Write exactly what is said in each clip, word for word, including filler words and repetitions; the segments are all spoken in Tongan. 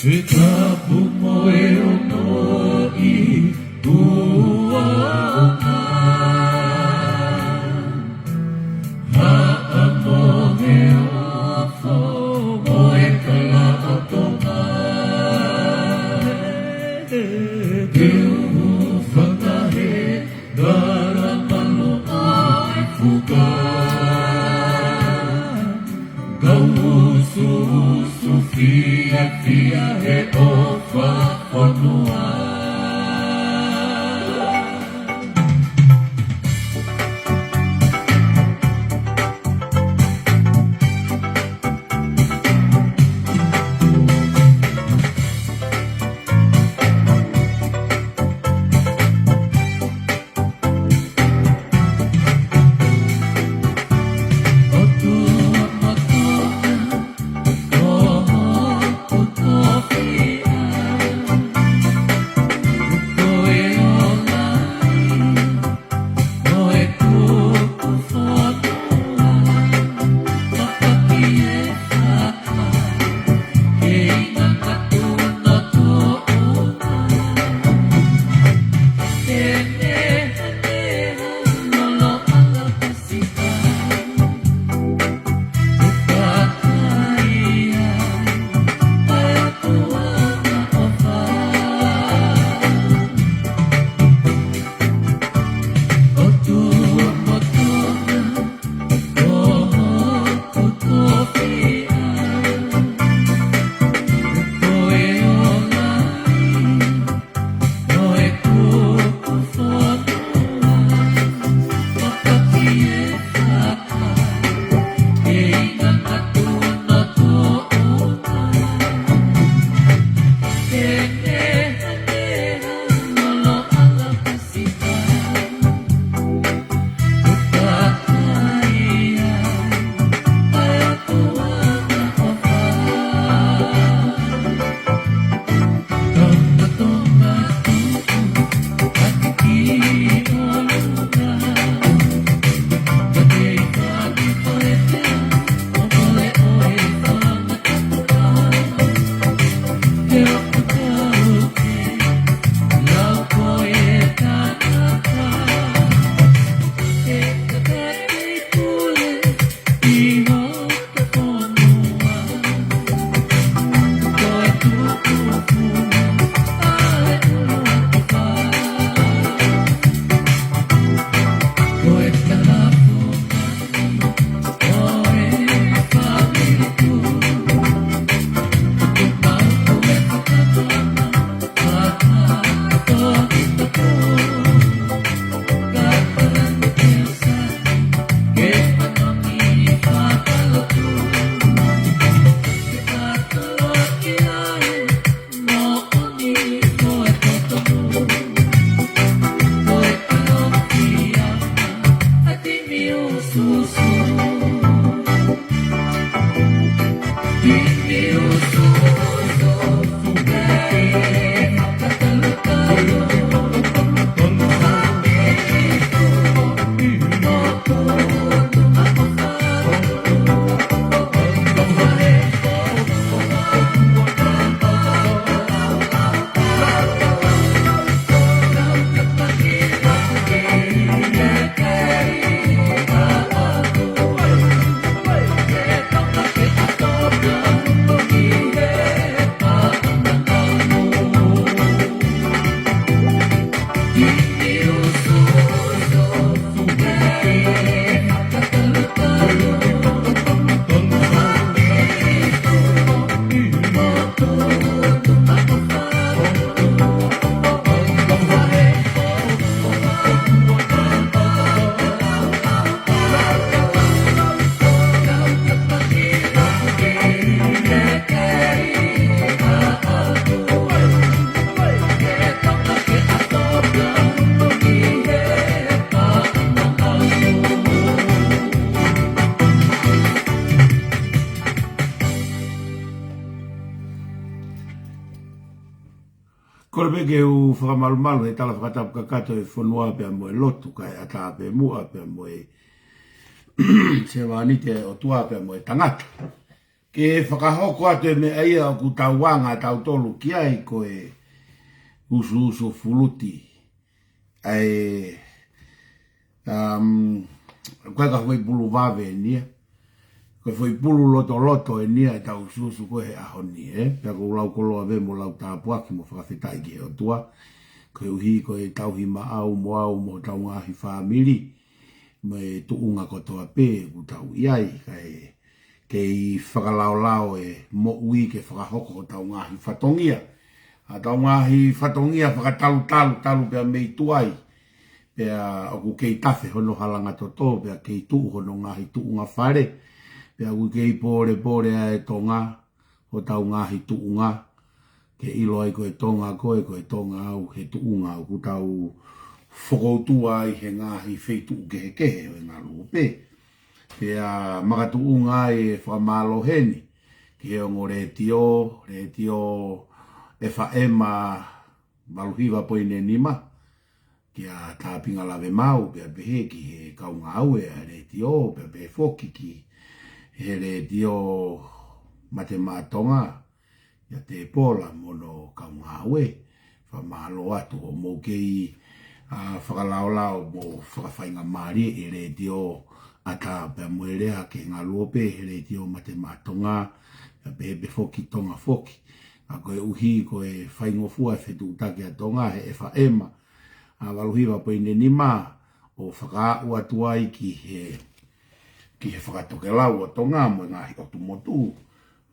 He tapu mo e ono ʻi tuʻa ʻo ka haʻa mo he ofo mo e kalaʻotonga. Te u fakahe kala malu ai fuka. Kau usu usu fiefia he ʻofa fonua. Kole pē ke u fakamalumalu he tala fakatapu kakato e fonua pea mo e lotu kae ʻatā pē muʻa pea mo e sevāniti ʻa e ʻOtua pea mo e tangata. Ke fakahoko atu e meʻa ia ʻoku tau anga tautolu ki ai, ko e usuusu fuluti. ʻA e, um, ko e ka foʻi pulu vave eni ia. Ko e foʻi pulu lotoloto eni ia ʻetau usuusu ko ē he ʻaho ni, ē? Pea ʻoku ou lau koloa pē mo lau tāpuaki mo fakafetaʻi ki he ʻOtua. Koeʻuhi ko e tauhi maʻau mo au mo hotau ngaahi fāmili, mo e tuʻunga kotoa pē ʻoku tau ʻi ai, kae kei fakalaolao e moʻui ke fakahoko hotau ngaahi fatongia. ʻA hotau ngaahi fatongia fakatalutalu, talu pea mei tuai. Pea ʻoku kei tafe hono halanga toto, pea kei tuʻu hono ngaahi tuʻunga fale. Pea ʻoku kei pōlepole ʻa e Tonga, hotau ngaahi tuʻunga. Ke ʻilo ai ko e Tonga ko ē, ko e Tonga au, he tuʻunga ʻoku tau fokoutua ai he ngaahi feituʻu kehekehe ʻo e ngaluope. Pea makatuʻunga ai e fakamālō heni ki he ongo letiō, letiō F M valu hiva poini nima, kia Tāpinga Lavemau, pea pehē ki he kau ngāue ʻa e letiō, pea pehē foki ki he letiō Mate Maʻa Tonga, ʻia Tepola mo hono kau ngāue. Fakamālō atu hoʻomou kei, ā, fakalaolao mo fakafaingamālie e letiō ʻatā pea mo e lea ki he ngaluope he letiō Mate Maʻa Tonga, pea pehē pē foki Tonga foki. ʻA koeʻuhi ko e faingofua e fetuʻutaki ʻa Tonga he F M, ā, valu hiva poini nima, ʻo fakaaʻu atu ai ki he, ki he fakatokelau ʻo Tonga mo e ngaahi ʻotu motu,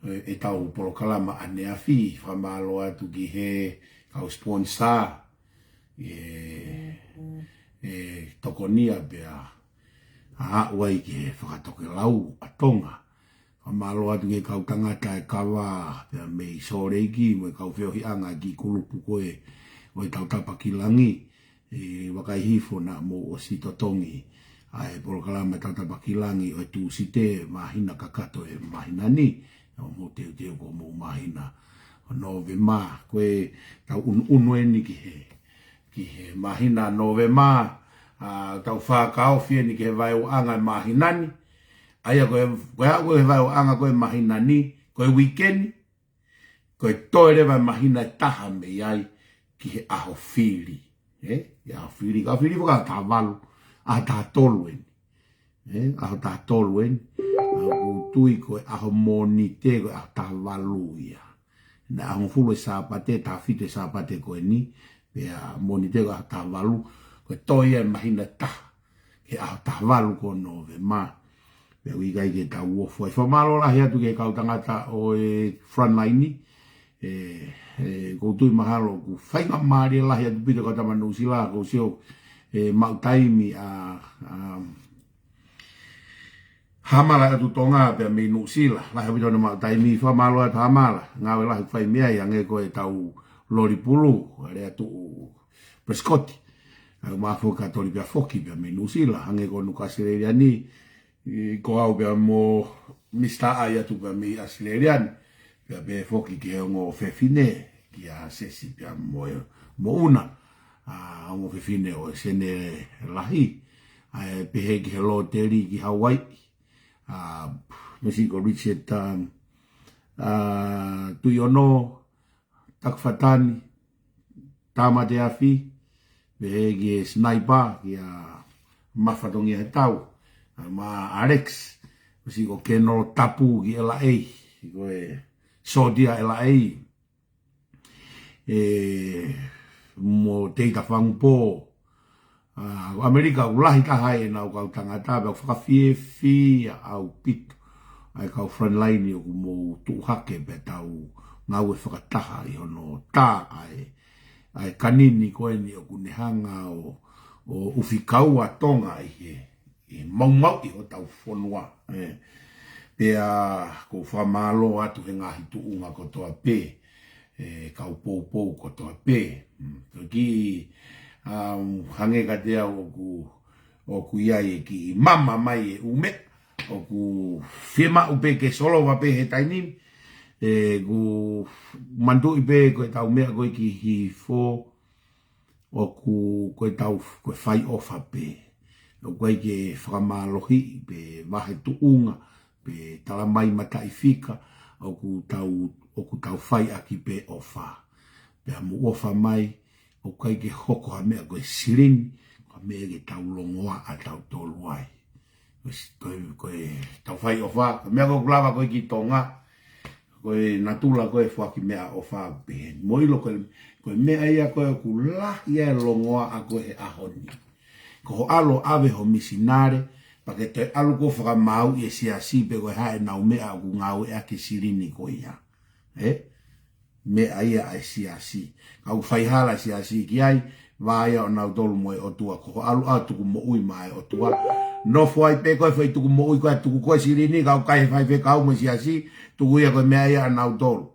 ē, ʻetau polokalama ʻaneafi. Fakamālō atu ki he kau sponsor, ē, ē, tokonia pea aʻu ai ki he fakatokelau ʻa Tonga. Fakamālō atu ki he kau tangata e kava pea mei Sōleki mo e kau feohiʻanga ki he kulupu ko ē ʻo e Tautapa ki Langi, ē, vakai hifo naʻa mou ʻosi totongi ʻa e polokalama Tautapa ki Langi ʻo e Tūsite māhina kakato e māhina ni, ʻo mou teuteu ko hoʻomou māhina ʻo Nōvema. Ko e tau unuunu eni ki he, ki he māhina Nōvema, ā, tau fakaofi eni ki he vaeuaʻanga e māhina ni. ʻA ia ko e, ko e, ko e vaeuaʻanga ko ē māhina ni, ko e weekend, ko e toe leva e māhina ʻe taha mei ai ki he ʻaho fili. Ē? ʻI he ʻaho fili, ka fili faka taha valu, ʻaho taha tolu eni. Ē? ʻAho taha tolu eni. ʻOku ou tui ko e ʻaho Mōnite, ko e ʻaho taha valu ia. Naʻe ʻaho hongofulu e Sāpate, taha fitu e Sāpate ko eni, pea Mōnite ko e ʻaho taha valu, ko e toe ia e māhina ʻe taha ki he ʻaho taha valu ko Nōvema. Pea ʻoku ʻikai ke tau ofo ai. Fakamālō lahi atu ki he kau tangata ʻo e frontline. Ē, ē, ʻoku ou tui mahalo ʻoku faingamālie lahi atu pito kau tama Nuʻusila, ʻoku ou sio, ē, maʻu taimi ʻa, ʻa Hamala atu Tonga pea mei Nuʻusila. Lahi ʻaupito hono maʻu taimi. Fakamālō atu Hamala. Ngāue lahi fai mei ai, hangē ko ʻetau loli pulu, ʻa Leatuʻu Prescott. ʻA ia ʻoku mafoki ka toli pea foki pea mei Nuʻusila, hangē ko Nuka Australia ni, ʻi ko au pea mo Mista ʻAi atu pea mei Australia ni, pea pehē foki ki he ongo fefine, kia Sesi pea mo, mo ʻUna, ā, ongo fefine ʻo e Senē Lahi, ʻa ia pehē ki he loteli ki Hawaii, ā, mo siʻi ko Richard, ā, ā, Tuʻiono, Takufatani, Tāmateafi, pehē ki he Sniper, kia Mafatongia Hetau, ā, mo Alex, mo siʻi ko Keno Tapu ki L A, ko e sōtia L A, ē, mo Teita Fangupō, ā, ko ʻAmelika ʻoku lahi taha ai ʻenau kau tangata, pea ʻoku fakafiefia ʻaupito ʻa e kau frontline ʻoku mou tuʻu hake pea tau ngāue fakataha ʻi hono tā ʻa e, ʻa e kanini ko eni ʻoku ne hanga ʻo, ʻo ʻufi kaua Tonga ʻi he, ʻi he maumauʻi hotau fonua, ē. Pea ʻoku ou fakamālō atu he ngaahi tuʻunga kotoa pē, ē, kau poupou kotoa pē. Mm, toki, um, hangē kiate au ʻoku, ʻoku ʻi ai e kiʻi mama mai e ʻū meʻa, ʻoku fiemaʻu pē ke solova pē he taimi ni, ē, ʻoku manatuʻi pē ko ʻetau meʻa ko ē ki hifo, ʻoku ko ʻetau, ko e fai ʻofa pē. ʻOku ʻikai ke fakamālohiʻi pe vahe tuʻunga, pe tala mai mataʻifika, ʻoku tau, ʻoku tau fai ʻaki pē ʻofa. Pea mou ʻofa mai, ʻoku ʻikai ke hoko ha meʻa ko e silini, ko e meʻa ke tau longoaʻa tautolu ai. Ko e, ko e, ko e tau fai ʻofa, ko e meʻa ko ē ʻoku lava ko ē ki Tonga, ko e natula ko ē foaki meʻaʻofa pē. Mou ʻilo ko e, ko e meʻa ia ko ē ʻoku lahi ai e longoaʻa ko ē he ʻaho ni. Ko hoʻo ʻalu ʻo ʻave ho misinale, pea ke toe ʻalu ko ē ʻo fakamāuʻi e siasi pe ko e hā ʻenau meʻa ʻoku ngāueʻaki e silini ko ia. Ē? Meʻa ia ʻa e siasi. Ka ʻoku faihala e siasi ki ai, vā ia ʻonautolu mo e ʻOtua, ko hoʻo ʻalu ʻo tuku moʻui maʻa e ʻOtua. Nofo ai pē ko e fai tuku moʻui ko e tuku ko e silini, ka ʻoku ʻikai ha faifekau mo e siasi, tuku ia ko e meʻa ia ʻanautolu.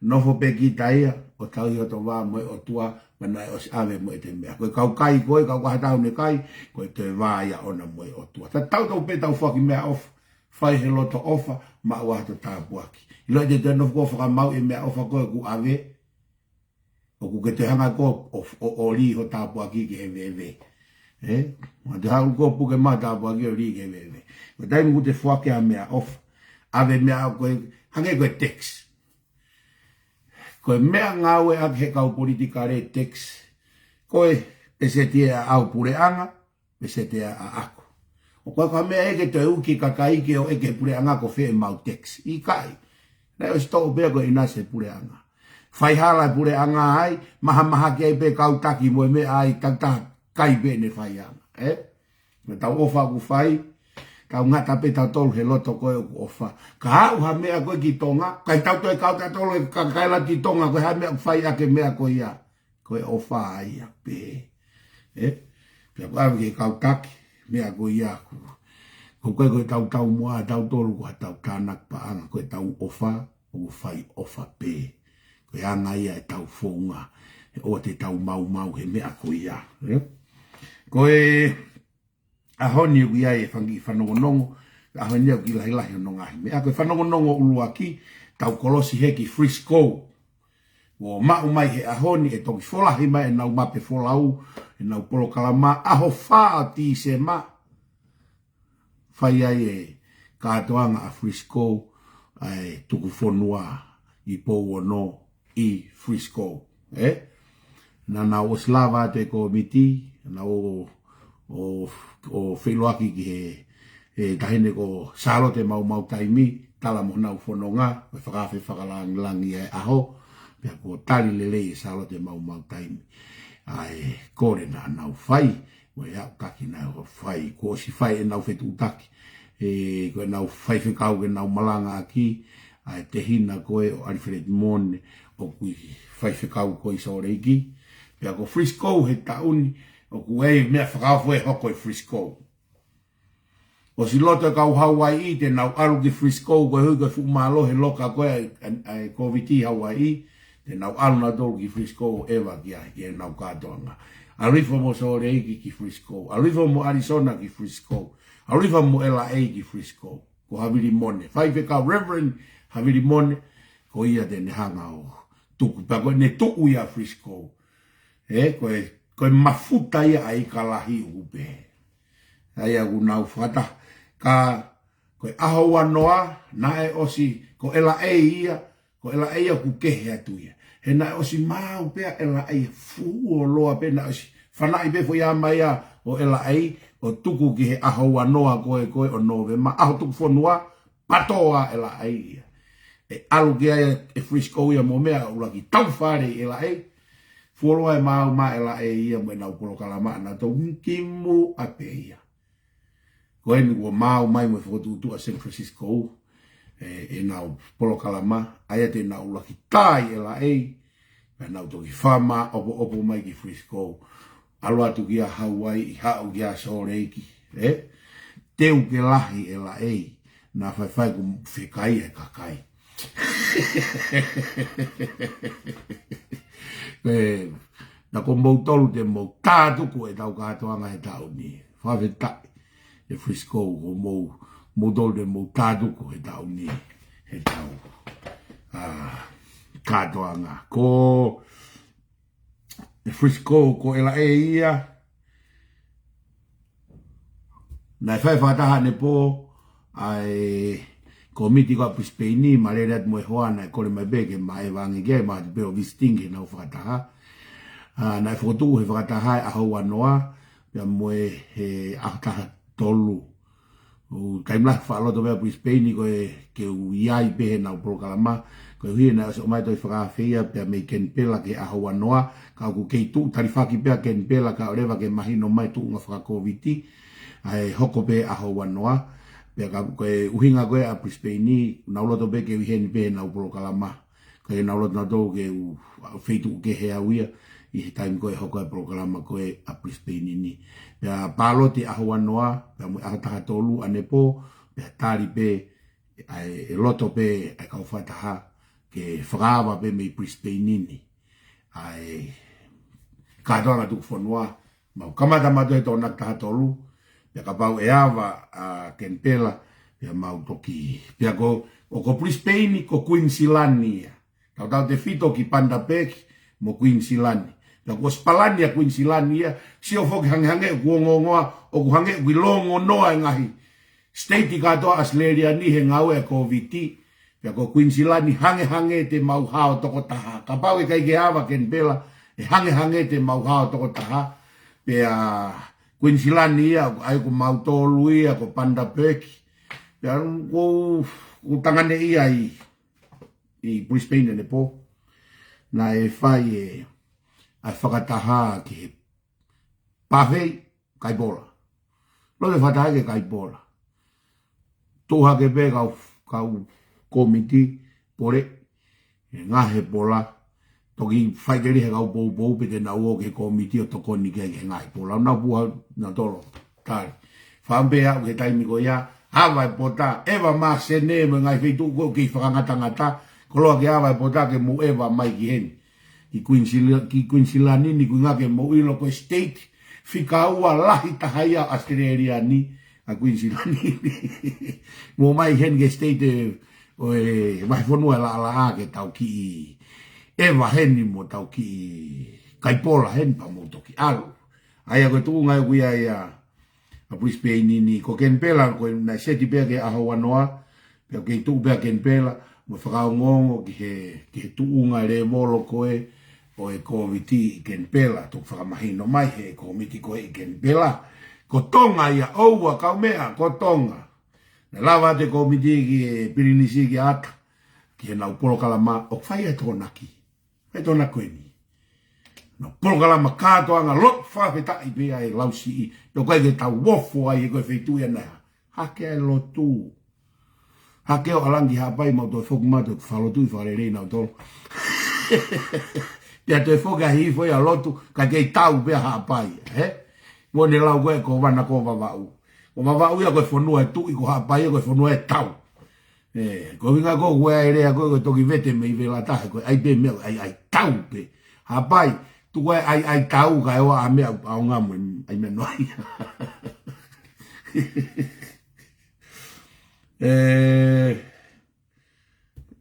Nofo pē kita ia, ʻo tauhi hoto vā mo e ʻOtua, pea naʻe ʻosi ʻave mo ʻete meʻa. Ko e kau kai ko ē, ka ʻoku ʻikai ha taha ne kai, ko e toe vā ia ʻona mo e ʻOtua. Tatau tau pē tau foaki meʻaʻofa, fai he loto ʻofa, maʻu ʻa hoto tāpuaki. ʻIlo ʻete toe nofo ko ē ʻo fakamāuʻi e meʻaʻofa ko ē ʻoku ʻave, ʻoku ke toe hanga ko ē ʻo, ʻo, ʻo lī ho tāpuaki ki he veve. Ē? Mo te haʻu ko ē ʻo puke mai ho tāpuaki ʻo lī ki he veve. Ko e taimi ʻoku te foaki ai ha meʻaʻofa, ʻave meʻa ko ē, hangē ko e tax. Ko e meʻangāue ʻaki he kau politikale e tax. Ko e, ʻe seti ʻe ʻaʻau puleʻanga, ʻe seti ʻe ʻaʻaku. ʻOku ʻikai ko ha meʻa ʻe ke toe uki e kakai ke ʻoʻo ʻe he puleʻanga ko fē ʻemau tax. ʻIkai. Naʻe ʻosi toʻo pē ia ko ē ʻinasi he puleʻanga. Faihala e puleʻanga ai, mahamahaki ai pē kau taki mo e meʻa ai, takitaha kai pē ʻene faianga. Ē? Mo ʻetau ʻofa ʻoku fai, tau ngata pē tautolu he loto ko ē ʻoku ʻofa. Ka haʻu ha meʻa ko ē ki Tonga, ʻikai tau toe kau tautolu he kakai lahi ki Tonga, ko e hā e meʻa ʻoku fai ʻaki e meʻa ko ia. Ko e ʻofa ia pē. Ē? Pea ko ʻave ki he kau taki, meʻa ko ia ʻoku. Ko e, ko e, ko e tau taumuʻa tautolu ko ha tau tānaki paʻanga, ko e tau ʻofa, ʻoku fai ʻofa pē. Ko e anga ia ʻetau founga, he ʻoua te tau maumau he meʻa ko ia. Ē? Ko e, ʻaho ni ʻoku ʻi ai e fanga kiʻi fanongonongo, ʻaho ni ʻoku kiʻi lahilahi hono ngaahi meʻa. Ko e fanongonongo ʻuluaki, tau kolosi hē ki Frisco. ʻO maʻu mai he ʻaho ni ʻe toki folahi mai ʻenau mape folau, ʻenau polokalama, ʻaho fā ʻo Tīsema. Fai ai e kātoanga ʻa Frisco, ʻa e tuku fonua ʻi Pouono, ʻi Frisco, ē? Naʻa nau ʻosi lava atu e kōmiti, naʻa nau ō, ō, ō feʻiloaki ki he, he taʻahine ko Sālote Maumau Taimi, tala mo honau fononga, ko e fakaafe fakalāngilangi ʻa e ʻaho, pea kuo tali lelei ʻe Sālote Maumau Taimi ʻa e kole naʻa nau fai, mo e aʻutaki naʻa nau fai, kuo ʻosi fai ʻenau fetuʻutaki, ē, ko ʻenau faifekau ke nau malangaʻaki, ʻa e tehina ko ē ʻo Alfred Mone, ʻoku ʻi faifekau ko ē ʻi Sōleki. Pea ko Frisco he taʻu ni, ʻoku ʻi ai e meʻa fakaofo ʻe hoko ʻi Frisco. ʻOsi loto e kau Hauaiʻi te nau ʻalu ki Frisco, ko e hui ko e fuʻu mālohi e loka ko ē ʻa e, ʻa e, ʻa e Kōviti Hauaiʻi, te nau ʻalu nautolu ki Frisco ʻo ʻeva ki ai, ʻi heʻenau kātoanga. ʻAlu hifo mo Sōleki ki Frisco, ʻalu hifo mo Arizona ki Frisco, ʻalu hifo mo L A ki Frisco. Ko Havili Mone. Faifekau Reverend Havili Mone, ko ia te ne hanga ʻo tuku. Pea ko ʻene tuʻu ia Frisco. Ē, ko e, ko e mafuta ia ʻa e ika lahi ʻoku pehē. ʻA ia ʻoku nau fakataha. Ka, ko e ʻaho ua noa, naʻe ʻosi, ko L A ia, ko L A ia ʻoku kehe atu ia. He naʻe ʻosi maau pē ʻa L A, fuoloa pē naʻe ʻosi fanaʻi pē foʻi ʻama ia ʻo L A, ʻo tuku ki he ʻaho ua noa ko ē, ko ē ʻo Nōvema, ʻaho tuku fonua, pato ʻa L A ia. ʻE ʻalu ki ai ʻe Frisco ia mo meʻa ʻuluaki tau fale ʻi L A. Fuoloa e maau mai ʻa L A ia mo ʻenau polokalama naʻa nau kimuʻa pē ia. Ko eni kuo maau mai mo e fokotuʻutuʻu ʻa San Francisco, ē, ʻenau polokalama, ʻa ia te nau ʻuluaki tā ʻi L A, pea nau toki fakamaʻopoʻopo mai ki Frisco, ʻalu atu kia Hauaiʻi, haʻu kia Sōleki, ē? Teu ke lahi L A, naʻa faifai ʻoku fekai e kakai. Ē, naʻa ko moutolu te mou tātuku ʻetau kātoanga he taʻu ni. Fakafetaʻi ʻe Frisco ko mou, moutolu te mou tātuku he taʻu ni, ʻetau, ā, kātoanga. Ko e Frisco ko L A ia, naʻe fai fakataha ʻanepō ʻa e kōmiti ko ē ʻa Brisbane ni, ma lele atu mo e hoa naʻe kole mai pē ke ma ʻeva ange ki ai, ma ʻoatu pē ʻo visiting ke nau fakataha. ʻA, naʻe fokotuʻu he fakataha ʻa e ʻaho uanoa, pea mo e he ʻaho taha tolu. ʻOku taimi lahi faʻa loto pē ʻa Brisbane ni ko e ke u ʻi ai pē heʻenau polokalama, koeʻuhi naʻe ʻosi ʻomai toe fakaafeʻi ia pea mei Kenipela ki he ʻaho uanoa, ka ʻoku kei tuʻu talifaki pē ʻa Kenipela kae ʻoua leva ke mahino mai tuʻunga fakakōviti, ʻa e hoko pē ʻaho uanoa, pea ka ko e ʻuhinga ko ē ʻa Brisbane ni, nau loto pē ke u ʻi heni pē heʻenau polokalama. Ko e nau loto nautolu ke u feituʻu kehe au ia ʻi he taimi ko ē hoko e polokalama ko ē ʻa Brisbane ni. Pea pāloti ʻaho uanoa, pea mo e ʻaho taha tolu ʻanepō, pea tali pē, ʻa e, ʻe loto pē ʻa e kau fakataha ke fakaava pē mei Brisbane ni ʻa e kātoanga tuku fonua, mau kamata mautolu he Tokonaki taha tolu, pea kapau ʻe ava ʻa Kenipela, pea mau toki. Pea ko, ʻo ko Brisbane ni ko Queensland ia. Tautautefito ki Bundaberg mo Queensland. Pea kuo ʻosi palani ʻa Queensland ia, sio foki hangehangē ʻoku ongoongoa, ʻoku hangē ʻoku ʻi longonoa e ngaahi state kātoa ʻAositelēlia ni he ngāue ʻa e kōviti. Pea ko Queensland ni hangehangē te mau hao toko taha. Kapau ʻe ʻikai ke ava Kenipela, ʻe hangehangē te mau hao toko taha. Pea Queensland ia, ʻa ia ko mautolu ia, ko Bundaberg. Pea ko, ko tangane ia ʻi, ʻi Brisbane ʻanepō. Naʻe fai e, ʻa e fakataha ki he pāfei, kai pola. Loto e fakataha ki he kai pola. Tuʻu hake pē kau, kau kōmiti, pole, ʻe ngaohi e pola. Toki faikeli he kau poupou pe te nau ō ki he kōmiti ʻo tokoni ki ai ki he ngaohi pola. Nau puha, nau tolo, tali. Fakaʻamu pē au he taimi ko ia, ava e pota, ʻeva mai Senē mo e ngaahi feituʻu ko ē ʻoku kei fakangatangata, koloa ke ava e pota ke mou ʻeva mai ki heni. Ki Queensland, ki Queensland ni, ni kuinga ke mou ʻilo ko e state fika ua lahi taha ia ʻAositelēlia ni, ʻa Queensland ni. Mou ō mai heni ki he state ʻo e vahefonua ʻe laʻalaʻā ke tau kiʻi ʻeva heni mo tau kiʻi kai pola heni pea mou toki ʻalu. ʻA ia ko e tuʻunga ʻoku ʻi ai ʻa ʻa Brisbane ni, ni ko Kenipela, ko e naʻe seti pē ki he ʻaho uanoa, pea kei tuʻu pē ʻa Kenipela, mo fakaongoongo ki he, ki he tuʻunga lēvolo ko ē ʻo e kōviti ʻi Kenipela, toki fakamahino mai he kōmiti ko ē ʻi Kenipela. Ko Tonga ia ʻoua, kaumeʻa, ko Tonga. Naʻe lava atu e kōmiti ki he Pilinisi ki ʻAta, ki heʻenau polokalama, ʻo fai e Tokonaki. Fai e Tokonaki ko eni. Naʻa polokalama kātoanga lotu fakafetaʻi pē ʻa e lausiʻi. Pea ʻoku ʻikai ke tau ofo ai he ko e feituʻu ia naʻe hake ai e lotu. Hake ʻo ʻalu ange ki Haʻapai mau toe foki mautolu fakalotuʻi fakalelei nautolu. Pea toe foki ʻa e hihifo ia lotu, kae kei tau pē ʻa Haʻapai, he? Mo ne lau ko ē ko Vana ko Vavaʻu. Ko Vavaʻu ia ko e fonua ʻe tuʻi, ko Haʻapai ia ko e fonua ʻe tau. ʻE, ko e ʻuhinga ko ē ʻa e lea ko ē, ko e toki vete mei Vela Taha, ko e ʻai pē meʻa, ʻai, ʻai tau pē. Haʻapai, tuku ʻa e ʻai, ʻai tau, kae ʻoua ʻa meʻa ʻaonga mo e ʻai meʻa noa ia. ʻE,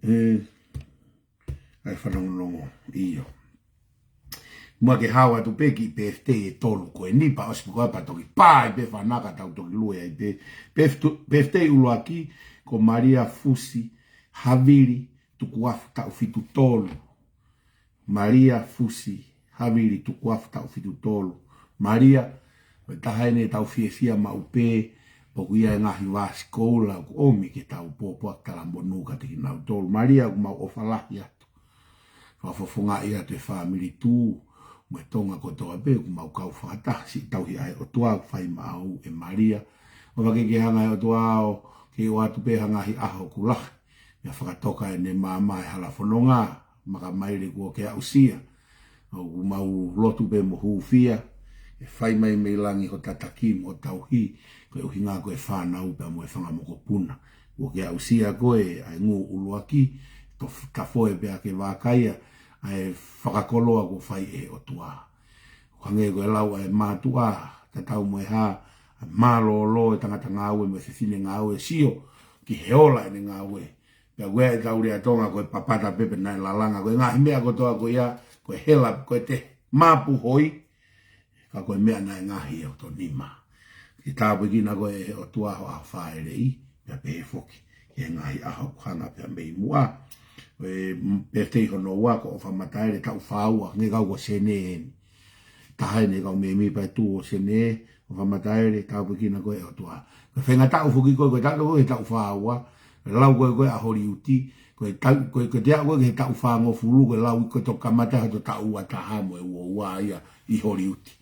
ʻe, ʻai fanongonongo, ʻio. Muʻa ke hao atu pē ki he birthday ʻe tolu ko eni pea ʻosi pē ko ia pea toki pā ai pē fanaka tau toki lue ai pē. Birth-, birthday ʻuluaki ko Malia Fusi Havili Tukuafu taʻu fitu tolu. Malia Fusi Havili Tukuafu taʻu fitu tolu. Malia, ko e taha eni ʻetau fiefia maʻu pē, ʻoku ʻi ai e ngaahi vāsikoula ʻoku ʻomi ke tau pōpoaki talamonū kiate kinautolu. Malia, ʻoku mau ʻofa lahi atu. Fakafofongaʻi atu e fāmili Tū, mo e Tonga kotoa pē, ʻoku mau kau fakataha, siʻi tauhi ʻa e ʻOtua, fai maʻau ʻe Malia. ʻOfa ke ke hanga ʻe he ʻOtua ʻo kei ʻoatu pē ha ngaahi ʻaho ʻoku lahi. Meʻa fakatoka ʻene maama e hala fononga, makamaile kuo ke aʻusia. ʻOku mau lotu pē mo hūfia, ʻe fai mai mei langi ho tataki mo tauhi, ko e ʻuhinga ko e fānau pea mo e fanga mokopuna. Kuo ke aʻusia koe, ʻa e ngū ʻuluaki, to-, tafoe pea ke vākaia, ʻa e fakakoloa kuo fai ʻe he ʻOtua. Hangē ko e lau ʻa e mātuʻa, tatau mo e hā, ʻa e mālōlō e tangata ngāue mo e fefine ngāue sio, ki he ola ʻene ngāue. Pea ʻoku ʻi ai ʻetau lea Tonga ko e papata pē pe naʻe lalanga. Ko e ngaahi meʻa kotoa ko ia, ko e hela, ko e te mapuhoi, ka ko e meʻa naʻe ngaohi ʻe hoto nima. Ke tāpuekina koe ʻe he ʻOtua ho ʻaho fāʻeleʻi, pea pehē foki ki he ngaahi ʻaho ʻoku hanga pē mei muʻa. ʻE, m-, pē tei hono ua ko ʻOfa Mataele taʻu fā ua, nge kau ko Sene eni. Taha eni kau mēmipa ʻe tū ʻo Sene, ʻOfa Mataele, tāpuekina koe ʻe ʻOtua. Ko e faingataʻa foki ko ē, ko e taʻu ko ē he taʻu fā ua, ko e lau ko ē ko ē ʻa Holiuti, ko e tau, ko e, ko e te aʻu ko ē he taʻu fāngofulu, ko e lau ko e toki kamata hoto taʻu ua taha mo e ua ua ia ʻi Holiuti.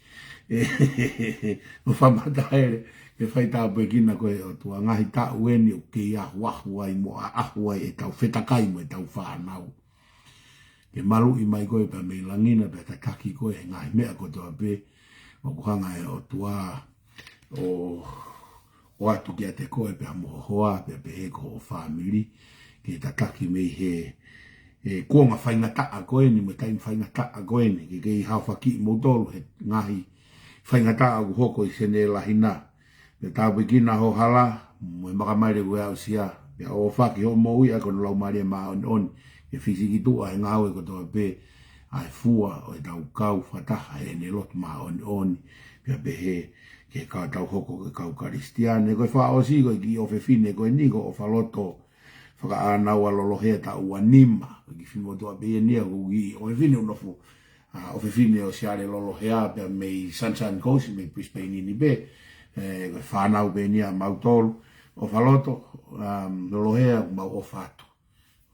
ʻE, ʻOfa Mataele, ke fai tāpuekina koe ʻe ʻOtua, ngaahi taʻu eni ʻoku kei ʻahuʻahu ai mo ʻaʻahu ai ʻetau fetakai mo ʻetau fānau. Ke maluʻi mai koe pea mei langi na pea tataki koe he ngaahi meʻa kotoa pē, ʻoku hanga ʻe ʻOtua ʻo, ʻoatu kiate koe pea mo ho hoa, pea pehē ki ho fāmili, ke tataki mei he, he kuonga faingataʻa ko eni, mo e taimi faingataʻa ko eni, ke kei haofaki kimoutolu he ngaahi faingataʻa ʻoku hoko ʻi Sene lahi na. Pea tāpuekina ho hala, mo e makamaile kuo aʻusia, pea ʻofa ki hoʻo moʻui ʻaki hono Laumālie Māʻoniʻoni, ke fisiki tuʻa he ngāue kotoa pē, ʻa e fua ʻo ʻetau kau fakataha heʻene lotu māʻoniʻoni, pea pehē ki he kau tau hoko ko e kau Kalisitiane. Ko e fakaʻosi ko e kiʻi ʻofefine ko eni ko ʻOfaloto Fakaʻānaua Lolohea taʻu ua nima, ko e kiʻi fefine motuʻa pē eni ia, ko e kiʻi ʻofefine ʻoku nofo, ʻa, ʻofefine ʻo Siale Lolohea pea mei Sunshine Coast, mei Brisbane ni pē, ʻe, ko e fānau pē eni ia ʻamautolu, ʻOfaloto, um, Lolohea, mau ʻofa atu.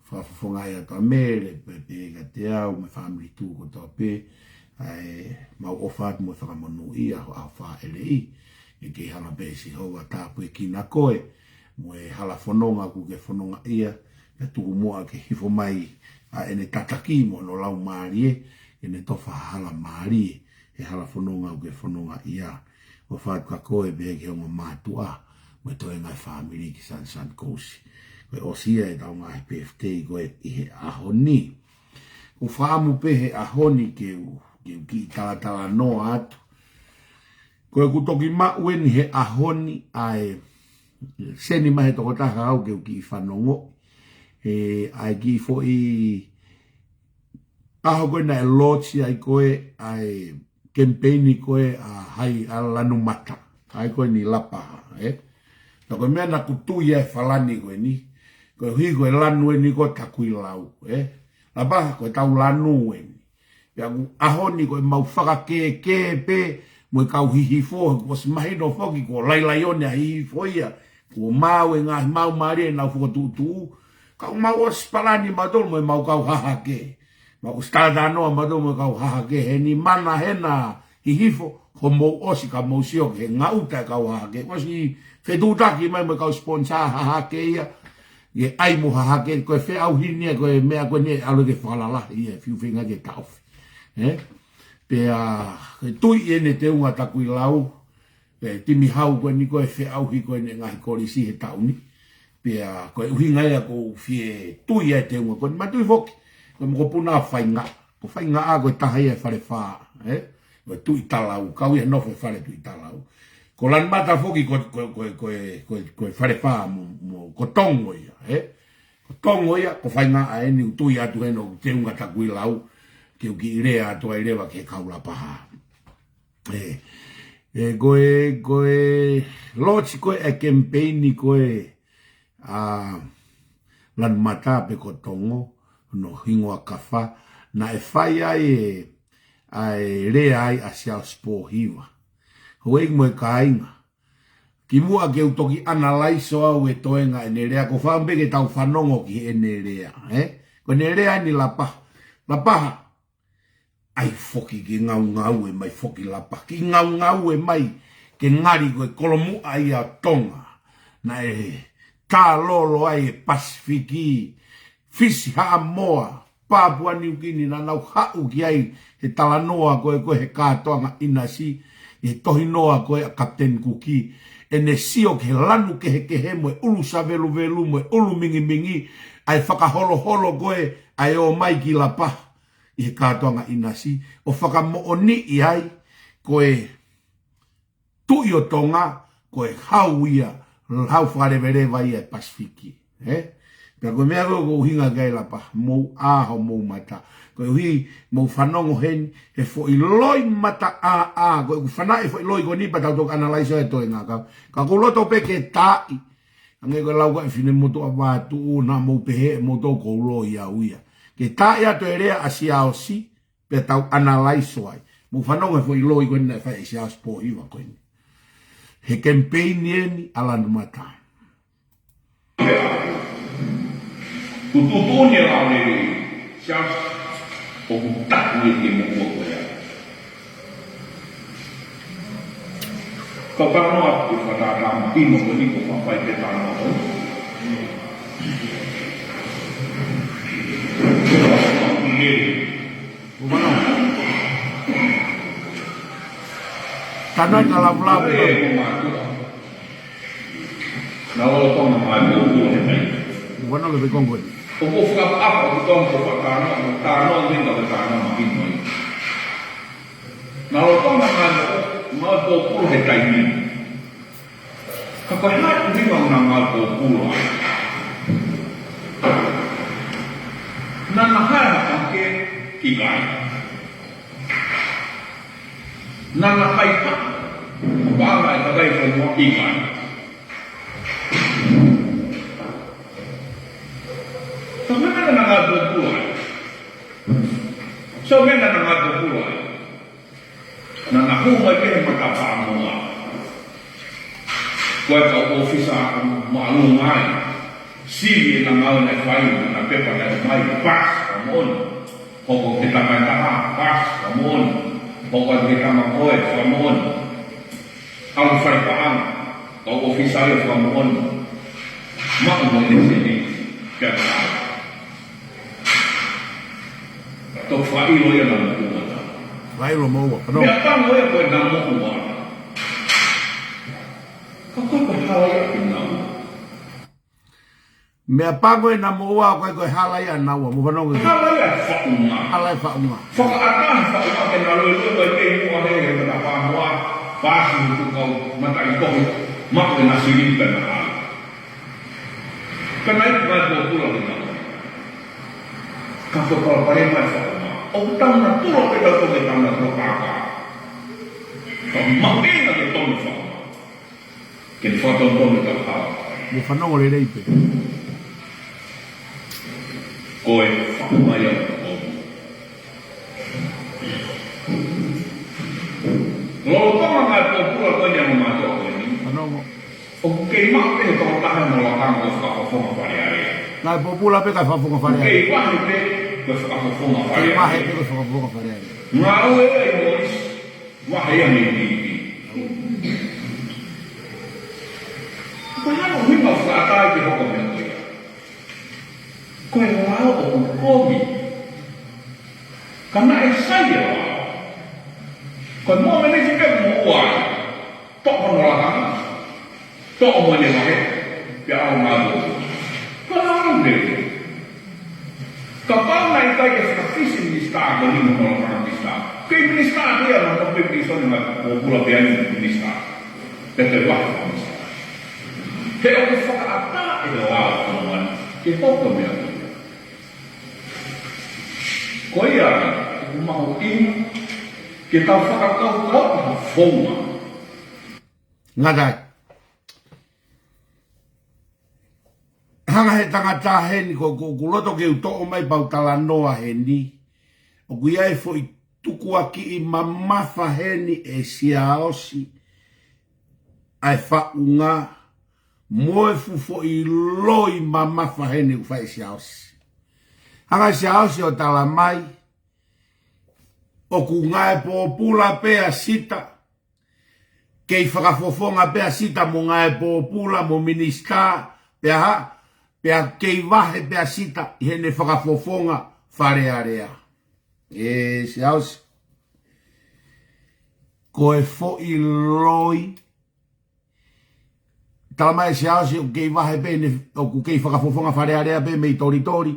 Fakafofongaʻi atu ʻa Mele, pea pehē kiate au, mo e fāmili tuʻu kotoa pē, ʻa e mau ʻofa atu mo e fakamonūʻia ho ʻaho fāʻeleʻi, ke kei hanga pē ʻe Sihova ʻo tāpuekina koe, mo e hala fononga ʻoku ke fononga ia, pea tuku muʻa ke hifo mai ʻa ʻene tataki mo hono Laumālie, ke ne tofa ha hala mālie, he hala fononga ʻoku ke fononga ia, ʻofa atu kia koe pea ki he ongo mātuʻa, mo e toenga e fāmili ki Sunshine Coast. Ko e ʻosi ia ʻetau ngaahi birthday ko ē ʻi he ʻaho ni. ʻOku ou fakaʻamu pē he ʻaho ni ke u, ke u kiʻi talatalanoa atu. Ko ʻeku toki maʻu eni he ʻaho ni ʻa e, seni mai he tokotaha au ke u kiʻi fanongo. ʻE, ʻa e kiʻi foʻi ʻaho ko ē naʻe launch ai ko ē ʻa e kemipeini ko ē ʻa hai ʻa Lanumata. ʻA ia ko eni Lapaha, ē? Ka ko e meʻa naʻa ku tui ai he falani ko eni, koeʻuhi ko e lanu eni ko Takuilau, ē? Lapaha ko ʻetau lanu eni. Pea ʻoku ʻaho ni ko e mau fakakēkē pē mo e kau Hihifo, he kuo ʻosi mahino foki kuo lailai ʻo ne ʻa Hihifo ia, kuo maau e ngaahi maau mālie ʻenau fokotuʻutuʻu. Ka ʻoku mau ʻosi palani mautolu mo e mau kau hahake. Mau ʻosi talatalanoa mautolu mo e kau hahake, he ʻi he mana hena Hihifo, ko mou ʻosi ka mou sio ki he ngaʻuta e kau hahake. ʻOsi fetuʻutaki mai mo e kau sponsor hahake ia, ke ʻai mo hahake, ko e feʻauhi ni ia, ko e meʻa ko eni ʻe ʻalu ke fakalalahi ia, fiu feinga ke taʻofi. Ē? Pea, ke tui ʻene teunga Takuilau, pea timi hau ko eni ko e feʻauhi ko eni ngaahi kolisi he taʻu ni. Pea, ko e ʻuhinga ia ʻoku ou fie tui ai e teunga ko eni, mo e tui foki, ko e mokopuna Faingaʻa. Ko Faingaʻa ko e taha ia e Falefā, ē? Ko e Tuʻi Talau, kau ia nofo e fale Tuʻi Talau. Ko Lanumata foki ko, ko, ko, ko, ko, ko e Falefā mo, mo ko Tongo ia, ē? Ko Tongo ia, ko Faingaʻa eni ʻoku tui atu heni ʻoku teunga Takuilau, ke u kiʻi lea atu ai leva ki he kau Lapaha. Ē, ē, ko e, ko e launch ko ē e kemipeini ko ē ʻa Lanumata pe ko Tongo, hono hingoa kafa, naʻe fai ai e, ʻa e lea ai ʻa Siaosi Pōhiva. Houʻeiki mo e kāinga, kimuʻa ke u toki ʻanalaiso au e toenga ʻene lea, ʻoku ou fakaʻamu pē ke tau fanongo ki heʻene lea, ē? Ko ʻene lea eni Lapaha. Lapaha, ʻai foki ke ngaungaue mai foki Lapaha. Ke ngaungaue mai ke ngali ko e kolomuʻa ia ʻo Tonga. Naʻe tālolo ai e Pasifiki, Fisi, Haʻamoa, Papua Niukini, naʻa nau haʻu ki ai he talanoa ko ē, ko ē he kātoanga ʻinasi, he tohinoa ko ē ʻa Kapiteni Kuki, ʻene sio ki he lanu kehekehe mo e ʻulu saveluvelu mo e ʻulu mingimingi, ʻa e fakaholoholo ko ē ʻa e ō mai ki Lapaha ʻi he kātoanga ʻinasi, ʻo fakamoʻoniʻi ai ko e Tuʻi ʻo Tonga, ko e hau ia, hau fakaleveleva ia e Pasifiki, ē? Pea ko e meʻa ko ē ʻoku ou ʻuhinga ki ai Lapaha, mou ʻā homou mata. Koeʻuhi, mou fanongo heni, he foʻi loi mata ʻāʻā, ko ʻeku fanaʻi e foʻi loi ko eni pea tau toki ʻanalaiso e toenga kau. Ka ʻoku ou loto pē ke taaʻi, Hangē ko e lau ko ē ʻa e finemotuʻa Vātuʻu, naʻa mou pehē ʻe moutolu ʻoku ou loi au ia. Ke tā atu e lea ʻa Siaosi, pea tau analaiso ai. Mou fanongo he foʻi loi ko eni naʻe fai ʻe Siaosi Pōhiva ko eni. He kemipeini eni ʻa Lanumata. Kuo tuʻutuʻuni e lao lelei, Siaosi, ʻoku taku ia ke moʻua koe ai. Ka talanoa atu ki he fakatātā mahino ko eni, ko e fai pē talanoa ko eni. Ufano. Tana ka lavulavu. Naʻa lolotonga mai pōpula he taimi. Ufano ke fekongo. ʻOku ou fakaʻapaʻapa ʻoku tau ko e fakatātā, ko e talanoa ʻeni, ko e talanoa mahino ʻeni. Naʻa lolotonga mai, mai pōpula he taimi. Ka ko e hā e ʻuhinga ʻoku na ngāue pōpula ai? Naʻa na hae ha taha ke ʻikai. Naʻa na kai pa. Paʻanga e kakai ko mo ʻikai. Ka ko e meʻa naʻa na ngāue pōpula ai. So meʻa naʻa na ngāue pōpula ai. Naʻa na hū mai pē he matapā moa. Ko e kau ʻōfisa māʻolunga ai. Sivi e ngāue naʻe fai, naʻa na pepa naʻe mai, pass, fakamoʻoni. Hoko ki he tama ʻe taha, pass, fakamoʻoni. Hoko ki he tama ko ē, fakamoʻoni. ʻAlu fai paʻanga, kau ʻōfisa ia, fakamoʻoni. Maʻu mo e lēseni, pea ka Toki fakaʻilo ia naʻa moʻua. Fakaʻilo moʻua, ka no. Meʻapango ia ko e naʻa moʻua. Ka ko e ko e hala ia ʻa kinaua. Meʻapango e naʻa moʻua, ko e ko e hala ia ʻanaua. Mou fanongo ki he hala ia ʻa e faʻunga. Hala ia ʻa e faʻunga. Fakaʻatā e faʻunga ke na loiloi ko e kei muʻa he, he matapā moa, paasi ʻi he tukau mataʻitohi, maʻu ʻena silini pea na ʻalu. Ka naʻe ʻikai pōpula kinaua. Ka ko e palopalema e faʻunga. ʻOku tau natula pē tautolu ke tau natula kākā. Ka mahuʻinga ke tonu e faʻunga. Ke ne fakatonutonu ʻetau hala. Mou fanongo lelei pē. Ko e faʻunga ia ʻoku tonu. Lolotonga e ngāue pōpula ko eni ʻa e ongo mātuʻa ko eni. Fanongo. ʻOku kei maʻu pē he tokotaha mo e lakanga ko e fakafofonga Fale Alea. Ngāue pōpula pē kae fakafofonga Fale Alea. Kei vahe pē ko e fakafofonga Fale Alea. Kei vahe pē ko e fakafofonga Fale Alea. Ngāue ia ʻi Morris, vahe ia mei Pilipi. Ko e hā e ʻuhinga fakaʻatā ke hoko e meʻa ko ia? Ko e lao ʻoku kovi. Ka naʻe sai e lao. Ko e momeniti pē ʻoku moʻua ai. Toʻo hono lakanga. Toʻo mo ʻene vahe. Pea ʻalu ngāue. Ko e lao lelei. Kapau naʻe ʻikai ke fakafisi e minisitā ko eni mo hono lakanga minisitā. Ko e minisitā ia naʻa na pē pīsoni ngāue pōpula pē ʻa e minisitā. Pea toe vahe fakaminisitā. He ʻoku fakaʻatā e lao ko eni ke hoko e meʻa ko ia. Ko ia, ʻoku mahuʻinga ke tau fakakaukau ki ha founga. Ngata ai. Hanga he tangata heni, ko, ko, ko e loto ke u toʻo mai pea u talanoa heni. ʻOku ʻi ai e foʻi tukuakiʻi mamafa heni ʻe Siaosi ʻa e faʻunga mo e fuʻu foʻi loi mamafa heni ʻoku fai ʻe Siaosi. Hanga ʻe Siaosi ʻo talamai, ʻoku ngāue pōpula pē ʻa Sita, kei fakafofonga pē ʻa Sita mo e ngāue pōpula mo e minisitā, pea hā, pea kei vahe pē ʻa Sita ʻi heʻene fakafofonga Fale Alea. ʻE Siaosi, ko e foʻi loi, talamai ʻe Siaosi ʻoku kei vahe pē ʻene, ʻoku kei fakafofonga Fale Alea pē mei Tolitoli,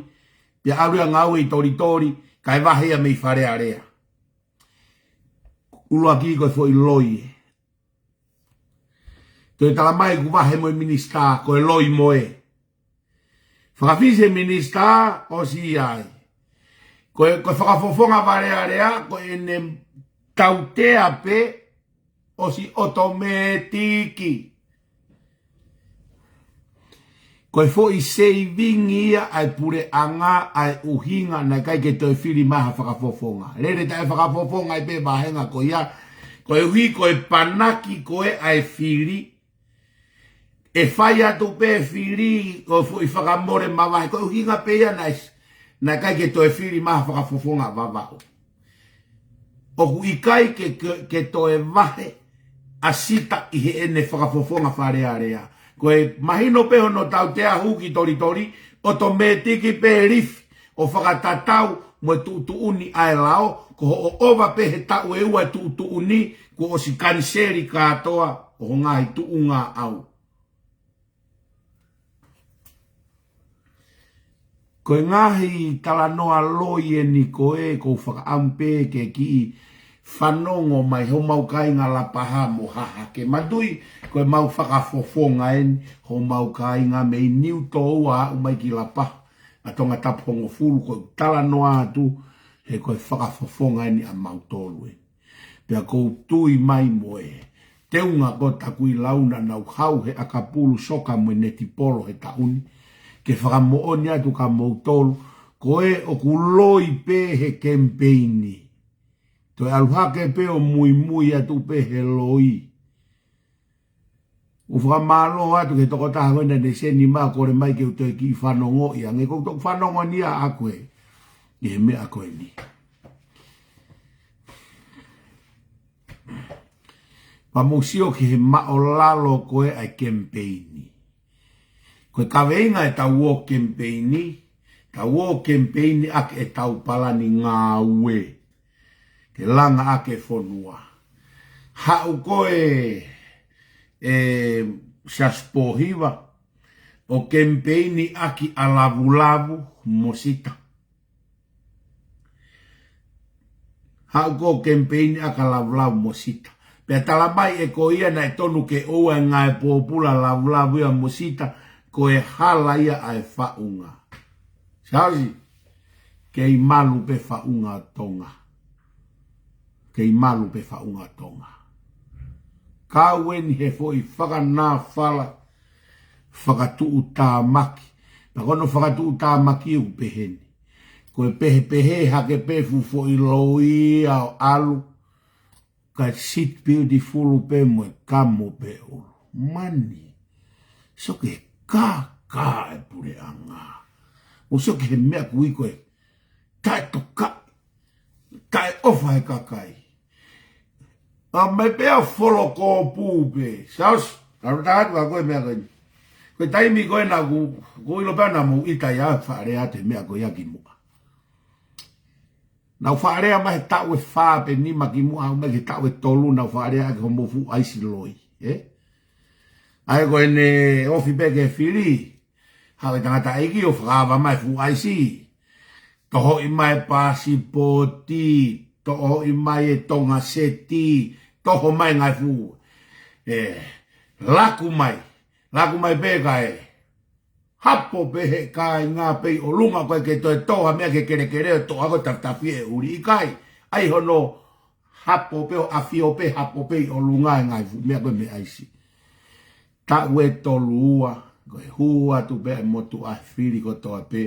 pea ʻalu ia ʻo ngāue ʻi Tolitoli, kae vahe ia mei Fale Alea. ʻUluaki ko e foʻi loi ē. Toe talamai ʻoku vahe mo e minisitā, ko e loi mo ē. Fakafisi e minisitā, ʻosi ai. Ko e, ko e fakafofonga Fale Alea, ko ʻene tautea pē, ʻosi ʻotomētiki. Ko e foʻi saving ia ʻa e puleʻanga, ʻa e ʻuhinga naʻe ʻikai ke toe fili mai ha fakafofonga. Lele taʻefakafofonga ai pē vāhenga ko ia, koeʻuhi ko e panaki ko ē ʻa e fili, ʻe fai atu pē fili ʻo foʻi fakamole mavahe, ko e ʻuhinga pē ia naʻe, naʻe ʻikai ke toe fili mai ha fakafofonga Vavaʻu. ʻOku ʻikai ke, ke, ke toe vahe ʻa Sita ʻi heʻene fakafofonga Fale Alea. Ko e mahino pē hono tautea hū ki Tolitoli, ʻotomētiki pē lifi ʻo fakatatau mo e tuʻutuʻuni ʻa e lao, ko hoʻo ʻova pē he taʻu ʻe ua e tuʻutuʻuni, kuo ʻosi kaniseli kātoa ʻo ho ngaahi tuʻunga ʻau. Ko e ngaahi talanoa loi eni ko ē, ʻoku ou fakaʻamu pē ke kiʻi fanongo mai homau kāinga Lapaha mo Haʻa Hake. Manatuʻi, ko ʻemau fakafofonga eni, homau kāinga mei Niutōua aʻu mai ki Lapaha, ʻa Tongatapu hongofulu, ʻoku ou talanoa atu, he ko e fakafofonga eni ʻamautolu eni. Pea ʻoku ou tui mai mo e teunga ko ē ʻoku ou lau naʻa nau hau he ʻakapulu soka mo e netipolo he taʻu ni, ke fakamoʻoni atu kia moutolu, ko ē ʻoku loi pē he kemipeini. Toe ʻalu hake pē ʻo muimui atu pē he loi. ʻOku ou fakamālō atu ki he tokotaha ko ē naʻa ne seni mai, kole mai ke u toe kiʻi fanongoʻi ange, ʻoku ou toki fanongo eni ʻaʻaku ē, ʻi he meʻa ko eni. Pea mou sio ki he māʻulalo ko ē ʻa e kemipeini. Ko e kaveinga ʻetau ō kemipeini, tau ō kemipeini ʻaki ʻetau palani ngāue ke langa ʻaki e fonua. Haʻu ko ē, ē, Siaosi Pōhiva, ʻo kemipeini ʻaki ʻa Lavulavu mo Sita. Haʻu ko ē ʻo kemipeini ʻaki ʻa Lavulavu mo Sita. Pea tala mai ʻe ko ia naʻe tonu ke ʻoua ʻe ngāue pōpula Lavulavu ia mo Sita, ko e hala ia ʻa e faʻunga. Siaosi, kei malu pē faʻunga Tonga. Kei malu pē faʻunga Tonga. Kau eni he foʻi fakanāfala fakatuʻutāmaki. Pea ko hono fakatuʻutāmaki ʻoku peheni. Ko e pehē pehē hake pē fuʻu foʻi loi ʻo ʻalu, ka sit beautiful pē mo e kamo pē ʻulu. Mani. Sio ki he kākā e puleʻanga. ʻO sio ki he meʻa ʻoku ui ko e taʻetokaʻi, taʻeʻofa he kakai. ʻA mai pē ʻo folokōpū pē. Siaosi, ʻalu atu ka ko e meʻa ko eni. Ko e taimi ko ē naʻa ku, ʻoku ou ʻilo pē naʻa mou ʻita ia, faʻa lea atu he meʻa ko ia kimuʻa. Naʻa ku faʻa lea mai he taʻu ʻe fā pe nima kimuʻa, aʻu mai ki he taʻu ʻe tolu naʻa ku faʻa lea ʻaki homou fuʻu ʻaisi loi, ē? ʻA ia ko ʻene ofi pē ki he fili, haʻu e tangataʻeiki ʻo fakaava mai fuʻu ʻaisi. Tohoʻi mai paasipooti, tohoʻi mai e Tonga seti, toho mai ngaahi fuʻu, ē, laku mai, laku mai pē kae hapo pē he kāinga pē ʻi ʻolunga, ko e ke toe tō ha meʻa ki he kelekele ʻo toʻo hake ʻo tafitafi e ʻuli, ʻikai. ʻAi hono hapo pē ʻo ʻafio pē, hapo pē ʻi ʻolunga e ngaahi fuʻu meʻa ko e meʻa ʻaisi. Taʻu ʻe tolu ua, ko e hū atu pē ʻa e motuʻa fili kotoa pē,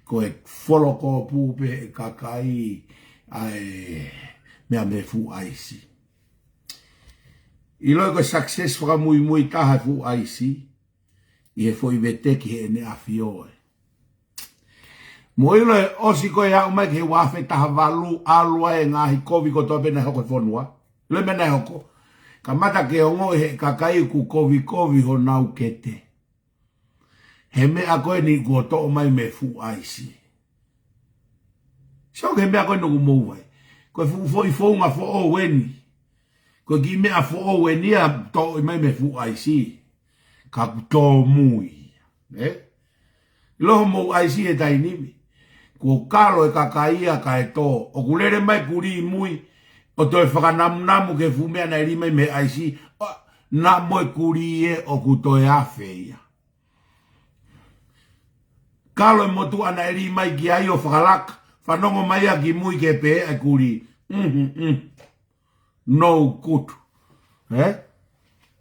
ko e folokōpū pē he kakai ʻa e meʻa mei he fuʻu ʻaisi. ʻIloi ko e success fakamuimui taha e fuʻu ʻaisi, ʻi he foʻi veteki heʻene ʻafio ē. Mou ʻilo ʻe ʻosi ko e aʻu mai ki he ua afe taha valu, ʻalu ai e ngaahi kovi kotoa pē naʻe hoko he fonua. ʻIloi meʻa naʻe hoko. Kamata ke ongoʻi he kakai ʻoku kovikovi honau kete he meʻa ko eni kuo toʻo mai mei he fuʻu ʻaisi. Sio ki he meʻa ko eni ʻoku mou ʻai. Ko e fuʻu foʻi founga foʻou eni. Ko e kiʻi meʻa foʻou eni ia toʻo mai mei he fuʻu ʻaisi. Ka ʻoku tōmui. Ē? ʻIlo homou ʻaisi he taimi ni. Kuo kalo e kakai ia kae tō. ʻOku lele mai kulī mui ʻo toe fakanamunamu ki he fuʻu meʻa naʻe lī mai mei he ʻaisi. ʻA, naʻa mo e kulī ē ʻoku toe afe ia. Kalo e motuʻa naʻe lī mai ki ai ʻo fakalaka, fanongo mai ia ki mui ke pehē ʻa e kulī. Mhm, mhm. No good. Ē?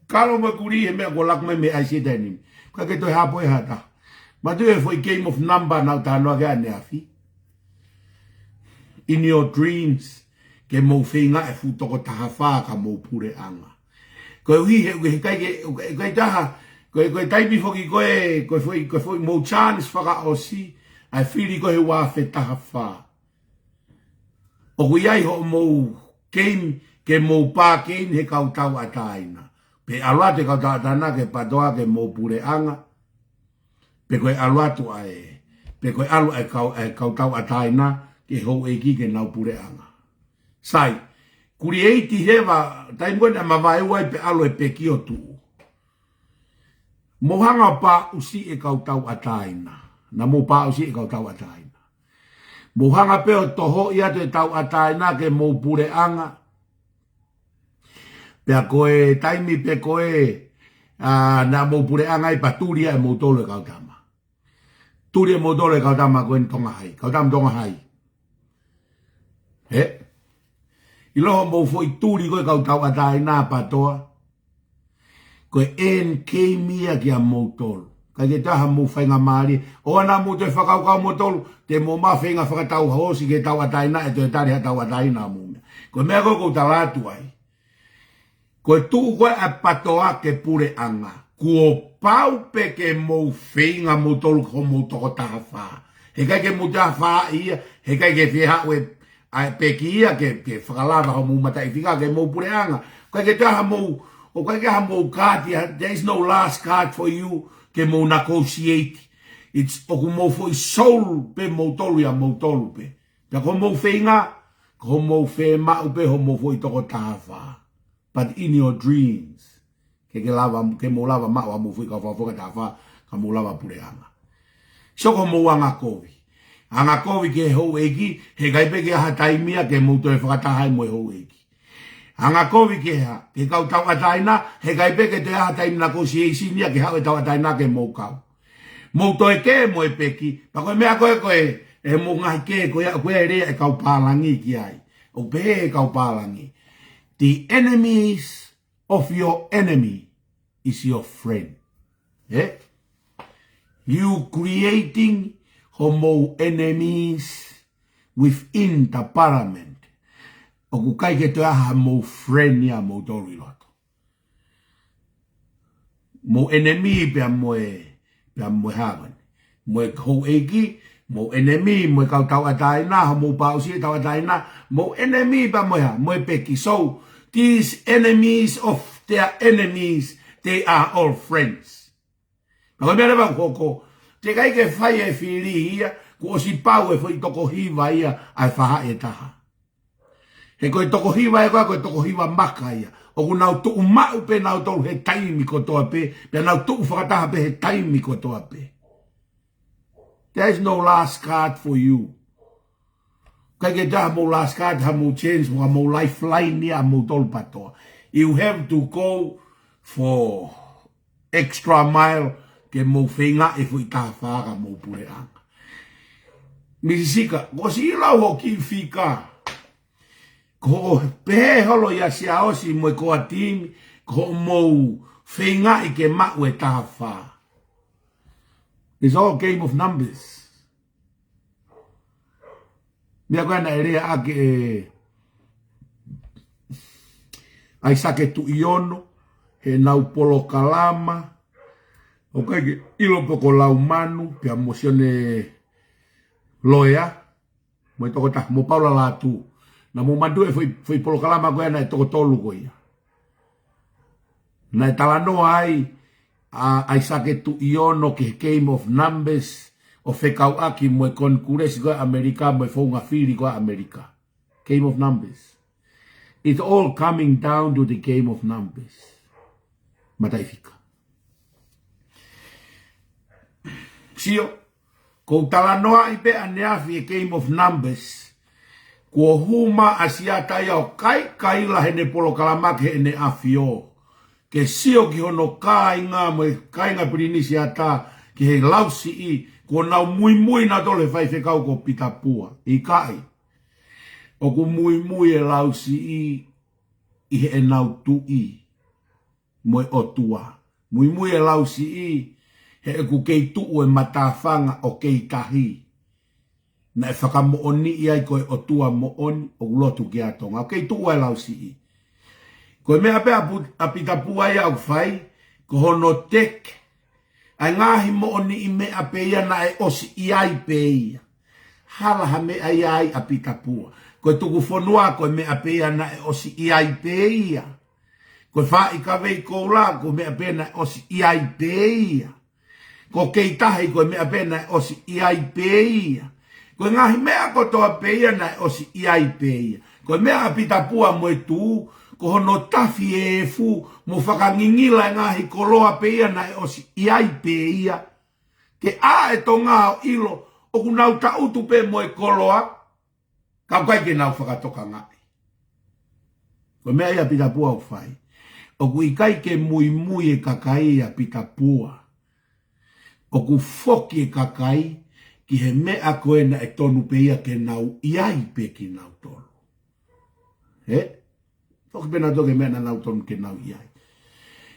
Kalo mo e kulī he meʻa kuo laku mai mei he ʻaisi he taimi ni. ʻIkai ke toe hapo ʻe ha taha. Mou tui e foʻi game of number naʻa ku talanoa ki ai ʻaneafi. In your dreams, ke mou feinga e fuʻu toko taha fā ka mou puleʻanga. Koeʻuhi he, he ʻikai ke, ʻikai taha, ko e, ko e taimi foki ko e, ko e foʻi, ko e foʻi mou chance fakaʻosi, ʻa e fili ko e he ua afe taha fā. ʻOku ʻi ai hoʻomou game, ke mou pā game he kau tauʻatāina. Pe ʻalu atu e kau tauʻatāina ke PATOA ke mou puleʻanga. Pe ko e ʻalu atu ʻa e, pe ko e ʻalu ʻa e kau, ʻa e kau tauʻatāina ki he houʻeiki ke nau puleʻanga. Sai, create heva, taimi ko ē naʻe mavaeua ai pea ʻalu e peki ʻo tuʻu. Mou hanga ʻo pāʻusi e kau tauʻatāina. Naʻa mou pāʻusi e kau tauʻatāina. Mou hanga pē ʻo tohoʻi atu e tauʻatāina ke mou puleʻanga. Pea ko e taimi pē ko ē, ā, naʻa mou puleʻanga ai pea tuli ʻa e moutolu e kau tama. Tuli ʻa e moutolu e kau tama ko eni Tonga Hai. Kau tama Tonga Hai. He? ʻIlo hoʻomou foʻi tuli ko e kau tauʻatāina PATOA. Ko e end game ia kia moutolu. ʻIkai ke toe ʻi ai haʻamou faingamālie. ʻOua naʻa mou toe fakakaukau moutolu, te mou ō mai feinga fakatau hoosi ki he tauʻatāina ʻe toe tali ha tauʻatāina mou meʻa. Ko e meʻa ko ē ʻoku ou tala atu ai. Ko e tuʻu ko ē ʻa PATOA ke puleʻanga. Kuo pau pē ke mou feinga moutolu ko hoʻomou toko taha fā. He ʻikai ke mou taha fā ia, he ʻikai ke fie haʻu e ʻa e peki ia ke, ke fakalava hoʻomou mataʻifika ke mou puleʻanga. ʻIkai ke toe ʻi ai haʻamou, ʻoku ʻikai ke ʻi ai haʻamou card ia, there is no last card for you ke mou negotiate. It's ʻoku mou foʻi soul pē moutolu ia moutolu pē. Pea ko hoʻomou feinga, ko hoʻomou fiemaʻu pē hoʻomou foʻi toko taha fā. But in your dreams, ke ke lava, ke mou lava maʻu haʻamou foʻi kau fakafofonga taha fā, ka mou lava puleʻanga. Sio ko hoʻomou angakovi. Angakovi ki he houʻeiki, he ʻikai pē ke ʻi ai ha taimi ia ke mou toe fakataha ai mo e houʻeiki. Angakovi ki he hā, ki he kau tauʻatāina, he ʻikai pē ke toe ʻi ai ha taimi negotiation ia ke haʻu e tauʻatāina ke mou kau. Mou toe kē mo e peki, pea ko e meʻa ko ē ko e, ʻe mou ngaahi kē ko ia, ko e lea e kau pālangi ki ai. ʻOku pehē e kau pālangi. The enemies of your enemy is your friend. Eh? You creating hoʻomou enemies within the parliament. ʻOku ʻikai ke toe ʻi ai haʻamou friend ia moutolu ʻi loto. Mou enemy pea mo e, pea mo e hā vani. Mo e houʻeiki, mou enemy, mo e kau tauʻatāina, hoʻomou pāʻusi e tauʻatāina, mou enemy pea mo e hā, mo e peki. So, these enemies of their enemies, they are all friends. Pea ko e meʻa leva ʻoku hoko, teʻeki ai ke fai e fili ia, kuo ʻosi pau e foʻi toko hiva ia, ʻa e faʻahi ʻe taha. He ko e toko hiva ē ko ē, ko e toko hiva maka ia. ʻOku nau tuʻu maʻu pē nautolu he taimi kotoa pē, pea nau tuʻu fakataha pē he taimi kotoa pē. There is no last card for you. ʻIkai ke toe ʻi ai haʻamou last card, haʻamou chance, mo haʻamou lifeline ia ʻa moutolu PATOA. You have to go for extra mile ke mou feinga e foʻi taha fā ka mou puleʻanga. Misi Sika, kuo ʻosi lau hoʻo kiʻi fika. Ko hoʻo pehē holo ia Siaosi mo e core team, ko hoʻomou feinga ke maʻu e taha fā. It's all game of numbers. Meʻa ko ē naʻe lea ʻaki ʻe ʻAisake Tuʻiono, heʻenau polokalama, ʻoku ʻikai ke ʻilo pe ko Laumanu, pea mo Sione Loea, mo e toko taha, mo Paula Lātū. Naʻa mou manatuʻi e foʻi, foʻi polokalama ko ē naʻe toko tolu ko ia. Naʻe talanoa ai ʻa ʻAisake Tuʻiono ki he game of numbers ʻo fekauʻaki mo e Konikulesi ko ē ʻAmelika, mo e founga fili ko ē ʻAmelika. Game of numbers. It's all coming down to the game of numbers. Mataʻifika. Sio, ʻoku ou talanoaʻi pē ʻaneafi e game of numbers. Kuo hū mai ʻa Siata ia ʻo kaikaila heʻene polokalama ki heʻene ʻAfio. Ke sio ki hono kāinga mo e kāinga Pilinisi Siata ki he Lausiʻi, kuo nau muimui nautolu he faifekau ko Pita Pua. ʻIkai. ʻOku muimui e Lausiʻi ʻi heʻenau tuʻi mo e ʻOtua. Muimui e Lausiʻi he ʻoku kei tuʻu e matāfanga ʻo kei tahi. Naʻe fakamoʻoniʻi ai ko e ʻOtua moʻoni ʻoku lotu ki ai Tonga. ʻOku kei tuʻu ai Lausiʻi. Ko e meʻa pē ʻa Pu-, ʻa Pitapua ia ʻoku fai, ko hono teke ʻa e ngaahi moʻoniʻi meʻa pē ia naʻe ʻosi ʻi ai pē ia. Hala ha meʻa ia ai ʻa Pitapua. Ko e tuku fonua ko e meʻa pē ia naʻe ʻosi ʻi ai pē ia. Ko e faaʻi kavei koula ko e meʻa pē naʻe ʻosi ʻi ai pē ia. Ko kei tahi ko e meʻa pē naʻe ʻosi ʻi ai pē ia. Ko e ngaahi meʻa kotoa pē ia naʻe ʻosi ʻi ai pē ia. Ko e meʻa ʻa Pitapua mo e Tū, ko hono tafi e efu mo fakangingila e ngaahi koloa pē ia naʻe ʻosi ʻi ai pē ia. Ke ʻā e Tonga ʻo ʻilo, ʻoku nau taʻutu pē mo e koloa, ka ʻoku ʻikai ke nau fakatokangaʻi. Ko e meʻa ia ʻa Pitapua ʻoku fai. ʻOku ʻikai ke muimui e kakai ʻa Pitapua. ʻOku foki e kakai ki he meʻa ko ē naʻe tonu pē ia ke nau ʻi ai pē kinautolu. He? Foki pē nautolu ki he meʻa naʻa nau tonu ke nau ʻi ai.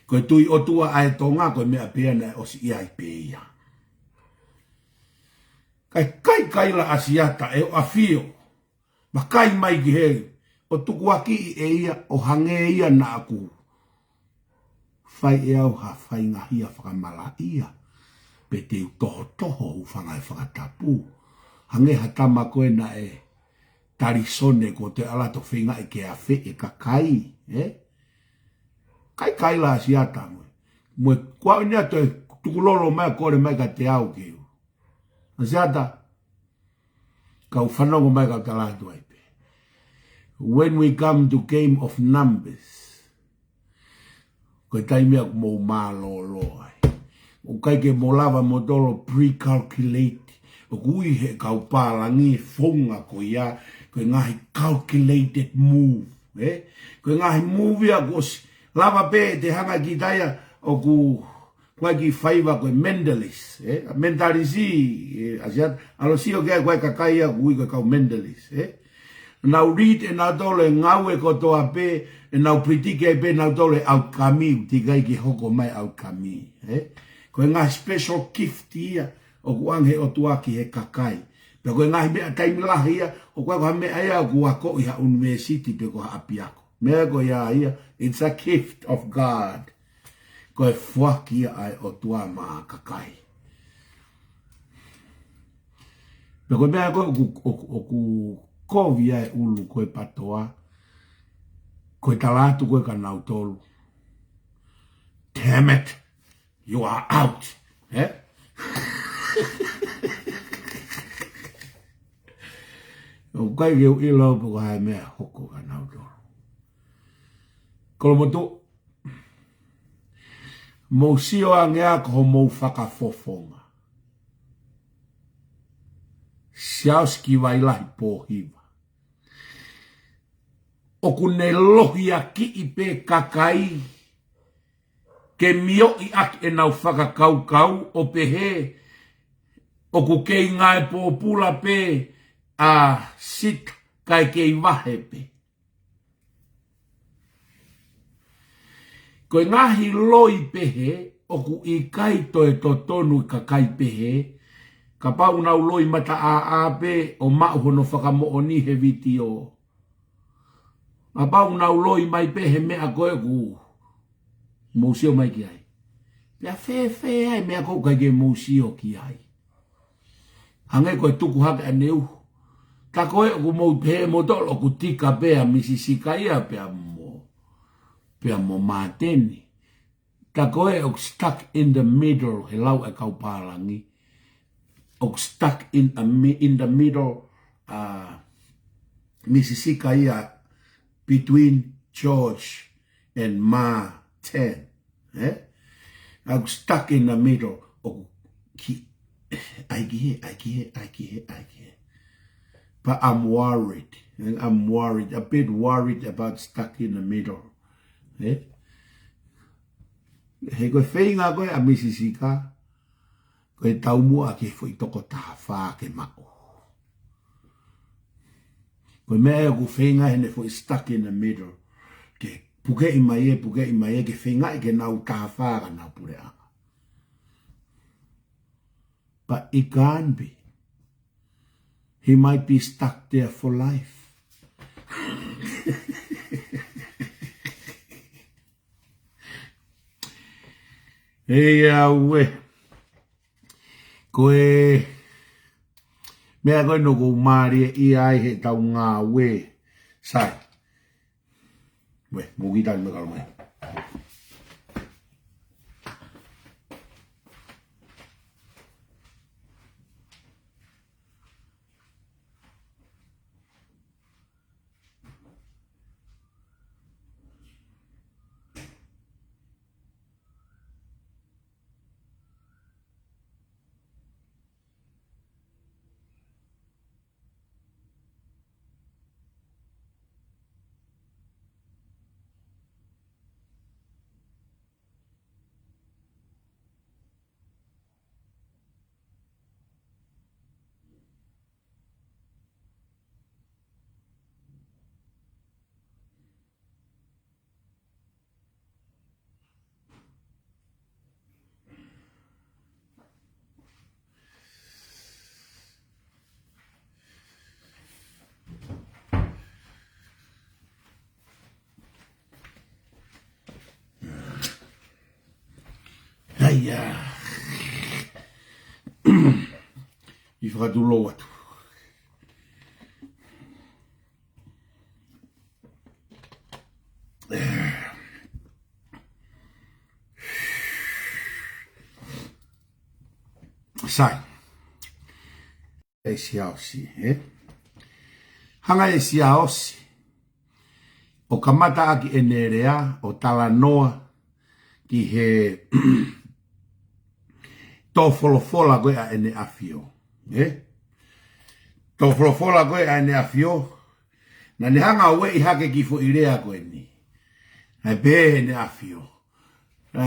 Ko e tui ʻOtua ʻa e Tonga, ko e meʻa pē ia naʻe ʻosi ʻi ai pē ia. Kae kai kaila ʻa Siata ʻe ʻafio. Vakai mai ki hē, ʻo tukuakiʻi ʻe ia, ʻo hangē ia naʻa ku fai ʻe au ha faingahia fakamalaʻia, pe te u tohotoho u fangai fakatapu. Hangē ha tama ko ē naʻe talisone ko te ala to feingaʻi ke afeʻi e kakai, ē? Kai kaila ʻa Siata mo e. Mo e kuaʻi ni atu e tukulolo mai kole mai ka te au ke u. ʻA Siata, kau fanongo mai kau tala atu ai pē. When we come to game of numbers, ko e taimi ʻoku mou mālōlō ai. ʻOku ʻikai ke mou lava moutolu pre-calculate. ʻOku ui he kau pālangi e founga ko ia, ko e ngaahi calculated move, ē? Ko e ngaahi move ia kuo ʻosi lava pē te hanga ki taia ʻoku Ko e kiʻi faiva ko e mentalist, ē? Mentalist, ē, ʻa Siata, ʻalu ʻo sio ki ai ko e kakai ia ʻoku ui ko e kau mentalist, ē? Nau read ʻe nautolu e ngāue kotoa pē, ʻe nau predict ai pē nautolu e outcome, ʻoku teʻeki ai ke hoko mai outcome, ē? Ko e ngaahi special gift ia, ʻoku ʻoange he ʻOtua ki he kakai. Pea ko e ngaahi meʻa taimi lahi ia, ʻoku ʻikai ko ha meʻa ia ʻoku akoʻi ha university pe ko ha ʻapiako. Meʻa ko ia ia, it's a gift of God. Ko e foaki ia ʻa e ʻOtua maʻa kakai. Pea ko e meʻa ko ē ʻoku, ʻoku, ʻoku kovi ai e ʻulu ko e PTOA, ko e tala atu ko ē kia nautolu. Damn it, you are out. Ē? ʻOku ʻikai ke u ʻilo pe ko e hā e meʻa ʻe hoko kia nautolu. Kolomotuʻa, mou sio ange ā ki homou fakafofonga. Siaosi ki Vailahi Pōhiva. ʻOku ne lohiakiʻi pē kakai ke mioʻi ʻaki ʻenau fakakaukau ʻo pehē ʻoku kei ngāue pōpula pē ʻa Siata kae kei vahe pē. Ko e ngaahi loi pehē, ʻoku ʻikai toe totonu e kakai pehē, kapau nau loi mataʻāʻā pē ʻo maʻu hono fakamoʻoni he vitiō. Kapau nau loi mai pē he meʻa ko ē ʻoku mou sio mai ki ai. Pea fēfē ai meʻa ko ē ʻoku ʻikai ke mou sio ki ai. Hangē ko e tuku hake ʻaneuhu. Tā ko ē ʻoku mou pehē moutolu ʻoku tika pē ʻa Misi Sika ia pea mo, pea mo Māteni. Tā ko ē ʻoku stuck in the middle he lau e kau pālangi. ʻOku stuck in a mi-, in the middle, uh, Misi Sika ia between George and Māteni. Ē? ʻOku stuck in the middle. ʻOku ki-, ʻai ki hē, ʻai ki hē, ʻai ki hē, ʻai ki hē. But I'm worried. I'm worried, a bit worried about stuck in the middle. Ē? He ko e feinga ko ē ʻa Misi Sika, ko e taumuʻa ki he foʻi toko taha fā ke maʻu. Ko e meʻa ē ʻoku feinga heʻene foʻi stuck in the middle. Ke pukeʻi mai ē, pukeʻi mai ē, ke feingaʻi ke nau taha fā ka nau puleʻanga. But it can't be. He might be stuck there for life. Ei, ʻauē. Ko e meʻa ko ē naʻá ku mālieʻia ai heʻetau ngāue. Sai. Uē, mou kiʻi tali mai kalo mai. ʻAi, ā. ʻI fakatulou atu. Sai. ʻE Siaosi, ē? Hanga ʻe Siaosi ʻo kamata ʻaki ʻene lea ʻo talanoa ki he tō folofola ko ē ʻa ʻEne ʻAfio, ē? Tō folofola ko ē ʻa ʻEne ʻAfio, naʻá ne hanga ʻo ueʻi hake e kiʻi foʻi lea ko eni. Naʻe pehē ʻe ʻEne ʻAfio, ā,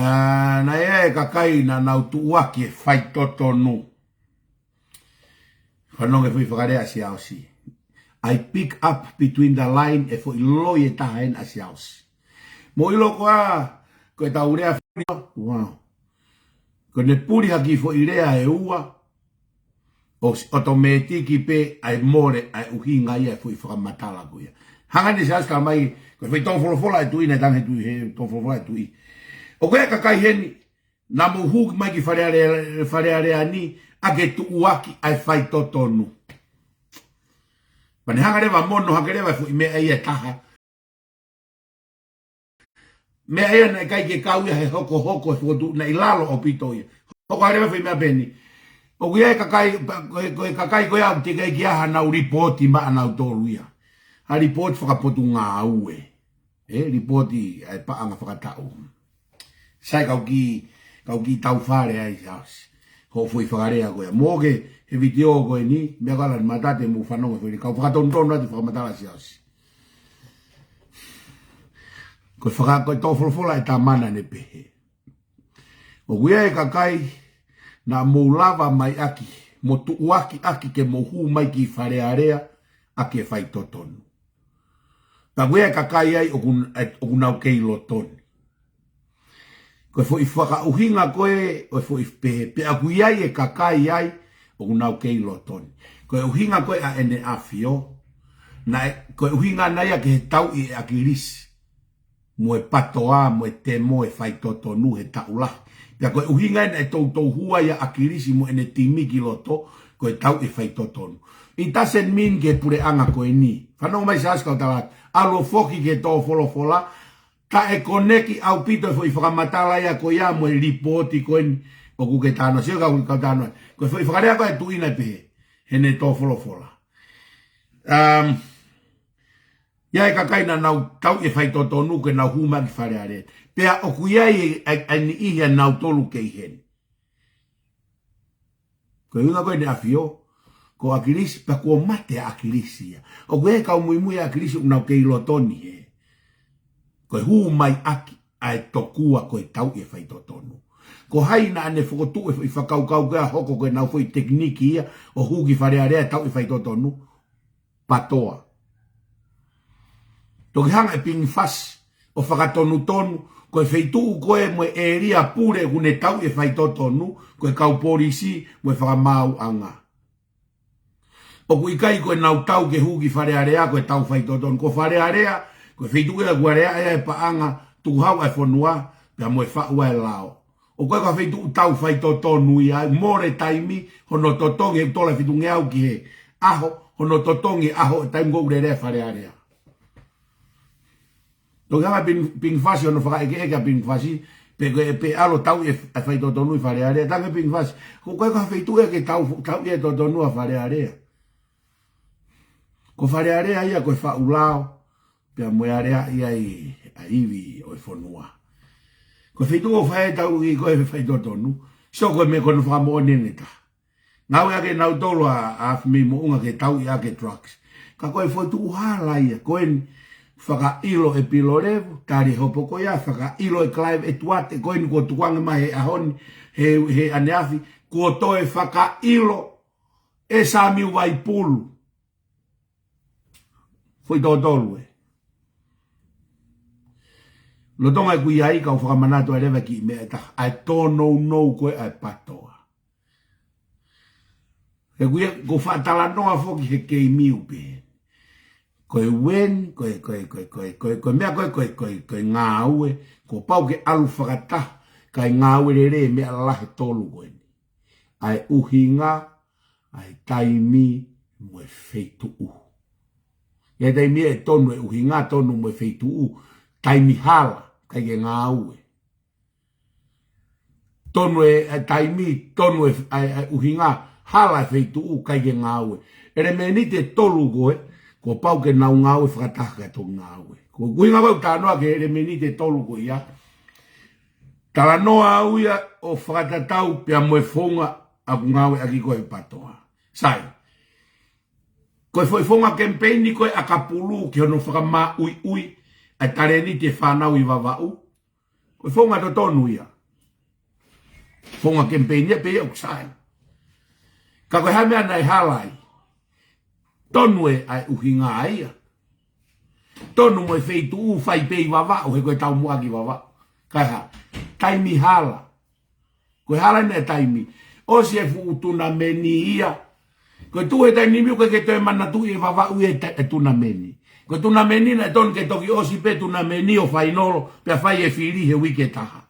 naʻe ʻi ai e kakai naʻa nau tuʻuaki e faitotonu. Fanongo ki he foʻi fakalea ʻa Siaosi. I pick up between the line e foʻi loi ʻe taha ʻena ʻa Siaosi. Mou ʻilo koā, ko ʻetau lea fuli, wow. Ko ʻene puli ha kiʻi foʻi lea ʻe ua, ʻosi ʻotomētiki pē ʻa e mole ʻa e ʻuhinga ia e foʻi fakamatala ko ia. Hanga ʻe Siaosi ʻo tala mai, ko e foʻi tō folofola ʻa e tuʻi naʻe talaange ʻe he tuʻi, he tō folofola ʻa e tuʻi. ʻOku ʻi ai e kakai heni, naʻa mou hū mai ki Fale Alea, Fale Alea ni, ʻa ke tuʻuaki ʻa e faitotonu. Pea ne hanga leva ʻo mono hake leva e foʻi meʻa ia ʻe taha. Meʻa ia naʻe ʻikai ke kau ia he hokohoko e fokotuʻu, naʻe ʻi lalo ʻaupito ia. Hoko hake leva e foʻi meʻa peheni. ʻOku ʻi ai e kakai, ko e, ko e kakai ko ia ʻoku teʻeki ai ke ʻi ai haʻanau lipooti maʻanautolu ia. Ha lipooti fakapotungāue. ʻE, lipooti ʻa e paʻanga fakataʻu. Sai, kau kiʻi, kau kiʻi tau fale ai Siaosi. Hoʻo foʻi fakalea ko ia. Mou ō ki he vitiō ko eni, meʻa ko ē ʻa Lani Matate, mou fanongo ki he foʻi, kau fakatonutonu atu e fakamatala ʻa Siaosi. Ko e faka-, ko e tō folofola ʻe tamana naʻá ne pehē, ʻoku ʻi ai e kakai naʻa mou lava mai ʻaki, mo tuʻuaki ʻaki ke mou hū mai ki Fale Alea ʻaki e faitotonu. Pea ʻoku ʻi ai e kakai ai ʻoku, ʻoku nau kei loto ni. Ko e foʻi fakaʻuhinga ko ē ʻo e foʻi pehē, pea ʻoku ʻi ai e kakai ai ʻoku nau kei loto ni. Ko e ʻuhinga ko ē ʻa ʻEne ʻAfio, naʻe, ko e ʻuhinga naʻe ʻi ai ke tauʻi ʻe ʻAkilisi mo e PATOA, mo e temo e faitotonu he taʻu lahi. Pea ko e ʻuhinga ia naʻe toutou hū ai ʻa ʻAkilisi mo ʻene timi ki loto, ko e tauʻi e faitotonu. It doesn't mean ki he puleʻanga ko eni. Fanongo mai Siaosi kau tala atu. ʻAlu ʻo foki ki he tō folofola, taʻe koneki ʻaupito e foʻi fakamatala ia ko ia mo e lipooti ko eni ʻoku ke talanoa, sio kau, kau talanoa. Ko e foʻi fakalea ko ē ʻa e tuʻi naʻe pehē, heʻene tō folofola. Um, ʻi ai e kakai naʻa nau tauʻi e faitotonu ke nau hū mai ki Fale Alea. Pea ʻoku ʻi ai e, e, e niʻihi ʻanautolu kei heni. Ko e ʻuhinga ko ē ʻEne ʻAfio, ko ʻAkilisi, pea kuo mate ʻa ʻAkilisi ia. ʻOku ʻi ai e kau muimui ʻa ʻAkilisi ʻoku nau kei loto ni he. Ko e hū mai ʻaki ʻa e tokua ko e tauʻi e faitotonu. Ko hai naʻá ne fokotuʻu e foʻi fakakaukau ko ia hoko ko ʻenau foʻi tekiniki ia ʻo hū ki Fale Alea ʻo tauʻi e faitotonu? PATOA. Toki hanga ʻe Pingi Fasi ʻo fakatonutonu, ko e feituʻu ko ē mo e ʻēlia pule ʻoku ne tauʻi e faitotonu, ko e kau polisi mo e fakamaauʻanga. ʻOku ʻikai ko e nau tau ke hū ki Fale Alea ko e tau faitotonu. Ko Fale Alea, ko e feituʻu ia ʻoku aleaʻi ai e paʻanga tukuhau ʻa e fonua, pea mo e faʻu ʻa e lao. ʻOku ʻikai ko ha feituʻu tau faitotonu ia, ʻoku mole taimi hono totongi e tola fitungeau ki he ʻaho, hono totongi e ʻaho e taimi ʻoku lele ai Fale Alea. Toki hanga Ping, Ping Fasi hono fakaʻekeʻeke ʻa Ping Fasi, pe ko e pe ʻalu ʻo tauʻi e faitotonu ʻi Fale Alea, tangi Ping Fasi. ʻOku ʻikai ko ha feituʻu ia ke tau, tauʻi e totonu ʻa Fale Alea. Ko Fale Alea ia ko e faʻu lao, pea mo e aleaʻi ai ʻa e ivi ʻo e fonua. Ko e feituʻu ʻoku fai ai e tauʻi ko e faitotonu, sio ko e meʻa ko hono fakamoʻoni ʻe taha. Ngāueʻaki ʻe nautolu ʻa, ʻa Afimeimoʻunga ke tauʻi ʻaki e drugs. Ka ko e feituʻu hala ia, ko eni fakaʻilo e Pilolevu, tali hopo ko ia, fakaʻilo e Clive ʻEtuate, ko eni kuo tukuange mai he ʻaho ni, he, he ʻaneafi, kuo toe fakaʻilo ʻe Samiu Vaipulu. Foʻi tōtolu ē. Lolotonga ʻeku ʻi ai, kau fakamanatu ai leva e kiʻi meʻa ʻe taha, ʻa e tōnounou ko ē ʻa e PATOA. He ʻoku ʻi ai, ʻoku ou faʻa talanoa foki he kei miu pē. Ko e weni, ko e, ko e, ko e, ko e, ko e, ko e meʻa ko e, ko e, ko e, ko e ngāue, kuo pau ke ʻalu fakataha, kae ngāue lelei e meʻa lalahi ʻe tolu ko eni. ʻA e ʻuhinga, ʻa e taimi mo e feituʻu. ʻI he taimi ʻe tonu e ʻuhinga, tonu mo e feituʻu, taimi hala, ʻikai ke ngāue. Tonu e, e taimi, tonu e, e, e ʻuhinga, hala e feituʻu, ʻikai ke ngāue. ʻElemēniti ʻe tolu ko ē, kuo pau ke nau ngāue fakataha kae toki ngāue. Ko e ʻuhinga ʻoku ou talanoa ki he ʻelemēniti ʻe tolu ko ia. Talanoa au ia ʻo fakatatau pea mo e founga ʻoku ngāueʻaki ko ē ʻe he PATOA. Sai. Ko e foʻi founga kemipeini ko ē ʻa Kapulu ki hono fakamāʻuiʻui ʻa e talēniti e fānau ʻi Vavaʻu. Ko e founga totonu ia. Founga kemipeini ia pē ia ʻoku sai. Ka ko e hā e meʻa naʻe hala ai? Tonu e ʻa e ʻuhinga ia. Tonu mo e feituʻu fai pē ʻi Vavaʻu, he ko e taumuʻa ki Vavaʻu. Kae hā, taimi hala. Ko e hala ʻena e taimi. ʻOsi e fuʻu tunameni ia. Ko e tuʻu he taimi ni ʻoku ʻikai ke toe manatuʻi ʻe Vavaʻu ia e ta-, e tunameni. Ko e tunameni naʻe tonu ke toki ʻosi pē tunameni ʻo fainolo, pea fai e fili he uike ʻe taha.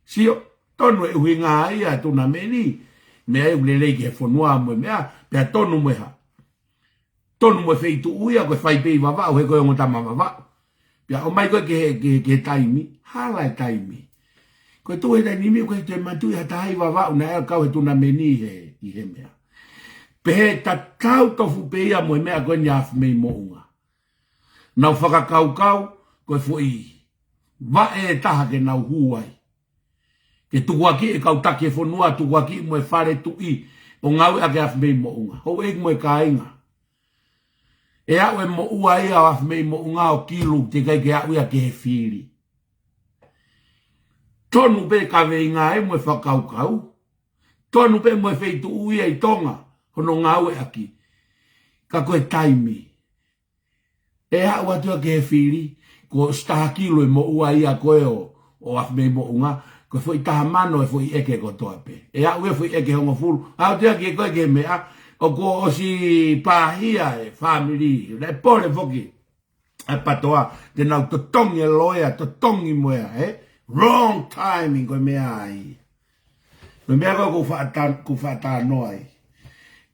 Sio, tonu e ʻuhinga ia e tunameni. Meʻa ia ʻoku lelei ki he fonua mo e meʻa, pea tonu mo e hā. Tonu mo e feituʻu ia ko e fai pē ʻi Vavaʻu he ko e ongo tama Vavaʻu. Pea ʻomai ko ē ki he, ki he, ki he taimi, hala e taimi. Ko e tuʻu he taimi ni ʻoku ʻikai toe manatuʻi ha taha ʻi Vavaʻu naʻe ʻalu kau he tunameni he, ʻi he meʻa. Pehē tatau tofu pē ia mo e meʻa ko eni ʻa Afimeimoʻunga. Nau fakakaukau, ko e foʻi vaʻe ʻe taha ke nau hū ai. Ke tukuakiʻi e kau taki e fonua, tukuakiʻi mo e fale tuʻi, ʻo ngāueʻaki ʻe Afimeimoʻunga. Houʻeiki mo e kāinga. ʻE aʻu e moʻua ia ʻo Afimeimoʻunga ʻo kilu, teʻeki ai ke aʻu ia ki he fili. Tonu pē kaveinga ē mo e fakakaukau. Tonu pē mo e feituʻu ia ʻi Tonga, hono ngāueʻaki. Ka ko e taimi. ʻE aʻu atu ia ki he fili, kuo ʻosi taha kilu e moʻua ia ko ē ʻo, ʻo Afimeimoʻunga, ko e foʻi taha mano e foʻi ʻeke kotoa pē. ʻE aʻu ia foʻi ʻeke hongofulu, aʻu atu ia ki he ko ē ki he meʻa, ʻoku ʻosi pāhia e fāmili, naʻe pole foki ʻa e PATOA, te nau totongi e loea, totongi mo ia, ē? Wrong timing ko e meʻa ai. Ko e meʻa ko ē ʻoku ou faʻa ta-, ʻoku ou faʻa talanoa ai.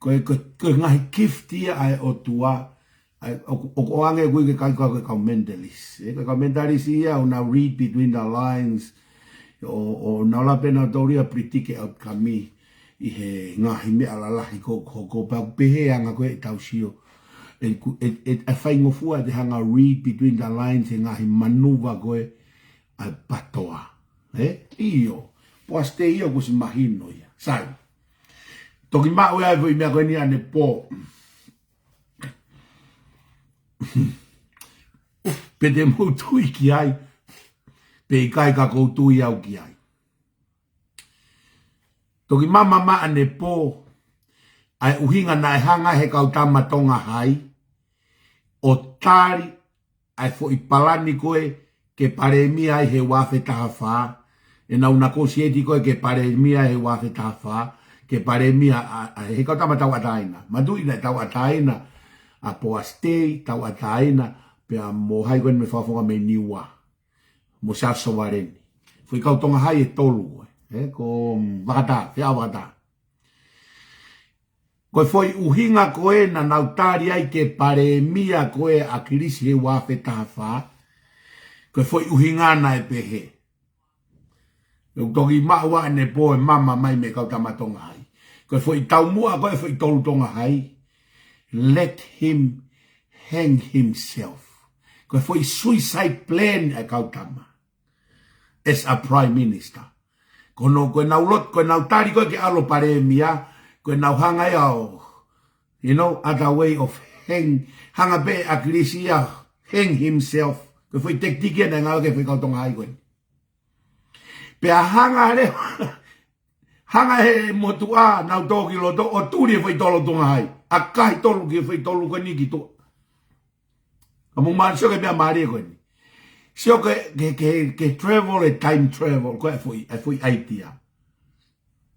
Ko e, ko e, ko e ngaahi gift ia ʻa e ʻOtua, ʻa e, ʻoku, ʻoku ʻoange ʻoku ʻikai ke kai ko e kau mentalist. ʻE, ko e kau mentalist ia, ʻoku nau read between the lines, ʻo, ʻo nau lava pē nautolu ia predict e outcome ʻi he ngaahi meʻa lalahi ko, ko, ko, pea ʻoku pehē anga ko ē ʻetau sio. ʻE, ku, ʻe, ʻe, ʻe faingofua ʻete hanga read between the lines he ngaahi manuva ko ē ʻa e PATOA. Ē? ʻIo. Poasite ia kuo ʻosi mahino ia. Sai. Toki maʻu ʻe au e foʻi meʻa ko eni ʻanepō. Pe te mou tui ki ai, pe ʻikai ka ʻoku ou tui au ki ai. Toki māmā ʻanepō, ʻa e ʻuhinga naʻe hanga he kau tama Tonga Hai, ʻo tali ʻa e foʻi palani ko ē ke palēmia ai he ua afe taha fā, ʻenau negotiate ko ē ke palēmia he ua afe taha fā, ke palēmia ʻa, ʻa, he kau tama tauʻatāina. Manatuʻi naʻe tauʻatāina ʻa Poasi Tei, tauʻatāina pea mo hai ko eni mei fakafofonga mei Niua, mo Siaosi Sovaleni. Foʻi kau Tonga Hai ʻe tolu ko ē, ē, ko Vakatā, Feʻao Vakatā. Ko e foʻi ʻuhinga ko ē naʻa nau tali ai ke palēmia ko ē ʻa ʻAkilisi he ua afe taha fā, ko e foʻi ʻuhinga naʻe pehē. ʻOku toki maʻu ʻa ʻene pō e mama mai mei he kau tama Tonga Hai. Ko e foʻi taumuʻa ko ē foʻi tolu Tonga Hai. Let him hang himself. Ko e foʻi suicide plan ʻa e kau tama as a prime minister. Ko hono, ko ʻenau lot, ko ʻenau tali ko ē ke ʻalu ʻo palēmia, ko ʻenau hanga ia ʻo, you know, other way of hang, hanga pē ʻe ʻAkilisi ia hang himself. Ko e foʻi tactic ia naʻe ngāueʻaki ʻe he foʻi kau Tonga Hai ko eni. Pea hanga leva, hanga ʻe he motuʻa naʻa nau tō ki loto ʻo tuli e foʻi tolu Tonga Hai. ʻAkahi tolu ki he foʻi tolu ko eni ki tuʻa. Ka mou manatu sio ki he meʻa mālie ko eni. Sio ki he, ki he, ki he, ki he travel, e time travel, ko e foʻi, e foʻi idea.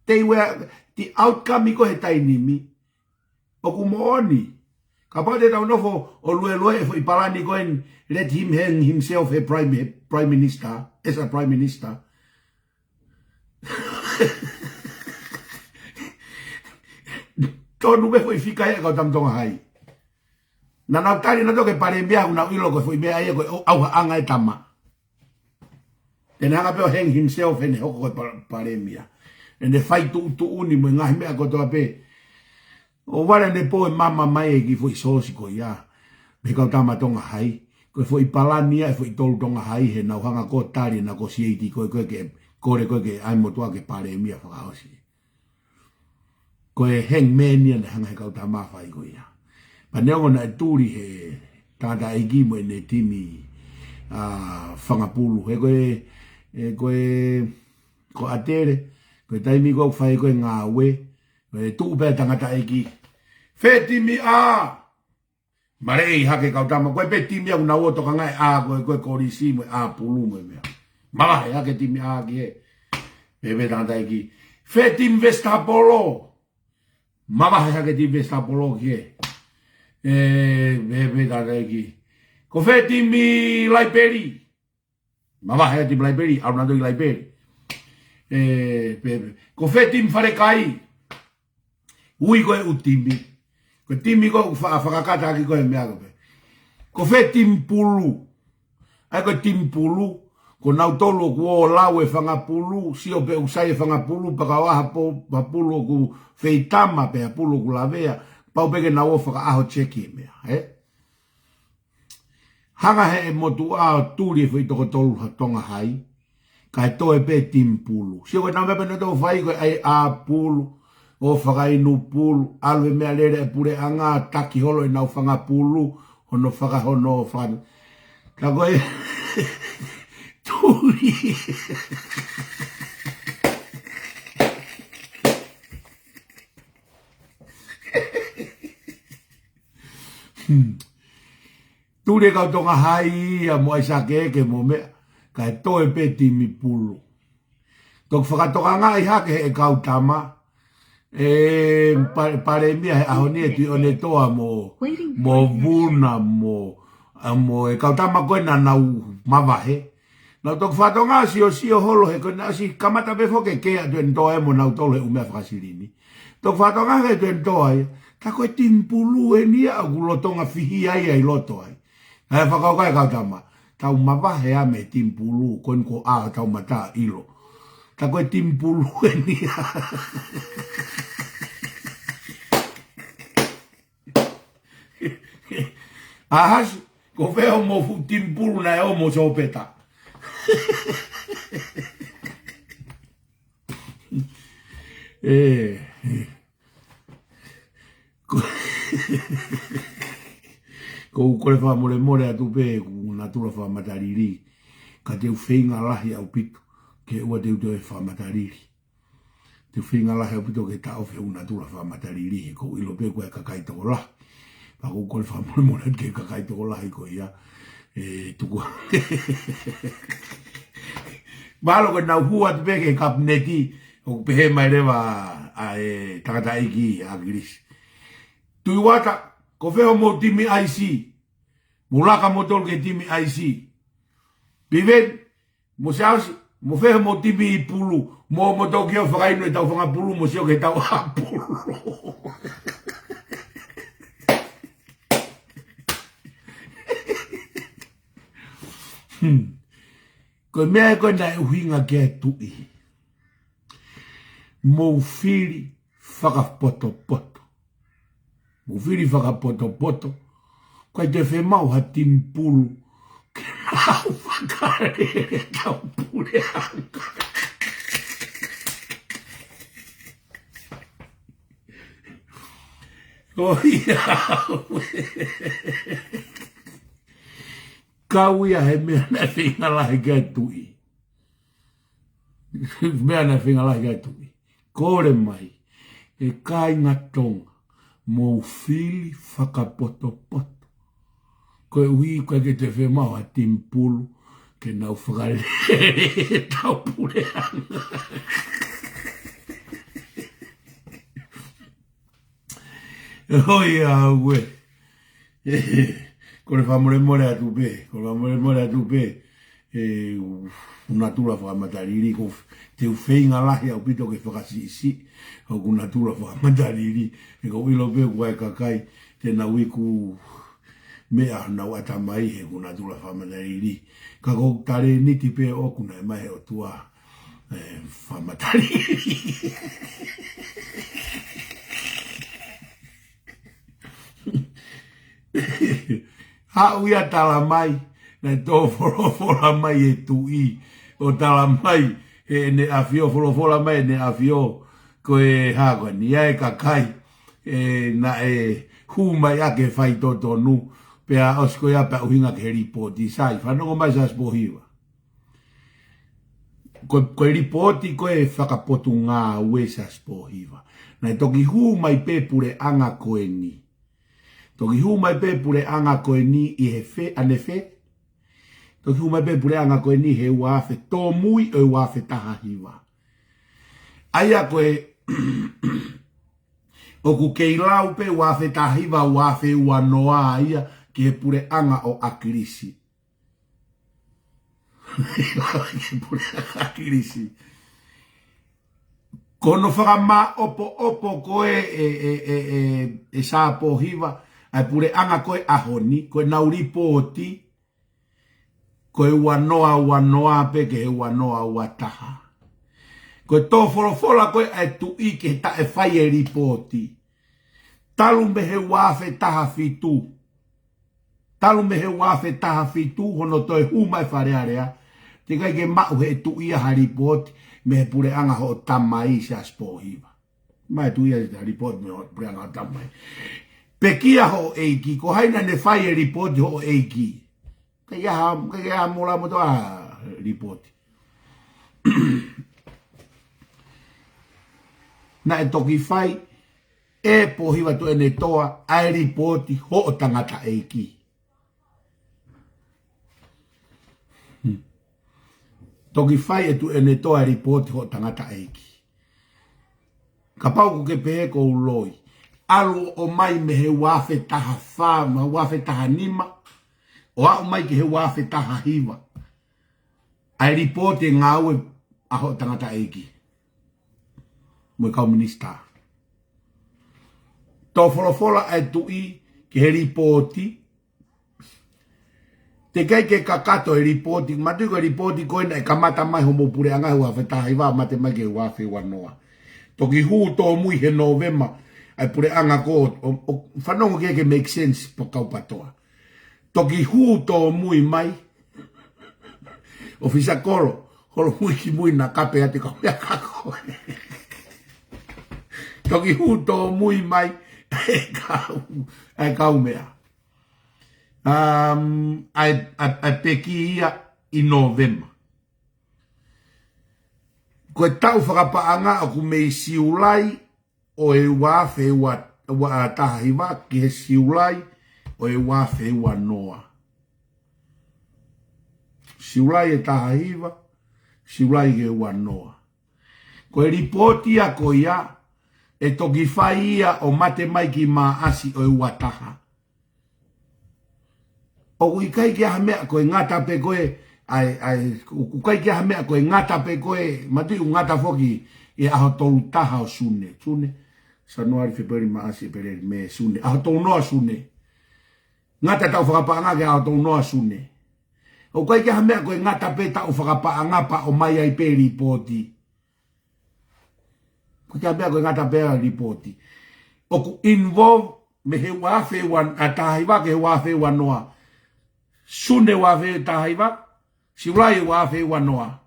They were, the outcome ko ē he taimi ni, ʻoku moʻoni. Kapau te tau nofo ʻo luelue e foʻi palani ko eni, let him hang himself he prime, he prime minister, as a prime minister. Tonu pē foʻi fika ia ʻa e kau tama Tonga Hai. Naʻa nau tali naʻa nau tō ke palēmia, ʻoku nau ʻilo ko e foʻi meʻa ia ko e ʻauhaʻanga e tama. Te ne hanga pē ʻo hang himself heʻene hoko ko e pa-, palēmia. ʻEne fai tuʻutuʻuni mo e ngaahi meʻa kotoa pē. ʻO vale ʻene pō e mama mai e kiʻi foʻi source ko ia mei he kau tama Tonga Hai. Ko e foʻi palani ia e foʻi tolu Tonga Hai heʻenau hanga ko ē ʻo tali e negotiate ko ē, ko ē ke kole ko ē ke ʻai e motuʻa ke palēmia fakaʻosi. Ko e hangman ia naʻe hanga ʻe he kau tama ʻo fai ko ia. Pea neongo naʻe tuli he tangataʻeiki mo ʻene timi, ʻa, fanga pulu. He ko e, he ko e, ko ʻAtele, ko e taimi ko ē ʻoku fai ko ē e ngāue, ko e tuʻu pē tangataʻeiki. Fē timi ʻā? Maleʻi hake kau tama, ko e pē timi ʻoku nau ō ʻo tokangaʻi ʻā, ko e, ko e kolisi mo e ʻā pulu mo e meʻa. Mavahe hake timi ʻā ki hē. Pehē pē tangataʻeiki, fē timi vesitapolo? Mavahe hake timi vesitapolo ki hē. Ē, pehē pē tangataʻeiki, ko fē timi laipeli? Mavahe hake timi laipeli, ʻalu nautolu ki laipeli. Ē, pehē pē, ko fē timi falekai? Ui ko e ʻū timi. Ko e timi ko ē ʻoku fa-, fakakata ʻaki ko ē e meʻa ko ē pē. Ko fē timi pulu? ʻA ia ko e timi pulu, ko nautolu ʻoku ō ʻo lau e fanga pulu, sio pe ʻoku sai e fanga pulu, pea ka ʻi ai ha po-, ha pulu ʻoku feitama pe ha pulu ʻoku lavea, pau pē ke nau ō ʻo fakaʻaho ʻo check e meʻa, ē? Hanga ʻe he motuʻa ʻo tuli e foʻi toko tolu ha Tonga Hai, kae toe pē timi pulu. Sio ko e taimi pē naʻa nau fai ko e ʻai ʻā pulu, ʻo fakainu pulu, ʻalu e meʻalele e puleʻanga, taki holo ʻenau fanga pulu, hono faka-, hono faka-, ka ko e tuli. Hmm. Tuli e kau Tonga Hai ia mo ʻAisake Eke mo meʻa, kae toe pē timi pulu. Toki fakatokangaʻi hake ʻe he kau tama, ē, pa-, palēmia he ʻaho ni ʻe Tuʻiʻonetoa mo, mo Vuna mo, ʻa, mo e kau tama ko ē naʻa nau mavahe. Naʻa ku toki fakatokangaʻi ʻo siosio holo he ko ē naʻe ʻosi kamata pē foki e kē ʻa Tuʻiʻonetoa ia mo nautolu he ʻū meʻa fakasilini. Toki fakatokangaʻi ʻe Tuʻiʻonetoa ia, tā ko e timi pulu eni ia ʻoku lolotonga fihia ia ʻi loto ai. Naʻe fakakaukau e kau tama, tau mavahe ā mei he timi pulu, ko eni ko ʻā tau mata ʻilo. Tā ko e timi pulu eni ia. ʻAhasi, ko fē hoʻomo fuʻu timi pulu naʻe ō mo Sōpeta? Ē, ē. Ko, ʻoku ou kole fakamolemole atu pē ʻeku natula fakamatalili. Ka te u feinga lahi ʻaupito ke ʻoua te u toe fakamatalili. Te u feinga lahi ʻaupito ke taʻofi ʻeku natula fakamatalili he ʻoku ou ʻilo pē ko e kakai tokolahi. Pea ʻoku ou kole fakamolemole atu ki he kakai tokolahi ko ia. ʻE tuku. Mahalo ko ʻenau hū atu pē ki he kapineti, ʻoku pehē mai leva ʻa e tangataʻeiki ʻAkilisi. Tuʻi Uata, ko fē hoʻomou timi ʻaisi? Mou laka moutolu ki he timi ʻaisi. Piveni, mo Siaosi, mo fē hoʻomou timi pulu? Mo, mo toki ō fakainu ʻetau fanga pulu, mo sio ki heʻetau ʻā pulu. Hmm. Ko e meʻa ē ko ē naʻe ʻuhinga ki ai e tuʻi. Mou fili fakapotopoto. Mou fili fakapotopoto. ʻOku ʻikai toe fiemaʻu ha timi pulu ke nau fakalele ʻetau puleʻanga. ʻOiauē. Kau ia he meʻa naʻe feinga lahi ki ai e tuʻi. Meʻa naʻe feinga lahi ki ai e tuʻi. Kole mai, ʻe kāinga Tonga, mou fili fakapotopoto. Koeʻuhi ʻoku ʻikai ke toe fiemaʻu ha timi pulu ke nau fakalele ʻetau puleʻanga. ʻOiauē. Kole fakamolemole atu pē, kole fakamolemole atu pē. ʻE, ʻoku natula fakamatalili, ʻoku te u feinga lahi ʻaupito ke fakasiʻisiʻi hoku natula fakamatalili. He ʻoku ou ʻilo pē ʻoku ʻi ai e kakai te nau iku meʻa honau ʻatamai he ʻoku natula fakamatalili. Ka ko e talēniti pē ʻoku ʻomai ʻe he ʻOtua, ʻe, fakamatalili. Haʻu ia ʻo tala mai, naʻe tō folofola mai e tuʻi, ʻo tala mai ʻe heʻene ʻAfio, folofola mai ʻe heʻene ʻAfio, ko e hā ko eni, ʻa e kakai ē naʻe hū mai ʻaki e faitotonu, pea ʻosi ko ia pea ʻuhinga ki he lipooti. Sai, fanongo mai Siaosi Pōhiva. Ko, ko e lipooti ko ē fakapotungāue Siaosi Pōhiva. Naʻe toki hū mai pē puleʻanga ko eni. Toki hū mai pē puleʻanga ko eni ʻi he fē, ʻanefē? Toki hū mai pē puleʻanga ko eni he ua afe, tōmui ʻo e ua afe taha hiva. ʻA ia ko ē, ʻoku kei lau pē ua afe taha hiva, ua afe ua noa ia ki he puleʻanga ʻo ʻAkilisi. Puleʻanga ʻAkilisi. Ko hono fakamāʻopoʻopo ko ē ʻe, ʻe, ʻe, ʻe, ʻe Siaosi Pōhiva ʻa e puleʻanga ko ē ʻaho ni, ko ʻenau lipooti, ko e ua noa ua noa pē ki he ua noa ua taha. Ko e tō folofola ko ē ʻa e tuʻi ki he taʻe fai e lipooti, talu mei he ua afe taha fitu. Talu mei he ua afe taha fitu, hono toe hū mai Fale Alea, teʻeki ai ke maʻu ʻe he tuʻi ia ha lipooti mei he puleʻanga hoʻo tamai Siaosi Pōhiva. Mai tuʻi ia ha lipooti mei he puleʻanga hoʻo tamai. Pekia hoʻo ʻeiki, ko hai naʻa ne fai e lipooti hoʻo ʻeiki? ʻIkai ha, ʻikai ha mola moto a lipooti. Naʻe toki fai ʻe Pōhiva Tuʻiʻonetoa ʻa e lipooti hoʻo tangataʻeiki. Hmm. Toki fai ʻe Tuʻiʻonetoa e lipooti hoʻo tangataʻeiki. Kapau ʻoku ke pehē ʻoku ou loi, ʻalu ʻo ʻomai mei he ua afe taha fā, mei he ua afe taha nima, ʻo aʻu mai ki he ua afe taha hiva ʻa e lipooti e ngāue ʻa hoʻo tangataʻeiki mo e kau minisitā. Tō folofola ʻa e tuʻi ki he lipooti, teʻeki ai ke kakato e lipooti, manatuʻi ko e lipooti ko ē naʻe kamata mai hoʻomou puleʻanga he ua afe taha hiva, mate mai ki he ua afe ua noa. Toki hū tōmui he Nōvema ʻa e puleʻanga ko ē, ʻo, ʻo, fanongo ki ai ke make sense pea kau patoa. Toki hū tōmui mai, ʻOfisa Kolo, holo mui ki mui naʻa kape atu e kau meʻa ka ko ē. Toki hū tōmui mai ʻa e kau, ʻa e kau meʻa. Um, ʻa e, ʻa e, ʻa e pekia ʻi Nōvema. Ko e taʻu fakapaʻanga ʻoku mei Siulai ʻo e ua afe ua, ua taha hiva ki he Siulai ʻo e ua afe ua noa. Siulai ʻe taha hiva, Siulai ke ua noa. Ko e lipooti ia ko ia, ʻe toki fai ia ʻo mate mai ki Maʻasi ʻo e ua taha. ʻOku ʻikai ke ʻi ai ha meʻa ko e ngata pē ko e, ʻai, ʻai, ʻoku ʻikai ke ʻi ai ha meʻa ko e ngata pē ko e, mātuʻaki ʻoku ngata foki ʻi he ʻaho tolu taha ʻo Sune. Sune, Sānuali, Fēpueli, Maʻasi, ʻEpeleli, Mē, Sune. ʻAho tolu noa Sune. Ngata taʻu fakapaʻanga ki he ʻaho tolu noa Sune. ʻOku ʻikai ke ʻi ai ha meʻa ko e ngata pē taʻu fakapaʻanga pea ʻomai ai pē lipooti. ʻOku ʻikai ke ʻi ai ha meʻa ko e ngata pē lipooti. ʻOku involve mei he ua afe ua, ʻa, taha hiva ki he ua afe ua noa. Sune ua afe taha hiva, Siulai ua afe ua noa.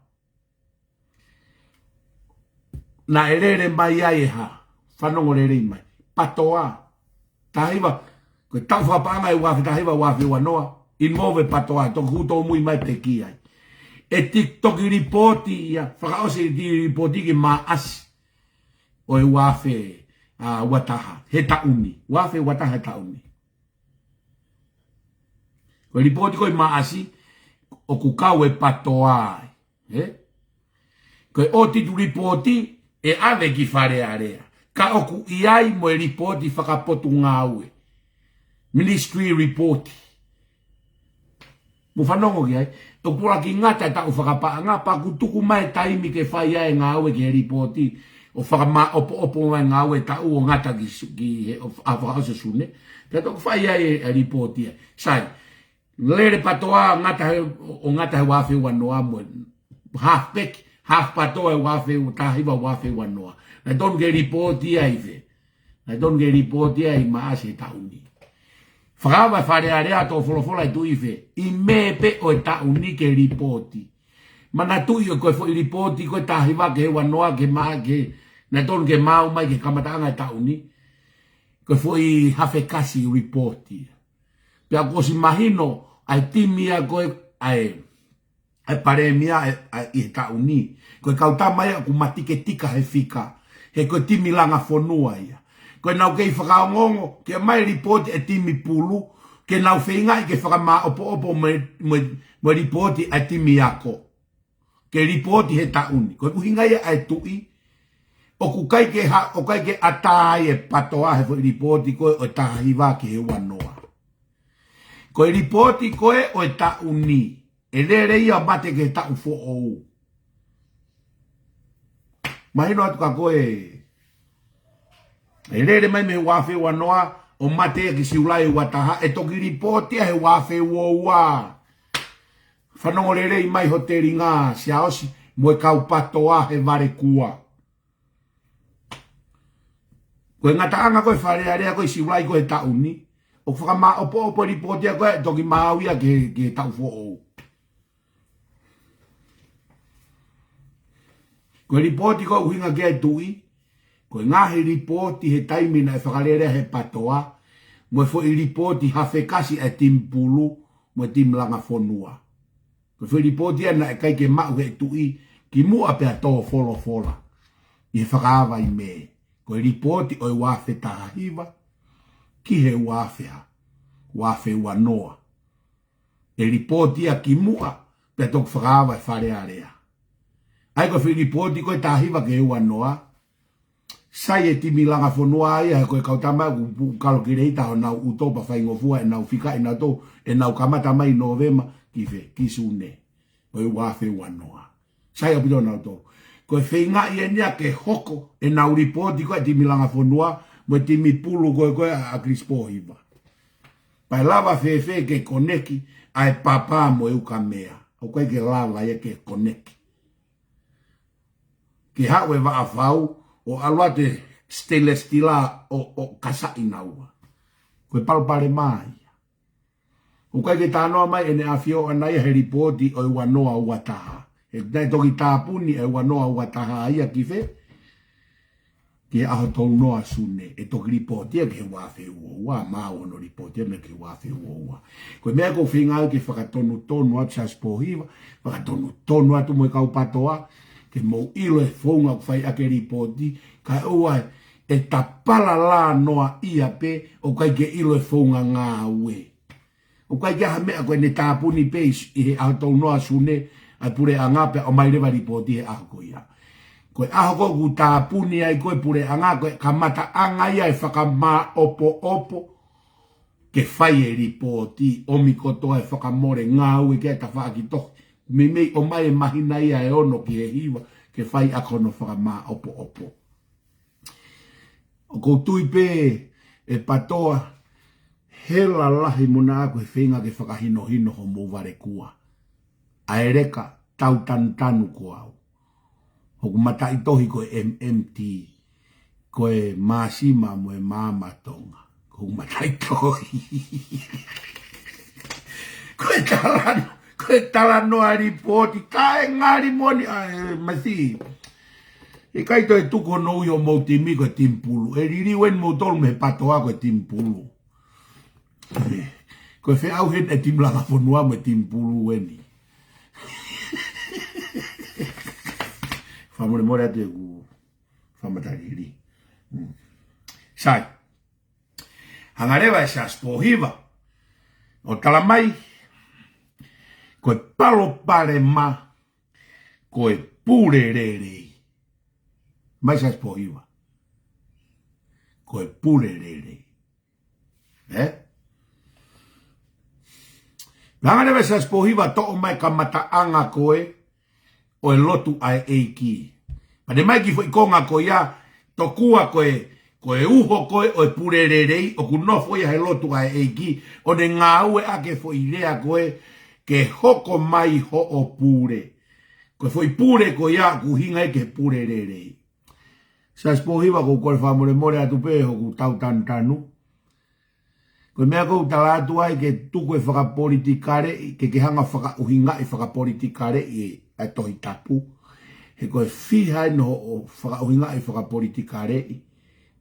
Naʻe lele mai ai e hā, fanongo lelei mai. PATOA. Taha hiva, ko e taʻu fakapaʻanga ʻi he ua afe taha hiva, ua afe ua noa. Involve PATOA, toki hū tōmui mai pē ki ai. ʻE ti-, toki lipooti ia, fakaʻosi e ti lipooti ki Maʻasi ʻo e ua afe, ʻa, ua taha, he taʻu ni. Ua afe ua taha he taʻu ni. Ko e lipooti ko ē ʻi Maʻasi, ʻoku kau e PATOA ai. Ē? Ko e audit report ʻe ʻave ki Fale Alea. Ka ʻoku ʻi ai mo e lipooti fakapotungāue. Ministry report. Mou fanongo ki ai. ʻOku ʻuluaki ngata e taʻu fakapaʻanga pea ʻoku tuku mai e taimi ke fai ai e ngāue ki he lipooti. ʻO fakamāʻopoʻopo mai e ngāue taʻu ʻo ngata ki Su-, ki he ʻo, ʻa fakaʻosi ʻo Sune. Pea toki fai ai e, e lipooti ai. Sai. Lele PATOA ngata he, ʻo ngata he ua afe ua noa mo e half back, half PATOA he ua afe taha hiva ua afe ua noa. Naʻe tonu ke lipooti ai fē. Naʻe tonu ke lipooti ai ʻi Maʻasi he taʻu ni. Fakaava Fale Alea ʻo folofola e tuʻi fē. ʻI Mē pē ʻo e taʻu ni ke lipooti. Manatuʻi ʻoku ko e foʻi lipooti ko e taha hiva ki he ua noa ke mā ke, naʻe tonu ke maʻu mai ki he kamataʻanga e taʻu ni. Ko e foʻi hafekasi lipooti. Pea kuo ʻosi mahino ʻa e timi ia ko ē, ʻa e, ʻa e palēmia ʻa e, ʻa e ʻi he taʻu ni. Ko e kau tama ia ʻoku matiketika he fika. He ko e timi langa fonua ia. Ko ʻenau kei fakaongoongo, ke ʻomai lipooti e timi pulu, ke nau feingaʻi ke fakamāʻopoʻopo mo e, mo e, mo e lipooti ʻa e timi ako. Ke lipooti he taʻu ni. Ko e ʻuhinga ia ʻa e tuʻi, ʻoku ʻikai ke ha-, ʻoku ʻikai ke ʻatā ai e PATOA he foʻi lipooti ko ē ʻo e taha hiva ki he ua noa. Ko e lipooti ko ē ʻo e taʻu ni, ʻe lele ia ʻo mate ki he taʻu foʻou. Mahino atu kia koe. ʻE lele mai mei he ua afe ua noa, ʻo mate ia ki Siulai ua taha, ʻe toki lipooti ia he ua afe ua ua. Fanongo lelei mai ho telinga, Siaosi, mo e kau PATOA he valekua. Ko e ngataʻanga ko ē Fale Alea ko ē ʻi Siulai ko ē he taʻu ni. ʻOku fakamāʻopoʻopo e lipooti ia ko ē, toki maʻu ia ki he, ki he taʻu foʻou. Ko e lipooti ko ē ʻuhinga ki ai e tuʻi, ko e ngaahi lipooti he taimi naʻe fakalele ai he PATOA, mo e foʻi lipooti hafekasi ʻa e timi pulu, mo e timi langa fonua. Ko e foʻi lipooti ia naʻe ʻikai ke maʻu he tuʻi, kimuʻa pea tō folofola. ʻI he fakaava ʻi Mē. Ko e lipooti ʻo e ua afe taha hiva, ki he ua afe ha, ua afe ua noa. ʻE lipooti ia kimuʻa, pea toki fakaava ʻe Fale Alea. ʻA ia ko e foʻi lipooti ko ē taha hiva ki he ua noa, sai e timi langa fonua ia, he ko e kau tama ʻoku pu-, kalokiuleita honau ʻuto pea faingofua ʻenau fika ʻenau tō, ʻenau kamata mai Nōvema ki fē, ki Sune. ʻO e ua afe ua noa. Sai ʻaupito nautolu. Ko e feingaʻi eni ia ke hoko ʻenau lipooti ko ē timi langa fonua, mo e timi pulu ko ē ko ē ʻa ʻAkilisi Pōhiva. Pea ʻe lava fēfē ke koneki ʻa e papa mo e ukamea. ʻOku ʻikai ke lava ia ke koneki. Ke haʻu e vaʻa fau, ʻo ʻalu atu e stainless steel ʻo, ʻo kasaʻi naua. Ko e palopalema ia. ʻOku ʻikai ke talanoa mai ʻEne ʻAfio ʻAna ia he lipooti ʻo e ua noa ua taha. He naʻe toki tāpuni e ua noa ua taha ia ki fē? Ki he ʻaho tolu noa Sune, ʻe toki lipooti ia ki he ua afe ua ua, maʻu hono lipooti ia mei he ua afe ua ua. Ko e meʻa ʻoku ou feinga ke fakatonutonu atu Siaosi Pōhiva, fakatonutonu atu mo e kau PATOA, ke mou ʻilo e founga ʻoku fai ʻaki e lipooti, kae ʻoua ʻe tapalala noa ia pē, ʻoku ʻikai ke ʻilo e founga ngāue. ʻOku ʻikai ke ʻi ai ha meʻa, ko ʻene tāpuni pē ʻi he ʻaho tolu noa Sune ʻa e puleʻanga pea ʻomai leva lipooti he ʻaho ko ia. Ko e ʻaho ko ē ʻoku tāpuni ai ko ē puleʻanga, ko e kamataʻanga ia e fakamāʻopoʻopo ke fai e lipooti, ʻomi kotoa e fakamole, ngāue ki ai e tafaʻaki tohi. Meimei ʻomai e māhina ia ʻe ono ki he hiva ke fai ʻaki hono fakamāʻopoʻopo. ʻOku ou tui pē ʻe Patoa, hela lahi mona ʻaku he feinga ke fakahinohino hoʻomou valekua. ʻA e leka, tautanutanu ko au. Hoku mataʻitohi ko e M M T, ko e Māsima mo e Maama Tonga. Ko hoku mataʻitohi. Ko e talanoa, ko e talanoa lipooti, kae ngali moʻoni, ʻa e masi. ʻIkai toe tuku hono ui hoʻomou timi ko e timi pulu. ʻE liliu eni moutolu mei he Patoa ko e timi pulu. Ko e feʻauhi eni e timi langa fonua mo e timi pulu eni. Fakamolemole atu ʻeku fakamatala lelei. Mm. Sai. Hanga leva ʻe Siaosi Pōhiva ʻo tala mai, ko e palopalema ko e pule lelei. Mai Siaosi Pōhiva. Ko e pule lelei. Ē? Hanga leva ʻe Siaosi Pōhiva ʻo toʻo mai e kamataʻanga ko ē ʻo e lotu ʻa e ʻEiki. Pea ne ʻomai e kiʻi foʻi konga ko ia, tokua ko e, ko e uho ko ē ʻo e pule lelei, ʻoku nofo ia he lotu ʻa e ʻEiki, ʻo ne ngāueʻaki e foʻi lea ko ē, ke hoko mai hoʻo pule. Ko e foʻi pule ko ia ʻoku ʻuhinga ia ki he pule lelei. Siaosi Pōhiva, ʻoku ou kole fakamolemole atu pē hoku tautanutanu. Ko e meʻa ʻoku ou tala atu ai ke tuku e fakapolitikaleʻi, ke ke hanga ʻo fakaʻuhingaʻi fakapolitikaleʻi ʻa e Tohi Tapu. He ko e fiha eni hoʻo fakaʻuhingaʻi fakapolitikaleʻi,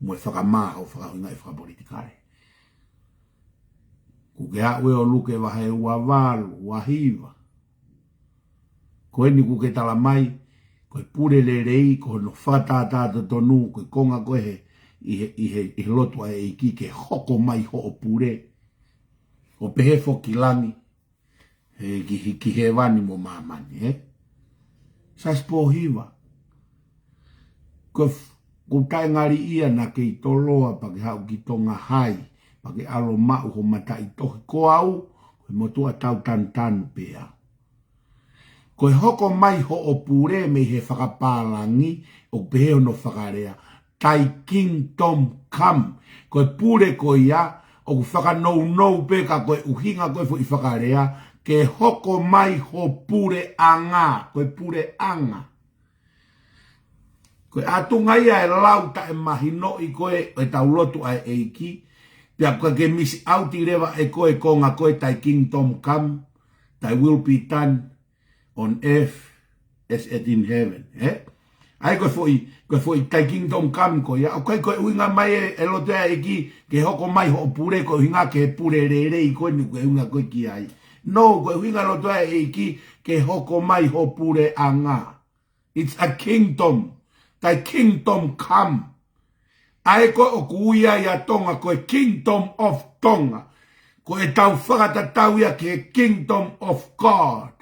mo e fakamā hoʻo fakaʻuhingaʻi fakapolitikaleʻi. Kuo ke aʻu ē ʻo Luke vahe ua valu, ua hiva. Ko eni kuo ke tala mai, ko e pule lelei, ko hono fakatātā totonu, ko e konga ko ē he, ʻi he, ʻi he, ʻi he lotu ʻa e ʻEiki ke hoko mai hoʻo pule. ʻO pehē foki ki langi, he ki, ki, ki hēvani mo māmani, ē? Siaosi Pōhiva. Ko f-, ko e taʻengaliʻi ia naʻa ke ʻi Toloa pea ke haʻu ki Tonga Hai, pea ke ʻalu ʻo maʻu ho mataʻitohi ko au, ko e motuʻa tautanutanu pē au. Ko e hoko mai hoʻo pule mei he fakapālangi, ʻoku pehē hono fakalea, Thy kingdom come. Ko e pule ko ia, ʻoku fakanounou pē ka ko e ʻuhinga ko ē foʻi fakalea, ke hoko mai ho puleʻanga, ko e puleʻanga. Ko e ʻatunga ia e lau taʻemahinoʻi ko ē ʻo e tau lotu ʻa e ʻEiki, pea ʻoku ke misi ʻauti leva ʻe koe e konga ko e Thy kingdom come, thy will be done on earth as it in heaven, ē? ʻA ia ko e foʻi, ko e foʻi Thy kingdom come ko ia, ʻoku ʻikai ko e ʻuhinga mai e, e lotu ʻa e ʻEiki, ke hoko mai hoʻo pule, ko e ʻuhinga ki he pule lelei ko eni ko e ʻuhinga ko ē ki ai. No, ko e ʻuhinga lotu ʻa e ʻEiki, ke hoko mai ho puleʻanga. It's a kingdom. Thy kingdom come. ʻA ia ko ē ʻoku ui ai ʻa Tonga ko e Kingdom of Tonga. Ko e tau fakatatau ia ki he Kingdom of God.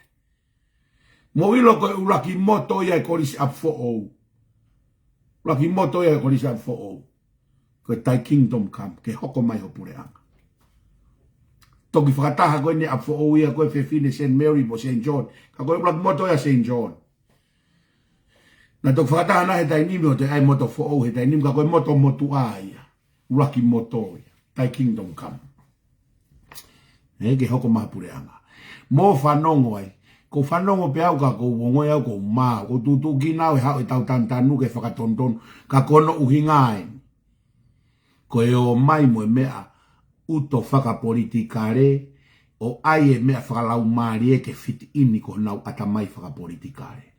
Mou ʻilo ko e ʻuluaki moto ia e Kolisi ʻApifoʻou. ʻUluaki moto ia e Kolisi ʻApifoʻou. Ko e Thy kingdom come, ke hoko mai ho puleʻanga. Toki fakataha ko eni ʻApifoʻou ia ko e fefine Saint Mary mo Saint John. Ka ko e ʻuluaki moto ia Saint John. Naʻe toki fakataha naʻe he taimi ni mo e toe ʻai moto foʻou he taimi ni, ka ko e moto motuʻa ia. ʻUluaki moto ia. Thy kingdom come. Ē, ke hoko mai ho puleʻanga. Mou fanongo ai. ʻOku ou fanongo pē au ka ʻoku ou ongoʻi au ʻoku ou mā. ʻOku ou tuʻutuʻu ki nau e haʻu e tau tanutanu ke fakatonutonu. Ka ko hono ʻuhinga eni. Ko e ō mai mo e meʻa ʻuto fakapolitikale, ʻo ʻai e meʻa fakalaumālie ke fiti ʻini ko honau ʻatamai fakapolitikale.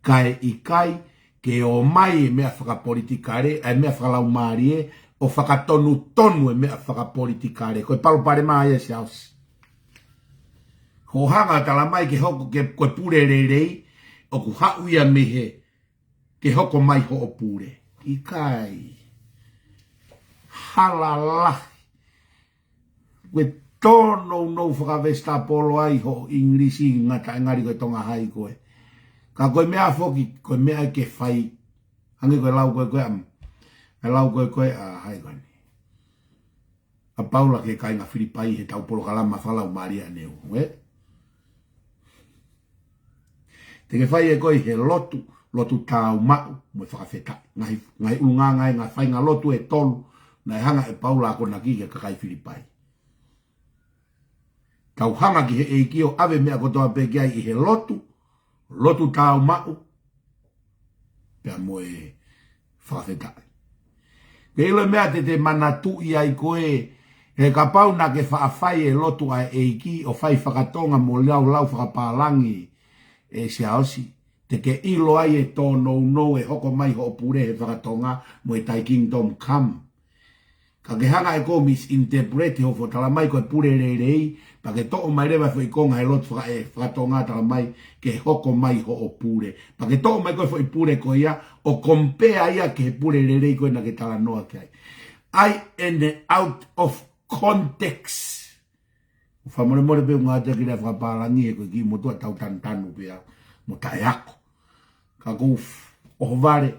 Kae ʻikai, ke ō mai e meʻa fakapolitikale, e meʻa fakalaumālie, ʻo fakatonutonu e meʻa fakapolitikale. Ko e palopalema ia Siaosi. Hoʻo hanga ʻo tala mai ke hoko ke, ko e pule lelei, ʻoku haʻu ia mei he, ke hoko mai hoʻo pule. ʻIkai. Hala lahi. Ko e tōnounou fakavesitapolo ai hoʻo English ngata e ngali ko e Tonga hai koe. Ka ko e meʻa foki, ko e meʻa ke fai. Hangē ko e lau ko ē ko ē ʻa, e lau ko ē ko ē ʻa hai ko eni. ʻA Paula ki he kāinga Filipai he ʻetau polokalama fakalaumālie ʻaneuhu, ē? Te ke fai ʻe koe he lotu, lotu tāumaʻu, mo e fakafetaʻi. Ngaahi, ngaahi ʻulungaanga ē, ngaahi faʻahinga lotu ʻe tolu, naʻe hanga ʻe Paula ʻo akonaki ki he kakai Filipai. Tau hanga ki he ʻEiki ʻo ʻave meʻa kotoa pē ki ai ʻi he lotu, lotu tāumaʻu, pea mo e fakafetaʻi. Ke ʻilo e meʻa te te manatuʻi ai ko ē, he kapau naʻa ke faʻa fai e lotu ʻa e ʻEiki ʻo fai fakatonga mo laulau fakapālangi ʻe Siaosi, te ke ʻilo ai e tōnounou ʻe hoko mai hoʻo pule he fakatonga mo e Thy Kingdom Come. Ka ke hanga ʻe koe ʻo misinterpret hoʻo foʻi tala mai ko e pule lelei, pea ke toʻo mai leva e foʻi konga he lotu faka-, ʻe fakatonga tala mai ke hoko mai hoʻo pule. Pea ke toʻo mai ko e foʻi pule ko ia, ʻo compare ia ki he pule lelei ko ē naʻa ke talanoa ki ai. ʻAi ʻene out of context. ʻO fakamolemole pē ʻoku ngata ki he lea fakapālangi he ko e kiʻi motuʻa tau tanutanu pē au mo taʻeako. Ka ʻoku f-, ʻohovale.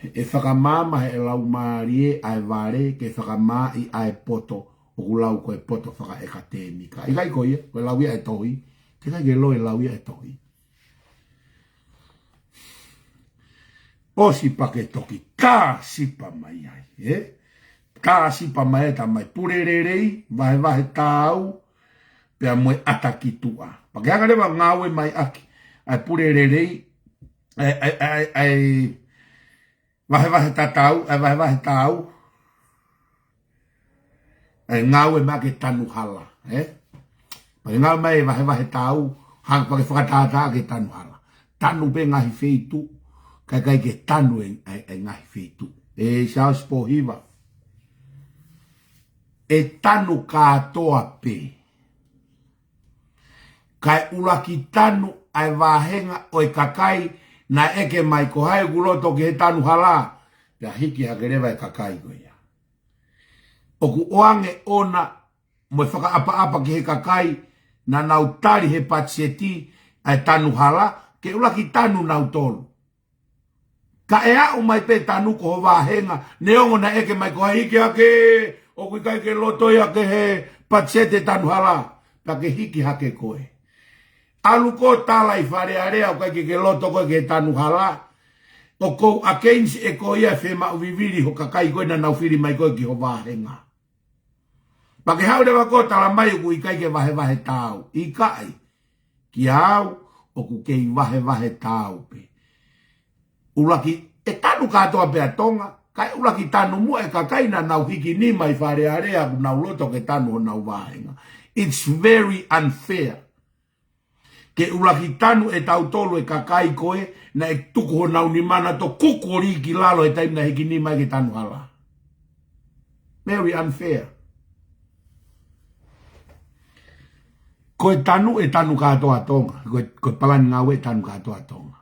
ʻE fakamaama ʻe he Laumālie ʻa e vale, ke fakamaaʻi ʻa e poto, ʻoku lau ko e poto fakaʻekatēmika. ʻIkai ko ia, ko e lau ia ʻa e tohi, teʻeki ke lau e lau ia ʻa e tohi. ʻOsi pea ke toki tā sipa mai ai, ē? Tā sipa mai ai, tā mai pule lelei, vahevahe tāu, pea mo e ʻata ki tuʻa. Pea ke hanga leva ʻo ngāue mai ʻaki ʻa e pule lelei, ʻa e, ʻa e, ʻa e, ʻa e vahevahe tatau, ʻa e vahevahe tāu, ʻa e ngāue mai ki he tanu hala, ē? Pea ke ngāue mai e vahevahe tāu, hanga pea ke fakatātā ki he tanu hala. Tanu pē ngaahi feituʻu, kae ʻikai ke tanu e, e, e ngaahi feituʻu. ʻE Siaosi Pōhiva, ʻe tanu kātoa pē. Kae ʻuluaki tanu ʻa e vāhenga ʻo e kakai naʻe ʻeke mai ko hai ʻoku loto ki he tanu hala, pea hiki hake leva e kakai ko ia. ʻOku ʻoange ʻona mo e fakaʻapaʻapa ki he kakai naʻa nau tali he patiseti ʻa e tanu hala, ke ʻuluaki tanu nautolu. Ka ʻe aʻu mai pē tanu ko ho vāhenga, neongo naʻe ʻeke mai ko hai, hiki hake, ʻoku ʻikai ke loto ia ki he patiseti tanu hala, pea ke hiki hake koe. ʻAlu koe ʻo tala ʻi Fale Alea ʻoku ʻikai ke ke loto koe ki he tanu hala, ʻoku ou against ʻe koe ia e fiemaʻu vivili ho kakai ko ē naʻa nau fili mai koe ki ho vāhenga. Pea ke haʻu leva koe ʻo tala mai ʻoku ʻikai ke vahevahe tāu. ʻIkai. Kiate au, ʻoku kei vahevahe tāu pē. ʻUluaki, ʻe tanu kātoa pē ʻa Tonga, kae ʻuluaki tanu muʻa e kakai naʻa nau hiki nima ʻi Fale Alea ʻoku nau loto ke tanu honau vāhenga. It's very unfair. Ke ʻuluaki tanu ʻe tautolu e kakai ko ē naʻe tuku honau nima naʻa nau kuku ʻo lī ki lalo he taimi naʻe hiki nima ai ke tanu hala. Very unfair. Ko e tanu ʻe tanu kātoa ʻa Tonga. Ko e, ko e palani ngāue ʻe tanu kātoa ʻa Tonga.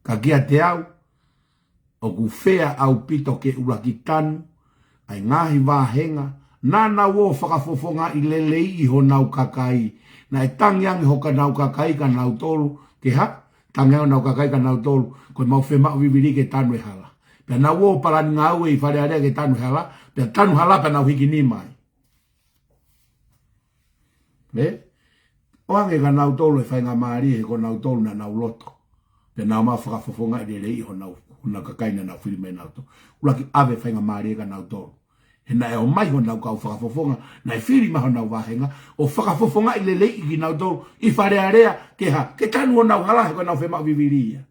Ka kiate au, ʻoku fea ʻaupito ke ʻuluaki tanu ʻa e ngaahi vāhenga naʻa nau ō ʻo fakafofongaʻi leleiʻi honau kakai. Naʻe tangi ange honau kakai kia nautolu, ke hā? Tangi ange honau kakai kia nautolu, ko ʻemau fiemaʻu vivili ke tanu e hala. Pea nau ō ʻo palani ngāue ʻi Fale Alea ke tanu e hala, pea tanu hala pea nau hiki nima ai. Ē? ʻOange kia nautolu e faingamālie he ko nautolu naʻa nau loto. Pea nau ō mai ʻo fakafofongaʻi leleiʻi honau, honau kakai naʻa nau fili mai nautolu. ʻUluaki ʻave faingamālie kia nautolu. He naʻe ō mai honau kau fakafofonga, naʻe fili mai honau vāhenga, ʻo fakafofongaʻi leleiʻi kinautolu ʻi Fale Alea, ke hā? Ke tanu honau hala he ko ʻenau fiemaʻu vivili ia.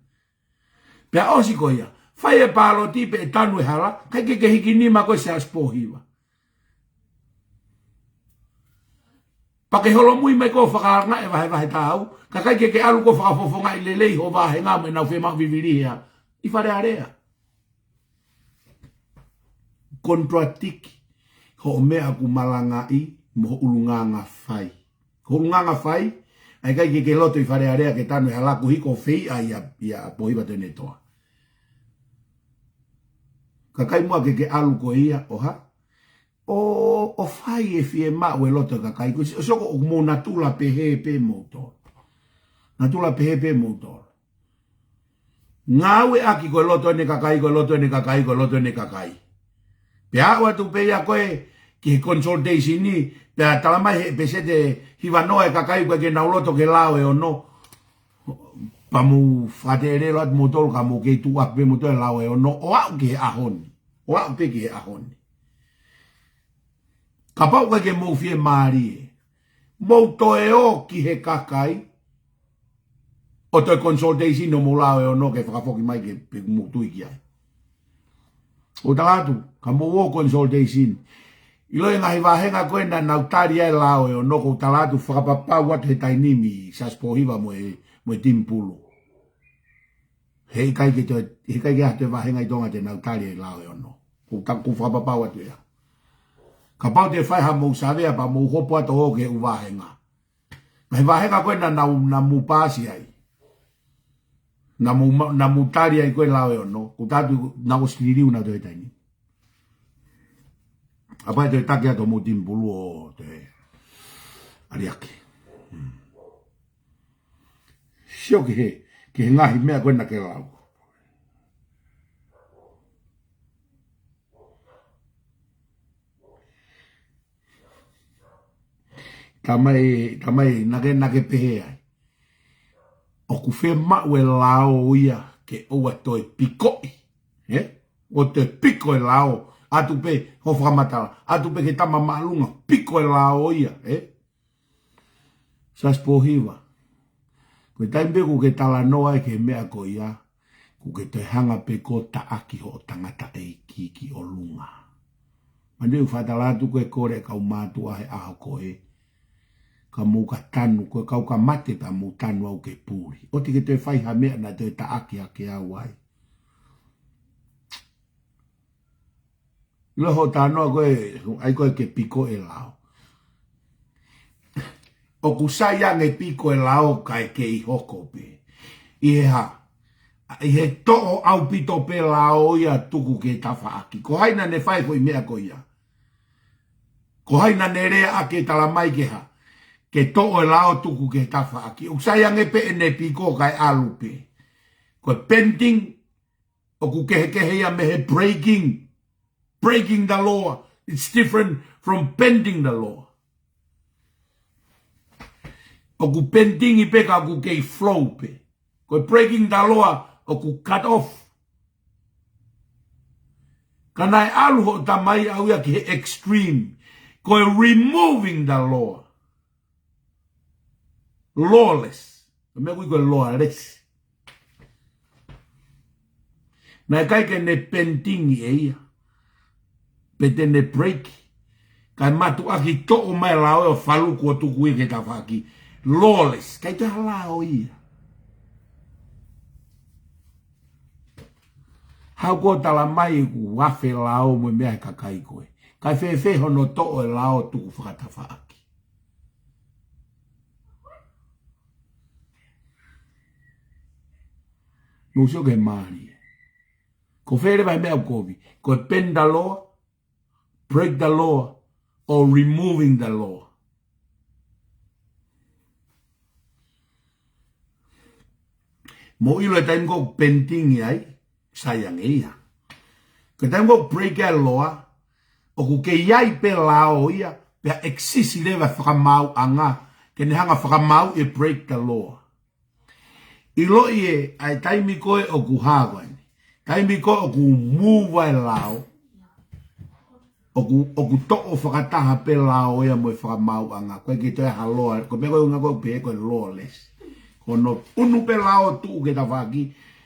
Pea ʻosi ko ia, fai e pāloti pea ʻe tanu e hala, ʻikai ke ke hiki nima koe Siaosi Pōhiva. Pea ke holomui mai koe ʻo fakaangaʻi e vahevahe tāu, ka ʻikai ke ke ʻalu koe ʻo fakafofongaʻi lelei ho vāhenga mo ʻenau fiemaʻu vivili ia ʻi Fale Alea. Contradict hoʻo meʻa ʻoku malangaʻi mo ho ʻulungaanga fai. Ho ʻulungaanga fai, ʻa e ʻikai ke ke loto ʻi Fale Alea ke tanu e hala koeʻuhi ko e feiʻa ia, ia Pōhiva Tuʻiʻonetoa. Kae ʻikai muʻa ke ke ʻalu koe ia ʻo hā? ʻo, ʻo fai e fiemaʻu e loto e kakai. Ko si-, soko ʻoku mou natula pehē pē moutolu. Natula pehē pē moutolu. Ngāueʻaki ko e loto ʻene kakai, ko e loto ʻene kakai, ko e loto ʻene kakai. Pea aʻu atu pē ia ko ē ki he consultation ni, pea talamai he peseti hivanoa e kakai ʻoku ʻikai ke nau loto ki he lao ʻe ono. Pea mou fakateʻelelo atu moutolu ka mou kei tuʻu ʻaki pē moutolu e lao ʻe ono. ʻO aʻu ki he ʻaho ni. ʻO aʻu pē ki he ʻaho ni. Kapau ʻoku ʻikai ke mou fiemālie, mou toe ō ki he kakai ʻo toe consultation ʻo mou lao ʻe ono ke fakafoki mai ke pe mou tui ki ai. ʻOku ou tala atu, ka mou ō consultation, ʻiloʻi e ngaahi vāhenga ko ē naʻa nau tali ai e lao ʻe ono, ʻoku ou tala atu fakapapau atu he taimi ni Siaosi Pōhiva mo e, mo e timi pulu. Heʻikai ke toe, heʻikai ke ʻi ai ha toe vāhenga ʻi Tonga te nau tali e lao ʻe ono. ʻOku ou ta-, ʻoku ou fakapapau atu ia. Kapau te fai haʻamou savea pea mou hopo atu ʻo ō ki he ʻū vāhenga. Ngaahi vāhenga ko ē naʻa nau, naʻa mou paasi ai. Naʻa mou ma-, naʻa mou tali ai ko ē e lao ʻe ono. ʻOku ou tala atu naʻa ʻosi liliu nautolu he taimi ni. ʻA pea toe taki atu hoʻomou timi pulu ʻo toe aliaki. Hmm. Sio ki he, ki he ngaahi meʻa ko ē naʻa ke lau. Tamai, tamai, naʻa ke, naʻa ke pehē ai. ʻOku fiemaʻu e lao ia ke ʻoua toe pikoʻi. Ē? ʻOua toe piko e lao. ʻAtu pē, hoʻo fakamatala. ʻAtu pē ki he tama māʻolunga, piko e lao ia. Ē? Siaosi Pōhiva. Ko e taimi pē ʻoku ke talanoa ai ki he meʻa ko ia, ʻoku ke toe hanga pē koe ʻo taʻaki hoʻo tangataʻeiki ki ʻolunga. Manatuʻi ʻeku fakatala atu ko e kole e kau mātuʻa he ʻaho ko ē, ka mou ka tanu, ko e kau ka mate pea mou tanu au ke puli. ʻOua te ke toe fai ha meʻa naʻa toe taʻaki hake au ai. ʻIlo hoʻo talanoa ko ē, ʻai ko ē ke piko e lao. ʻOku sai ange piko e lao kae kei hoko pē. ʻI he hā, ʻi he toʻo ʻaupito pē lao ia tuku ki he tafaʻaki. Ko hai naʻa ne fai e foʻi meʻa ko ia? Ko hai naʻa ne lea ʻaki e talamai ke hā, ke toʻo e lao tuku ki he tafaʻaki? ʻOku sai ange pē ʻene piko kae ʻalu pē. Ko e pending, ʻoku kehekehe ia mei he breaking. Breaking the law, it's different from bending the law. ʻOku pending pē ka ʻoku kei flow pē. Ko e breaking the law, ʻoku cut off. Ka naʻe ʻalu hoʻo tamai ʻau ia ki he extreme. Ko e removing the law. Lawless. Ko e meʻa ʻoku ui ko e lawless. Naʻe ʻikai ke ne pending ʻe ia. Pe te ne break. Kae mātuʻaki toʻo mai e lao ʻo faluku ʻo tuku ia ki he tafaʻaki. Lawless. ʻIkai toe ha lao ia. Haʻu koe ʻo talamai ʻoku afe lao mo e meʻa he kakai ko ē. Kae fēfē hono toʻo e lao tuku fakatafaʻaki? Mou sio ki he mālie. Ko fē leva e meʻa ʻoku kovi? Ko e bend the law, break the law, or removing the law. Mou ʻilo e taimi ko ē ʻoku pending ai, sai ange ia. Ko e taimi ko ē ʻoku break e lao, ʻoku kei ʻi ai pē lao ia, pea exist leva e fakamaauʻanga, ke ne hanga ʻo fakamaauʻi e break the law. ʻIloʻi ē, ʻa e taimi ko ē ʻoku hā ko eni. Taimi ko ē ʻoku move e lao, ʻoku, ʻoku toʻo fakataha pē lao ia mo e fakamaauʻanga. ʻOku ʻikai ke toe ha lao, ko e meʻa ko ē ʻoku ngāueʻaki pē ko e lawless. Ko hono ʻunu pē lao tuʻu ki he tafaʻaki,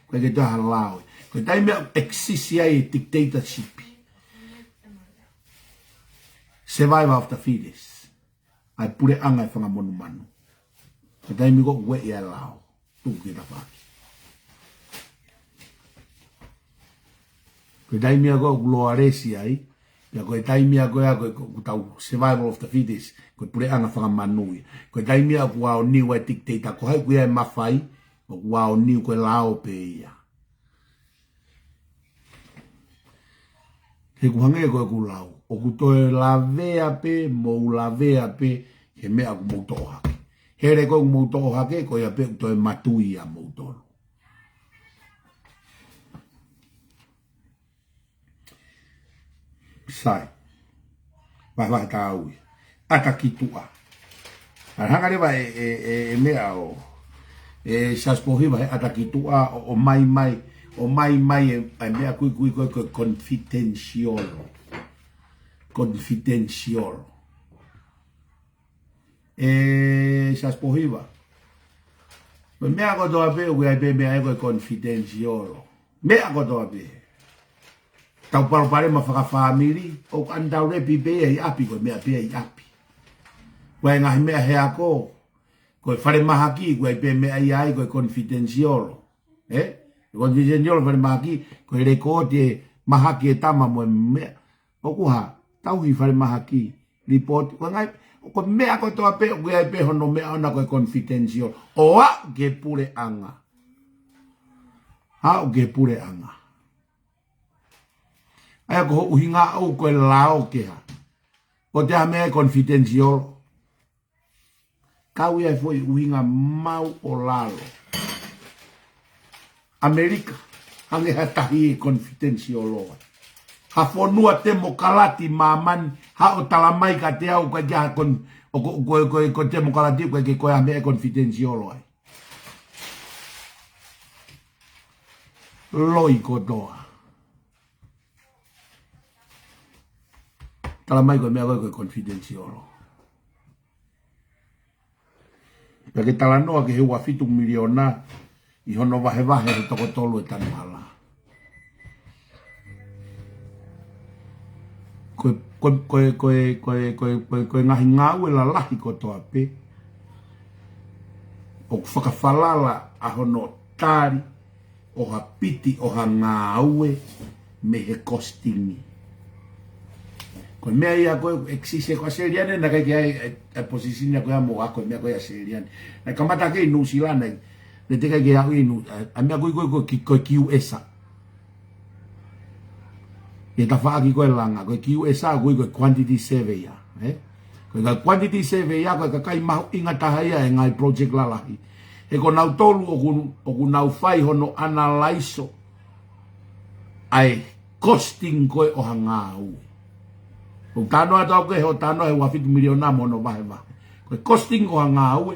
ʻoku ʻikai ke toe ha lao. Ko e taimi ʻoku exist ai e dictatorship. Survival of the fittest. ʻA e puleʻanga ʻo e fanga monumanu. Ko e taimi ko ē ʻoku ueʻi ai e lao, tuku ki he tafaʻaki. Ko e taimi ia ko ē ʻoku lawless ai, pea ko e taimi ia ko ē ʻoku, ʻoku tau survival of the fittest, ko e puleʻanga fanga manu ia. Ko e taimi ia ʻoku aoniu ai e dictator, ko hai ʻoku ʻi ai e mafai, ʻoku aoniu, ko e lao pē ia. He ʻoku hangē ko ʻeku lau. ʻoku toe lavea pē, mou lavea pē he meʻa ʻoku mou toʻo hake. He lele ko ē ʻoku mou toʻo hake, ko ia pē ʻoku toe matui ʻa moutolu. Sai. Vahevahe taau ia. ʻAta ki tuʻa. ʻA hanga leva ʻe, ʻe, ʻe, ʻe meʻa ʻo, ʻe Siaosi Pōhiva he ʻata ki tuʻa ʻo, ʻo mai mai, ʻo mai mai ʻe, ʻe meʻa kuikui ko ē ko e confidential. Confidential. ʻE Siaosi Pōhiva. Ko e meʻa kotoa pē, ʻoku ʻi ai pē meʻa ʻe ko e confidential. Meʻa kotoa pē. Tau palopalema fakafāmili, ʻoku ʻanitaulepi pē ia ʻi ʻapi, ko e meʻa pē ia ʻi ʻapi. Ko e ngaahi meʻa he ako, ko e falemahaki, ʻoku ʻi ai pē meʻa ia ai, ko e confidential. Ē? Confidential falemahaki, ko e lekooti ʻe mahaki e tama mo e meʻa. ʻOku hā, tauhi falemahaki, lipooti, ko e ngaahi, ko e meʻa kotoa pē, ʻoku ʻi ai pē hono meʻa ʻona ko e confidential. ʻO aʻu ki he puleʻanga. Aʻu ki he puleʻanga. ʻA ia ko hoʻo ʻuhinga ʻoku ko e lao ke hā. Ko e hā meʻa ʻe confidential. Kau ia he foʻi ʻuhinga maʻu ʻo lalo. ʻAmelika, hangē ha tahi ʻe confidential ai. Ha fonua temokalati māmani, haʻo tala mai kiate au ko e hā kon-, ʻo ko, ko, ko, ko temokalati ko e hā meʻa ʻe confidential ai. Loi kotoa. Tala mai ko e meʻa ko e confidential. Pea ke talanoa ki he ua fitu miliona ʻi hono vahevahe he toko tolu e tanu hala. Ko e, ko e, ko e ngaahi ngāue lalahi kotoa pē. ʻOku fakafalala ʻa hono tali ʻo ha piti ʻo ha ngāue mei he kostingi. Ko e meʻa ia ko e exist ʻe ko ʻAositelēlia naʻe ʻikai ke ʻi ai e, e position ia ko ia mo ako e meʻa ko ia ʻAositelēlia. Naʻe kamata ke ʻi Nuʻusila naʻe, naʻe teʻeki ai ke aʻu ʻi Nuʻu-, ʻa, ʻa meʻa ko ē ko e, ko e, ko e Q S A. ʻI he tafaʻaki ko e langa, ko e Q S A, ko e, ko e quantity survey ia, ē? Ko e ngaahi quantity survey ia, ko e kakai mahuʻinga taha ia he ngaahi project lalahi. He ko nautolu ʻoku, ʻoku nau fai hono analyze ʻa e costing ko ē ʻo ha ngāue. ʻOku talanoa atu au ki he, ʻoku talanoa he ua fitu miliona mo hono vahevahe. Ko e costing ʻo ha ngāue.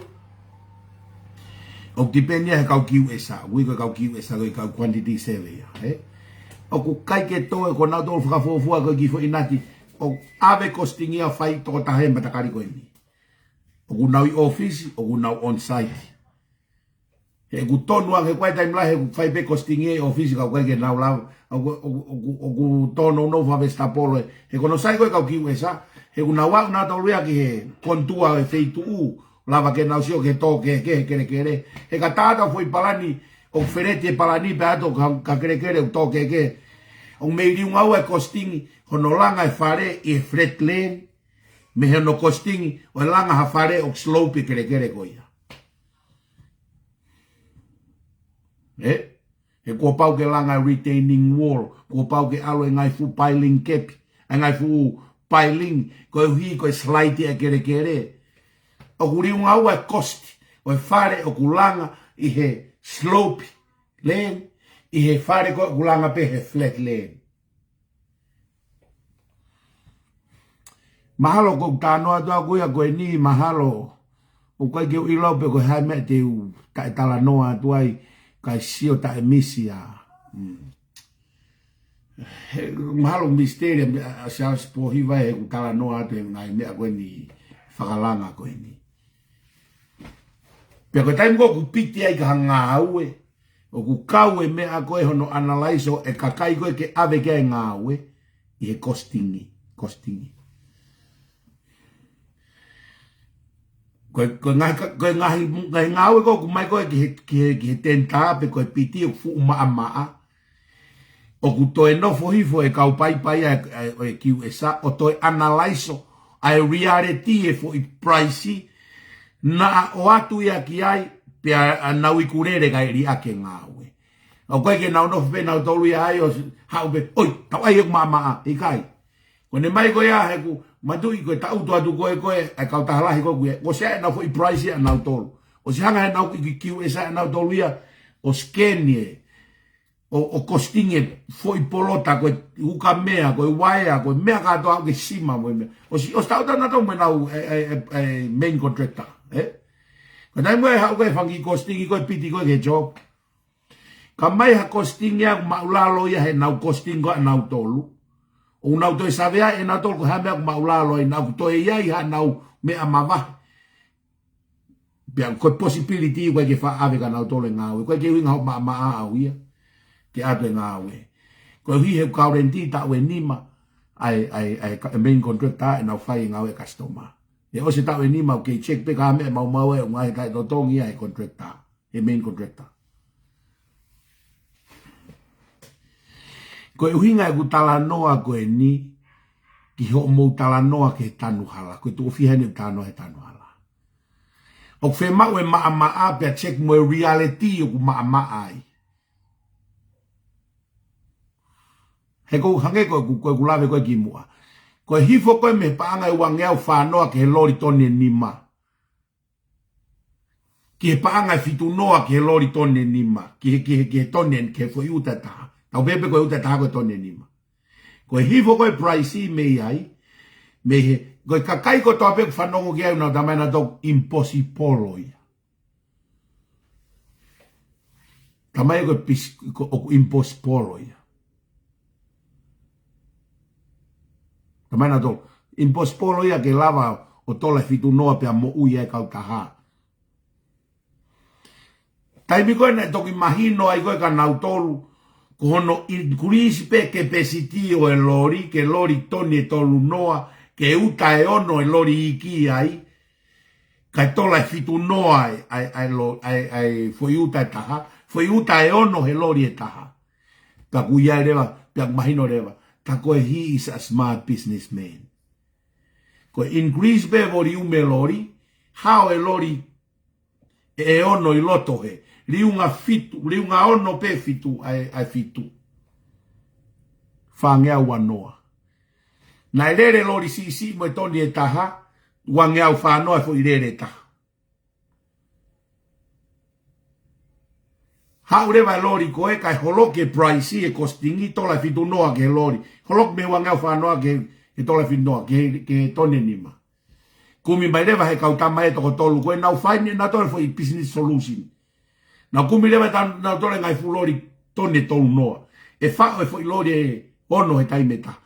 ʻOku tipeni ia he kau Q S A, ui ko e kau Q S A ko e kau quantity survey ia, ē? ʻOku ʻikai ke toe ko nautolu fakafuofua ko e kiʻi foʻi nati, ʻo ʻave costing ia fai tokotaha he matakali ko eni. ʻOku nau ʻi ʻōfisi, ʻoku nau on site. He ʻoku tonu ange ko e taimi lahi, ʻoku fai pē costing ʻi ʻōfisi ka ʻoku ʻikai ke nau lau, ʻoku, ʻoku, ʻoku, ʻoku tōnounou fakavesitapolo ē. He ko hono sai ko e kau Q S A, he ʻoku nau aʻu nautolu ia ki he kontua e feituʻu, lava ke nau sio ki he tō kehekehe e kelekele. He ka tā atu ha foʻi palani, ʻoku feleti e palani pea ʻalu atu ha, ha kelekele ʻoku tō kehekehe. ʻOku mei liunga ua e costing hono langa e fale ʻi he flat land, mei hono costing ʻo e langa ha fale ʻoku slope e kelekele ko ia. Ē? He kuo pau ke langa retaining wall, kuo pau ke ʻalu e ngaahi fuʻu piling kepi, e ngaahi fuʻu piling, koeʻuhi ko e slide e kelekele. ʻOku liunga ua e cost ʻo e fale ʻoku langa ʻi he slope land, ʻi he fale ko ē ʻoku langa pē he flat land. Mahalo ko ʻeku talanoa atu au ko ia ko eni, mahalo ʻoku ʻikai ke u ʻilo pe ko e hā e meʻa te u taʻetalanoa atu ai, kae sio taʻemisi ā. Mm. He, mahalo misiteli ʻa, ʻa Siaosi Pōhiva he ʻeku talanoa atu he ngaahi meʻa ko eni fakalanga ko eni. Pea ko e taimi ko ē ʻoku piti ai ki ha ngāue, ʻoku kau e meʻa ko ē hono analyze ʻo e kakai ko ē ke ʻave ki ai e ngāue, ʻi he costing, costing. Ko e, ko e ngaahi ka-, ko e ngaahi, ngaahi ngāue ko ē ʻoku mai ko ē ki he, ki he, ki he tender pe ko e piti ʻoku fuʻu maʻamaʻa. ʻOku toe nofo hifo e kau paipai ʻa e, ʻa e, ʻo e Q S A, ʻo toe analyze ʻa e reality e foʻi price, naʻa ʻoatu ia ki ai, pea ʻa nau iku lele kae liʻaki e ngāue. ʻOku ʻikai ke nau nofo pē nautolu ia ai ʻo s-, haʻu pē, ʻoi, tau ʻai ʻeku maʻamaʻa, ʻikai. Ko ʻene mai ko ia he ʻoku mātuʻaki ko e taʻutu atu ko ē ko ē ʻa e kautaha lahi ko ē, kuo ʻosi ʻenau foʻi price ia ʻanautolu. ʻOsi hanga ʻe nautolu ki Q S A ʻanautolu ia ʻo scan ē, ʻo, ʻo costing e foʻi polota, ko e ukamea, ko e uaea, ko e meʻa kātoa ʻoku ke sima mo e meʻa. ʻOsi, ʻosi taʻutu ʻanautolu mo ʻenau, e, e, e, e main contractor, ē? Ko e taimi ko ē haʻu ko ē fanga kiʻi costing ko ē piti ko ē ki he job. Ka mai ha costing ia ʻoku māʻulalo ia heʻenau costing ko ē ʻanautolu. ʻO nau toe savea ʻe nautolu ko e hā e meʻa ʻoku māʻulalo ai, naʻa ʻoku toe ʻi ai haʻanau meʻa mavahe. Pea ko e possibility ʻoku ʻikai ke faʻa ʻave kia nautolu e ngāue, ʻoku ʻikai ke ʻuhinga hoʻo maʻamaʻa au ia ke ʻatu e ngāue. Koeʻuhi he ʻoku guarantee taʻu ʻe nima ʻa e, ʻa e, ʻa e ka-, main contractor ʻenau fai e ngāue e customer. ʻE ʻosi e taʻu ʻe nima ʻoku kei check pē ka meʻa maumau ʻe ʻunga he taʻetotongi ia he contractor, he main contractor. Ko e ʻuhinga ʻeku talanoa ko eni, ki hoʻomou talanoa ki he tanu hala, ko e tuʻo fiha eni ʻeku talanoa he tanu hala. ʻOku fiemaʻu e maʻamaʻa pea check mo e reality ʻoku maʻamaʻa ai. He ʻoku hangē ko ʻeku, ko ʻeku lave ko ē kimuʻa. Ko e hifo ko ē mei he paʻanga ʻe uangeau fānoa ki he loli tone nima, ki he paʻanga ʻe fitu noa ki he loli tone nima, ki he, ki he, ki he tone, ki he foʻi uta ʻe taha. Tau pehē pē ko e uta ʻe taha ko e tone nima. Ko e hifo ko ē price mei ai, mei he, ko e kakai kotoa pē ʻoku fanongo ki ai ʻoku nau talamai ʻe nautolu impossible ia. Talamai ko e pis-, ko, ʻoku impossible ia. Talamai ʻe nautolu impossible ia ke lava ʻo tola ʻe fitu noa pea moʻui ai e kautaha. Taimi ko ē naʻe toki mahino ai ko ē kia nautolu, ko hono increase pē capacity ʻo e loli, ke loli tone ʻe tolu noa, ke uta ʻe ono e loli iiki ai, kae tola ʻe fitu noa ʻa e, ʻa e, ʻa e lo-, ʻa e, ʻa e foʻi uta ʻe taha, foʻi uta ʻe ono he loli ʻe taha. Pea ʻoku ʻi ai leva, pea ʻoku mahino leva, tā ko ē he is a smart businessman. Ko e increase pē volume e loli, hao e loli ʻe ono ʻi loto he, liunga fitu, liunga ono pe fitu, ʻa e, ʻa e fitu. Fāngeau ua noa. Naʻe lele loli siʻisiʻi mo e tone ʻe taha, uangeau fānoa e foʻi lele ʻe taha. Haʻu leva e loli ko ē kae holoki e price e costing ʻi tola ʻe fitu noa ki he loli. Holoki mei he uangeau fānoa ki he, ki he tola ʻe fitu noa, ki he, ki he tone nima. Kumi mai leva he kau tama ʻe toko tolu ko ē nau find ʻe nautolu e foʻi business solution. Nau kumi leva ʻe nautolu e ngaahi fuʻu loli tone ʻe tolu noa. ʻE faʻo e foʻi loli ʻe ono he taimi ʻe taha.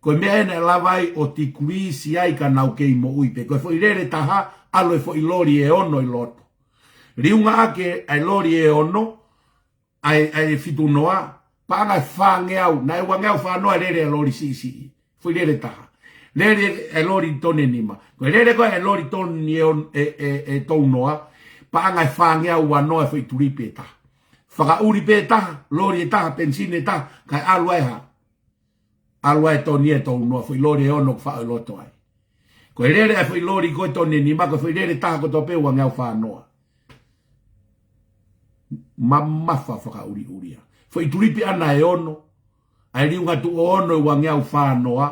Ko e meʻa ē naʻe lava ai ʻo decrease ai ka nau kei moʻui pē. Ko e foʻi lele ʻe taha, ʻalu e foʻi loli ʻe ono ʻi loto. Liunga ʻaki ʻa e loli ʻe ono, ʻa e, ʻa e fitu noa, paʻanga ʻe fāngeau, naʻe uangeau fānoa e lele ʻa e loli siʻisiʻi. Foʻi lele ʻe taha. Lele e loli tone ʻe nima. Ko e lele ko ē ʻa e loli tone ʻe on-, ʻe, ʻe, ʻe tolu noa, paʻanga ʻe fāngeau ua noa e foʻi tulipi ʻe taha. Fakaʻuli pē ʻe taha, loli ʻe taha, penisini ʻe taha, kae ʻalu ai ha. ʻAlu ai e tone ʻe tolu noa, foʻi loli ʻe ono ʻoku faʻo ʻi loto ai. Ko e lele ʻa e foʻi loli ko ē tone ʻe nima, ko e foʻi lele ʻe taha kotoa pē uangeau fānoa. Mamafa fakaʻuliʻulia. Foʻi tulipi ʻana ʻe ono, ʻa e liunga tuʻo ono ʻe uangeau fānoa,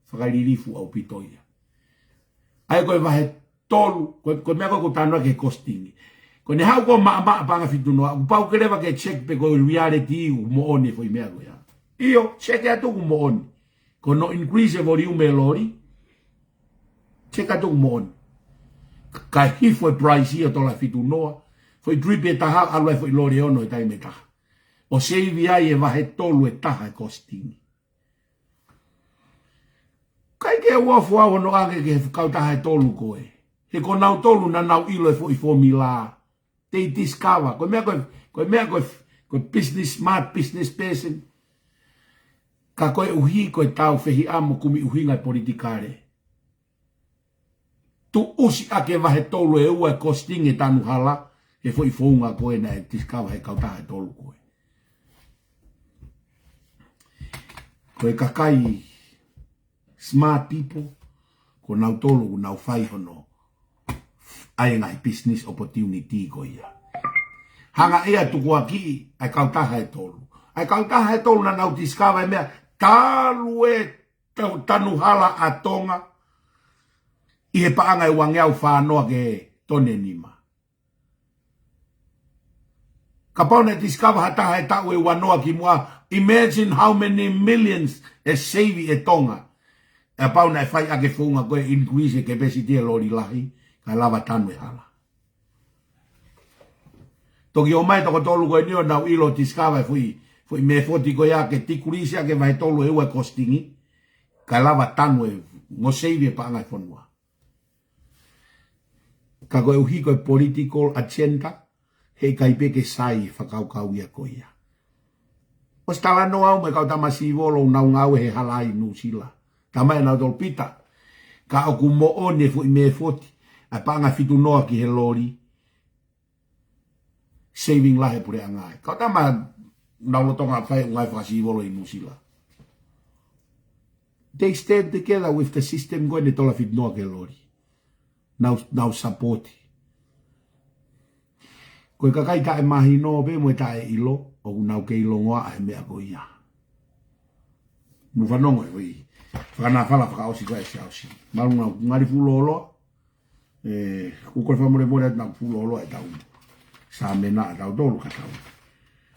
fakalilifu ʻaupito ia. ʻA ia ko e vahe tolu, ko, ko e meʻa ko ē ʻoku ou talanoa ki he costing. Ko ʻene haʻu ko ē ʻo maʻamaʻa paʻanga ʻe fitu noa, kuo pau ke leva ke check pe ko e reality ʻoku moʻoni e foʻi meʻa ko ia. ʻIo, check atu ʻoku moʻoni. Ko hono increase e volume e loli, check atu ʻoku moʻoni. Kae hifo e price ʻo tola ʻe fitu noa, foʻi tulipi ʻe taha, ʻalu ai e foʻi loli ʻe ono he taimi ʻe taha. ʻO save ai e vahe tolu ʻe taha e costing. ʻIkai ke u ofo au hono ʻoange ki he kautaha ʻe tolu ko ē. He ko nautolu naʻa nau ʻilo e foʻi formula. They discover. Ko e meʻa ko e, ko e meʻa ko e, ko e business, smart business person. Ka koeʻuhi ko e tau fehiʻa mo kumi ʻuhinga e politikale. Tuʻusi ʻaki e vahe tolu ʻe ua e costing e tanu hala, he foʻi founga ko ē naʻe discover he kautaha ʻe tolu ko ē. Ko e kakai smart people, ko nautolu ʻoku nau fai hono ʻai e ngaahi business opportunity ko ia. Hanga ʻe ia ʻo tukuakiʻi ʻa e kautaha ʻe tolu. ʻA e kautaha ʻe tolu naʻa nau discover e meʻa talu e tau tanu hala ʻa Tonga ʻi he paʻanga ʻe uangeau fānoa ki he tone nima. Kapau naʻe discover ha taha he taʻu ʻe uanoa kimuʻa, imagine how many millions ʻe save ʻe Tonga. ʻE kapau naʻe fai ʻaki e founga ko e increase e capacity e loli lahi, kae lava tanu e hala. Toki ō mai toko tolu ko eni ʻo nau ʻilo discover e foʻi, foʻi method ko ia ke decrease ʻaki e vahe tolu ʻe ua e costing, kae lava tanu e ngaahi save e paʻanga e fonua. Ka koeʻuhi ko e political agenda, heʻikai pē ke sai e fakakaukau ia ko ia. ʻOsi talanoa au mo e kau tama sivolo ʻoku nau ngāue he hala ʻi Nuʻusila. Talamai ʻe nautolu, Pita, ka ʻoku moʻoni e foʻi method, ʻa e paʻanga fitu noa ki he loli, saving lahi e puleʻanga ia. Kau tama naʻa nau lolotonga fai e ngāue fakasivolo ʻi Nuʻusila. They stand together with the system ko eni tola fitu noa ki he loli. Nau, nau support. Ko e kakai taʻemahino pē mo e taʻeʻilo, ʻoku nau kei longoaʻa he meʻa ko ia. Mou fanongo e ui. Fakanāfala fakaʻosi ko ē ʻa e Siaosi. Mālō ngali fuʻu lōloa. ʻE, ʻoku ou kole fakamolemole atu naʻa ku fuʻu lōloa ʻetau sāmena ʻatautolu ka tau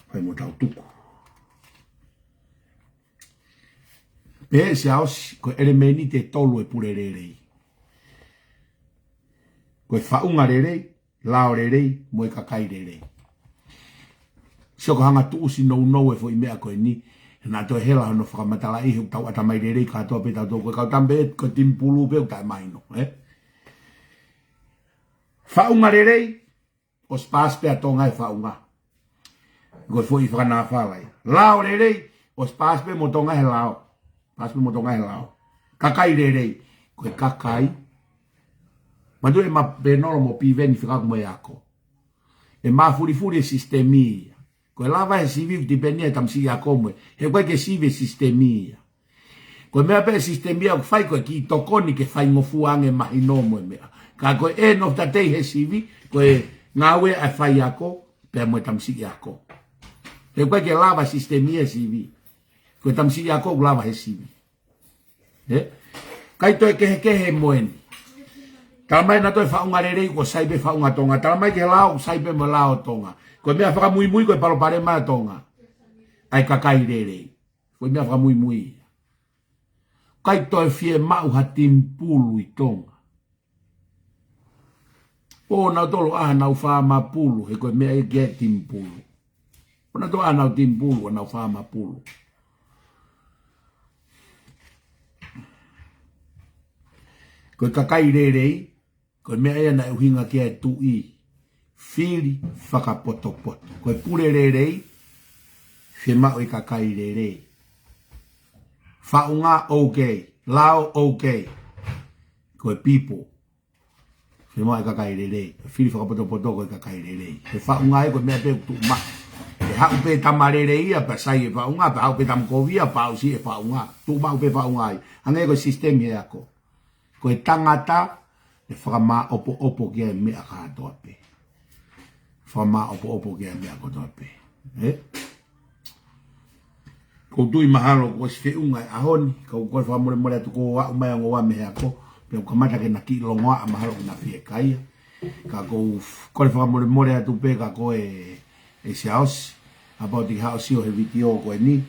fai mo tau tuku. Pehē ʻe Siaosi, ko e ʻelemēniti ʻe tolu e pule lelei. Ko e faʻunga lelei, lao lelei, mo e kakai lelei. Sio ka hanga tuʻusi nounou e foʻi meʻa ko eni, naʻa toe hela hono fakamatalaʻi he ʻoku tau ʻatamai lelei kātoa pē tautolu, ko e kau tama pē, ko e Timipulu pē ʻoku taʻemahino, ē? Faʻunga lelei, ʻosi paasi pē ʻa Tonga he faʻunga. Ko e foʻi fakanāfala ia. Lao lelei, ʻosi paasi pē mo Tonga he lao. Paasi pē mo Tonga he lao. Kakai lelei, ko e kakai. Manatuʻi ʻe Mapenolo mo Piveni fekauʻaki mo e ako. ʻE mafulifuli e sisitemi ia. Ko e lava he sivi ʻoku tipeni ia he tamasiʻi ako mo e. He ʻoku ʻikai ke sivi e sisitemi ia. Ko e meʻa pē e sisitemi ia ʻoku fai ko e kiʻi tokoni ke faingofua ange mahino mo e meʻa. Ka ko e end of the day he sivi, ko e ngāue ʻa e faiako, pea mo e tamasiʻi ako. He ʻoku ʻikai ke lava sisitemi ia he sivi. Ko e tamasiʻi ako ʻoku lava he sivi. Ē? ʻIkai toe kehekehe mo eni. Talamai naʻa toe faʻunga lelei ʻoku sai pē faʻunga Tonga. Talamai ki he lao ʻoku sai pē mo e lao Tonga. Ko e meʻa fakamuimui ko e palopalema ʻa Tonga. ʻA e kakai lelei. Ko e meʻa fakamuimui ia. ʻIkai toe fiemaʻu ha Timipulu ʻi Tonga. ʻO nautolu ʻa ʻenau fāmapulu, he ko e meʻa ia ki ai e Timipulu. ʻO nautolu ʻa ʻenau Timipulu, ʻenau fāmapulu. Ko e kakai lelei, ko e meʻa ia naʻe ʻuhinga ki ai e tuʻi, fili fakapotopoto. Ko e pule lelei, fiemaʻu e kakai lelei. Faʻunga, okay. Lao, okay. Ko e people, fiemaʻu e kakai lelei. Fili fakapotopoto ko e kakai lelei. He faʻunga ia ko e meʻa pē ʻoku tuʻu maʻu. ʻE haʻu pē tama lelei ia, pea sai e faʻunga, pea haʻu pē tama kovi ia, pea aʻusia e faʻunga. Tuʻu maʻu pē faʻunga ia. Hangē ko e sisitemi he ako. Ko e tangata, ʻe fakamāʻopoʻopo ki ai e meʻa kātoa pē. Fakamāʻopoʻopo ki ai e meʻa kotoa pē. Ē? ʻOku ou tui mahalo kuo ʻosi feʻunga e ʻaho ni, ka ʻoku ou kole fakamolemole atu kuo aʻu mai ʻa e ongo ua mei he ako, pea ʻoku kamata ke na kiʻi longoaʻa mahalo ke na fiekaia. Ka ʻoku ou f-, kole fakamolemole atu pē ka ko e ʻe Siaosi, kapau te ke haʻu ʻo sio he vitiō ko eni.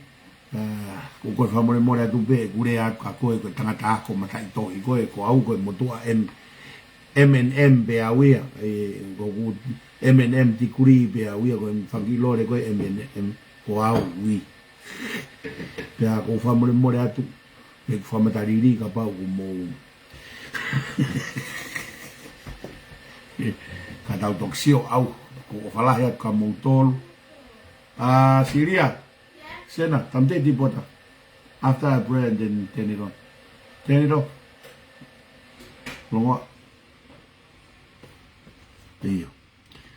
ʻA, ʻoku ou kole fakamolemole atu pē, ʻeku lea atu ka ko e, ko e tangata ako mataʻitohi ko e, ko au ko e motuʻa M-, M and M pē au ia, ʻe, ko ʻeku M and M degree pē au ia, ko e fanga kiʻi lole ko e M and M, ko au ui. Pea ʻoku ou fakamolemole atu, ʻeku fakamatalili kapau ʻoku mou. Ka tau toki sio au, ʻoku ou ʻofa lahi atu kia moutolu. ʻA, Silia, Sena, tamte tipota. After I pray and then turn it on. Turn it off. Longoaʻa. ʻIo.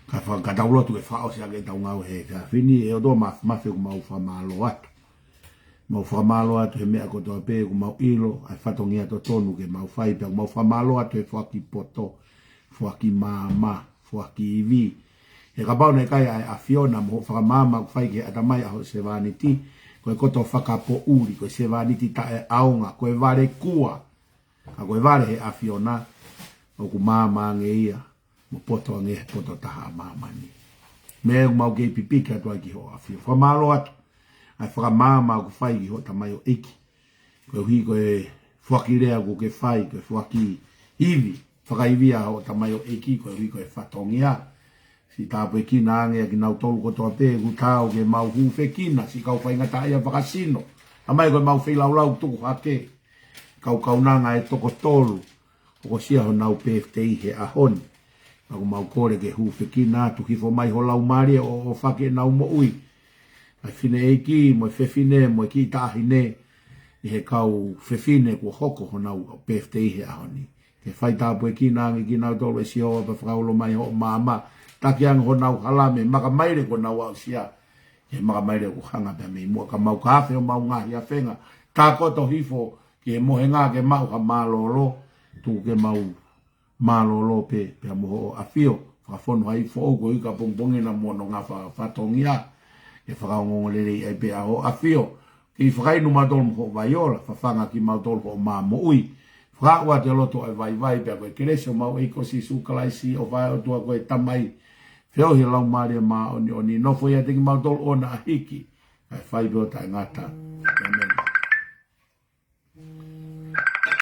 Ka fa-, ka tau lotu ke fakaʻosi ʻaki ʻetau ngāue he efiafi ni, ʻe ʻOtua Māf-, Māfimafi, ʻoku mau fakamālō atu. Mau fakamālō atu he meʻa kotoa pē, ʻoku mau ʻilo ʻa e fatongia totonu ke mau fai, pea ʻoku mau fakamālō atu he foaki poto, foaki maama, foaki ivi. He kapau naʻe ʻikai ʻa e ʻAfiona mo hoʻo fakamaama ʻoku fai ki he ʻatamai ʻa hoʻo sevāniti, ko e koto fakapoʻuli, ko e sevāniti taʻeʻaonga, ko e vale kua, ka ko e vale he ʻAfiona, ʻoku maama ange ia, mo poto ange he poto taha ʻa māmani. Meʻa ʻoku mau kei pipiki atu ai ki hoʻo ʻAfio. Fakamālō atu ʻa e fakamaama ʻoku fai ki hoʻo tamaioʻeiki, koeʻuhi ko e foaki lea ʻoku ke fai, ko e foaki ivi, fakaivia hoʻo tamaioʻeiki, koeʻuhi ko e fatongia. Siʻi tāpuekina ange ʻa kinautolu kotoa pē ʻoku taau ke mau hūfekina, siʻi kau faingataʻaʻia fakasino, ʻomai ko e mau feilaulau tuku hake, kau kaunanga ʻe toko tolu, ʻoku ʻosi ia honau pēfitei he ʻaho ni. Ka ʻoku mau kole ke hūfekina atu, hifo mai ho Laumālie ʻo ʻofa ke nau moʻui. ʻA e fineʻeiki, mo e fefine, mo e kiʻi taʻahine, ʻi he kau fefine kuo hoko honau pēfitei he ʻaho ni. Ke fai tāpuekina ange kinautolu ʻe Sihova pea fakaulo mai hoʻo maama, taki ange honau hala mei he makamaile kuo nau aʻusia, he makamaile ʻoku hanga pē mei muʻa, ka mau ka afe ʻo mau ngaahi afenga, tā koto hifo ki he mohenga ke maʻu ha mālōlō, tuku ke mau mālōlō pē, pea mo hoʻo ʻAfio, fakafonu hai foʻou ko ika pongipongi na mo nonga fa-, fatongia, ke fakaongoongo lelei ai pē ʻa hoʻo ʻAfio, ke fakainu mautolu mo hoʻo vaiola, fafanga kimautolu hoʻo mā moʻui, fakaʻua te loto ai vaivai, pea ko e kelesi ʻo mau ʻEiki ko Sīsū Kalaisi, ʻofa ʻa e ʻOtua ko e Tamai, feohi ʻa e Laumālie Māʻoniʻoni, nofo ʻiate kimautolu ʻo na ʻahiki, kae fai pē ʻo taʻengata.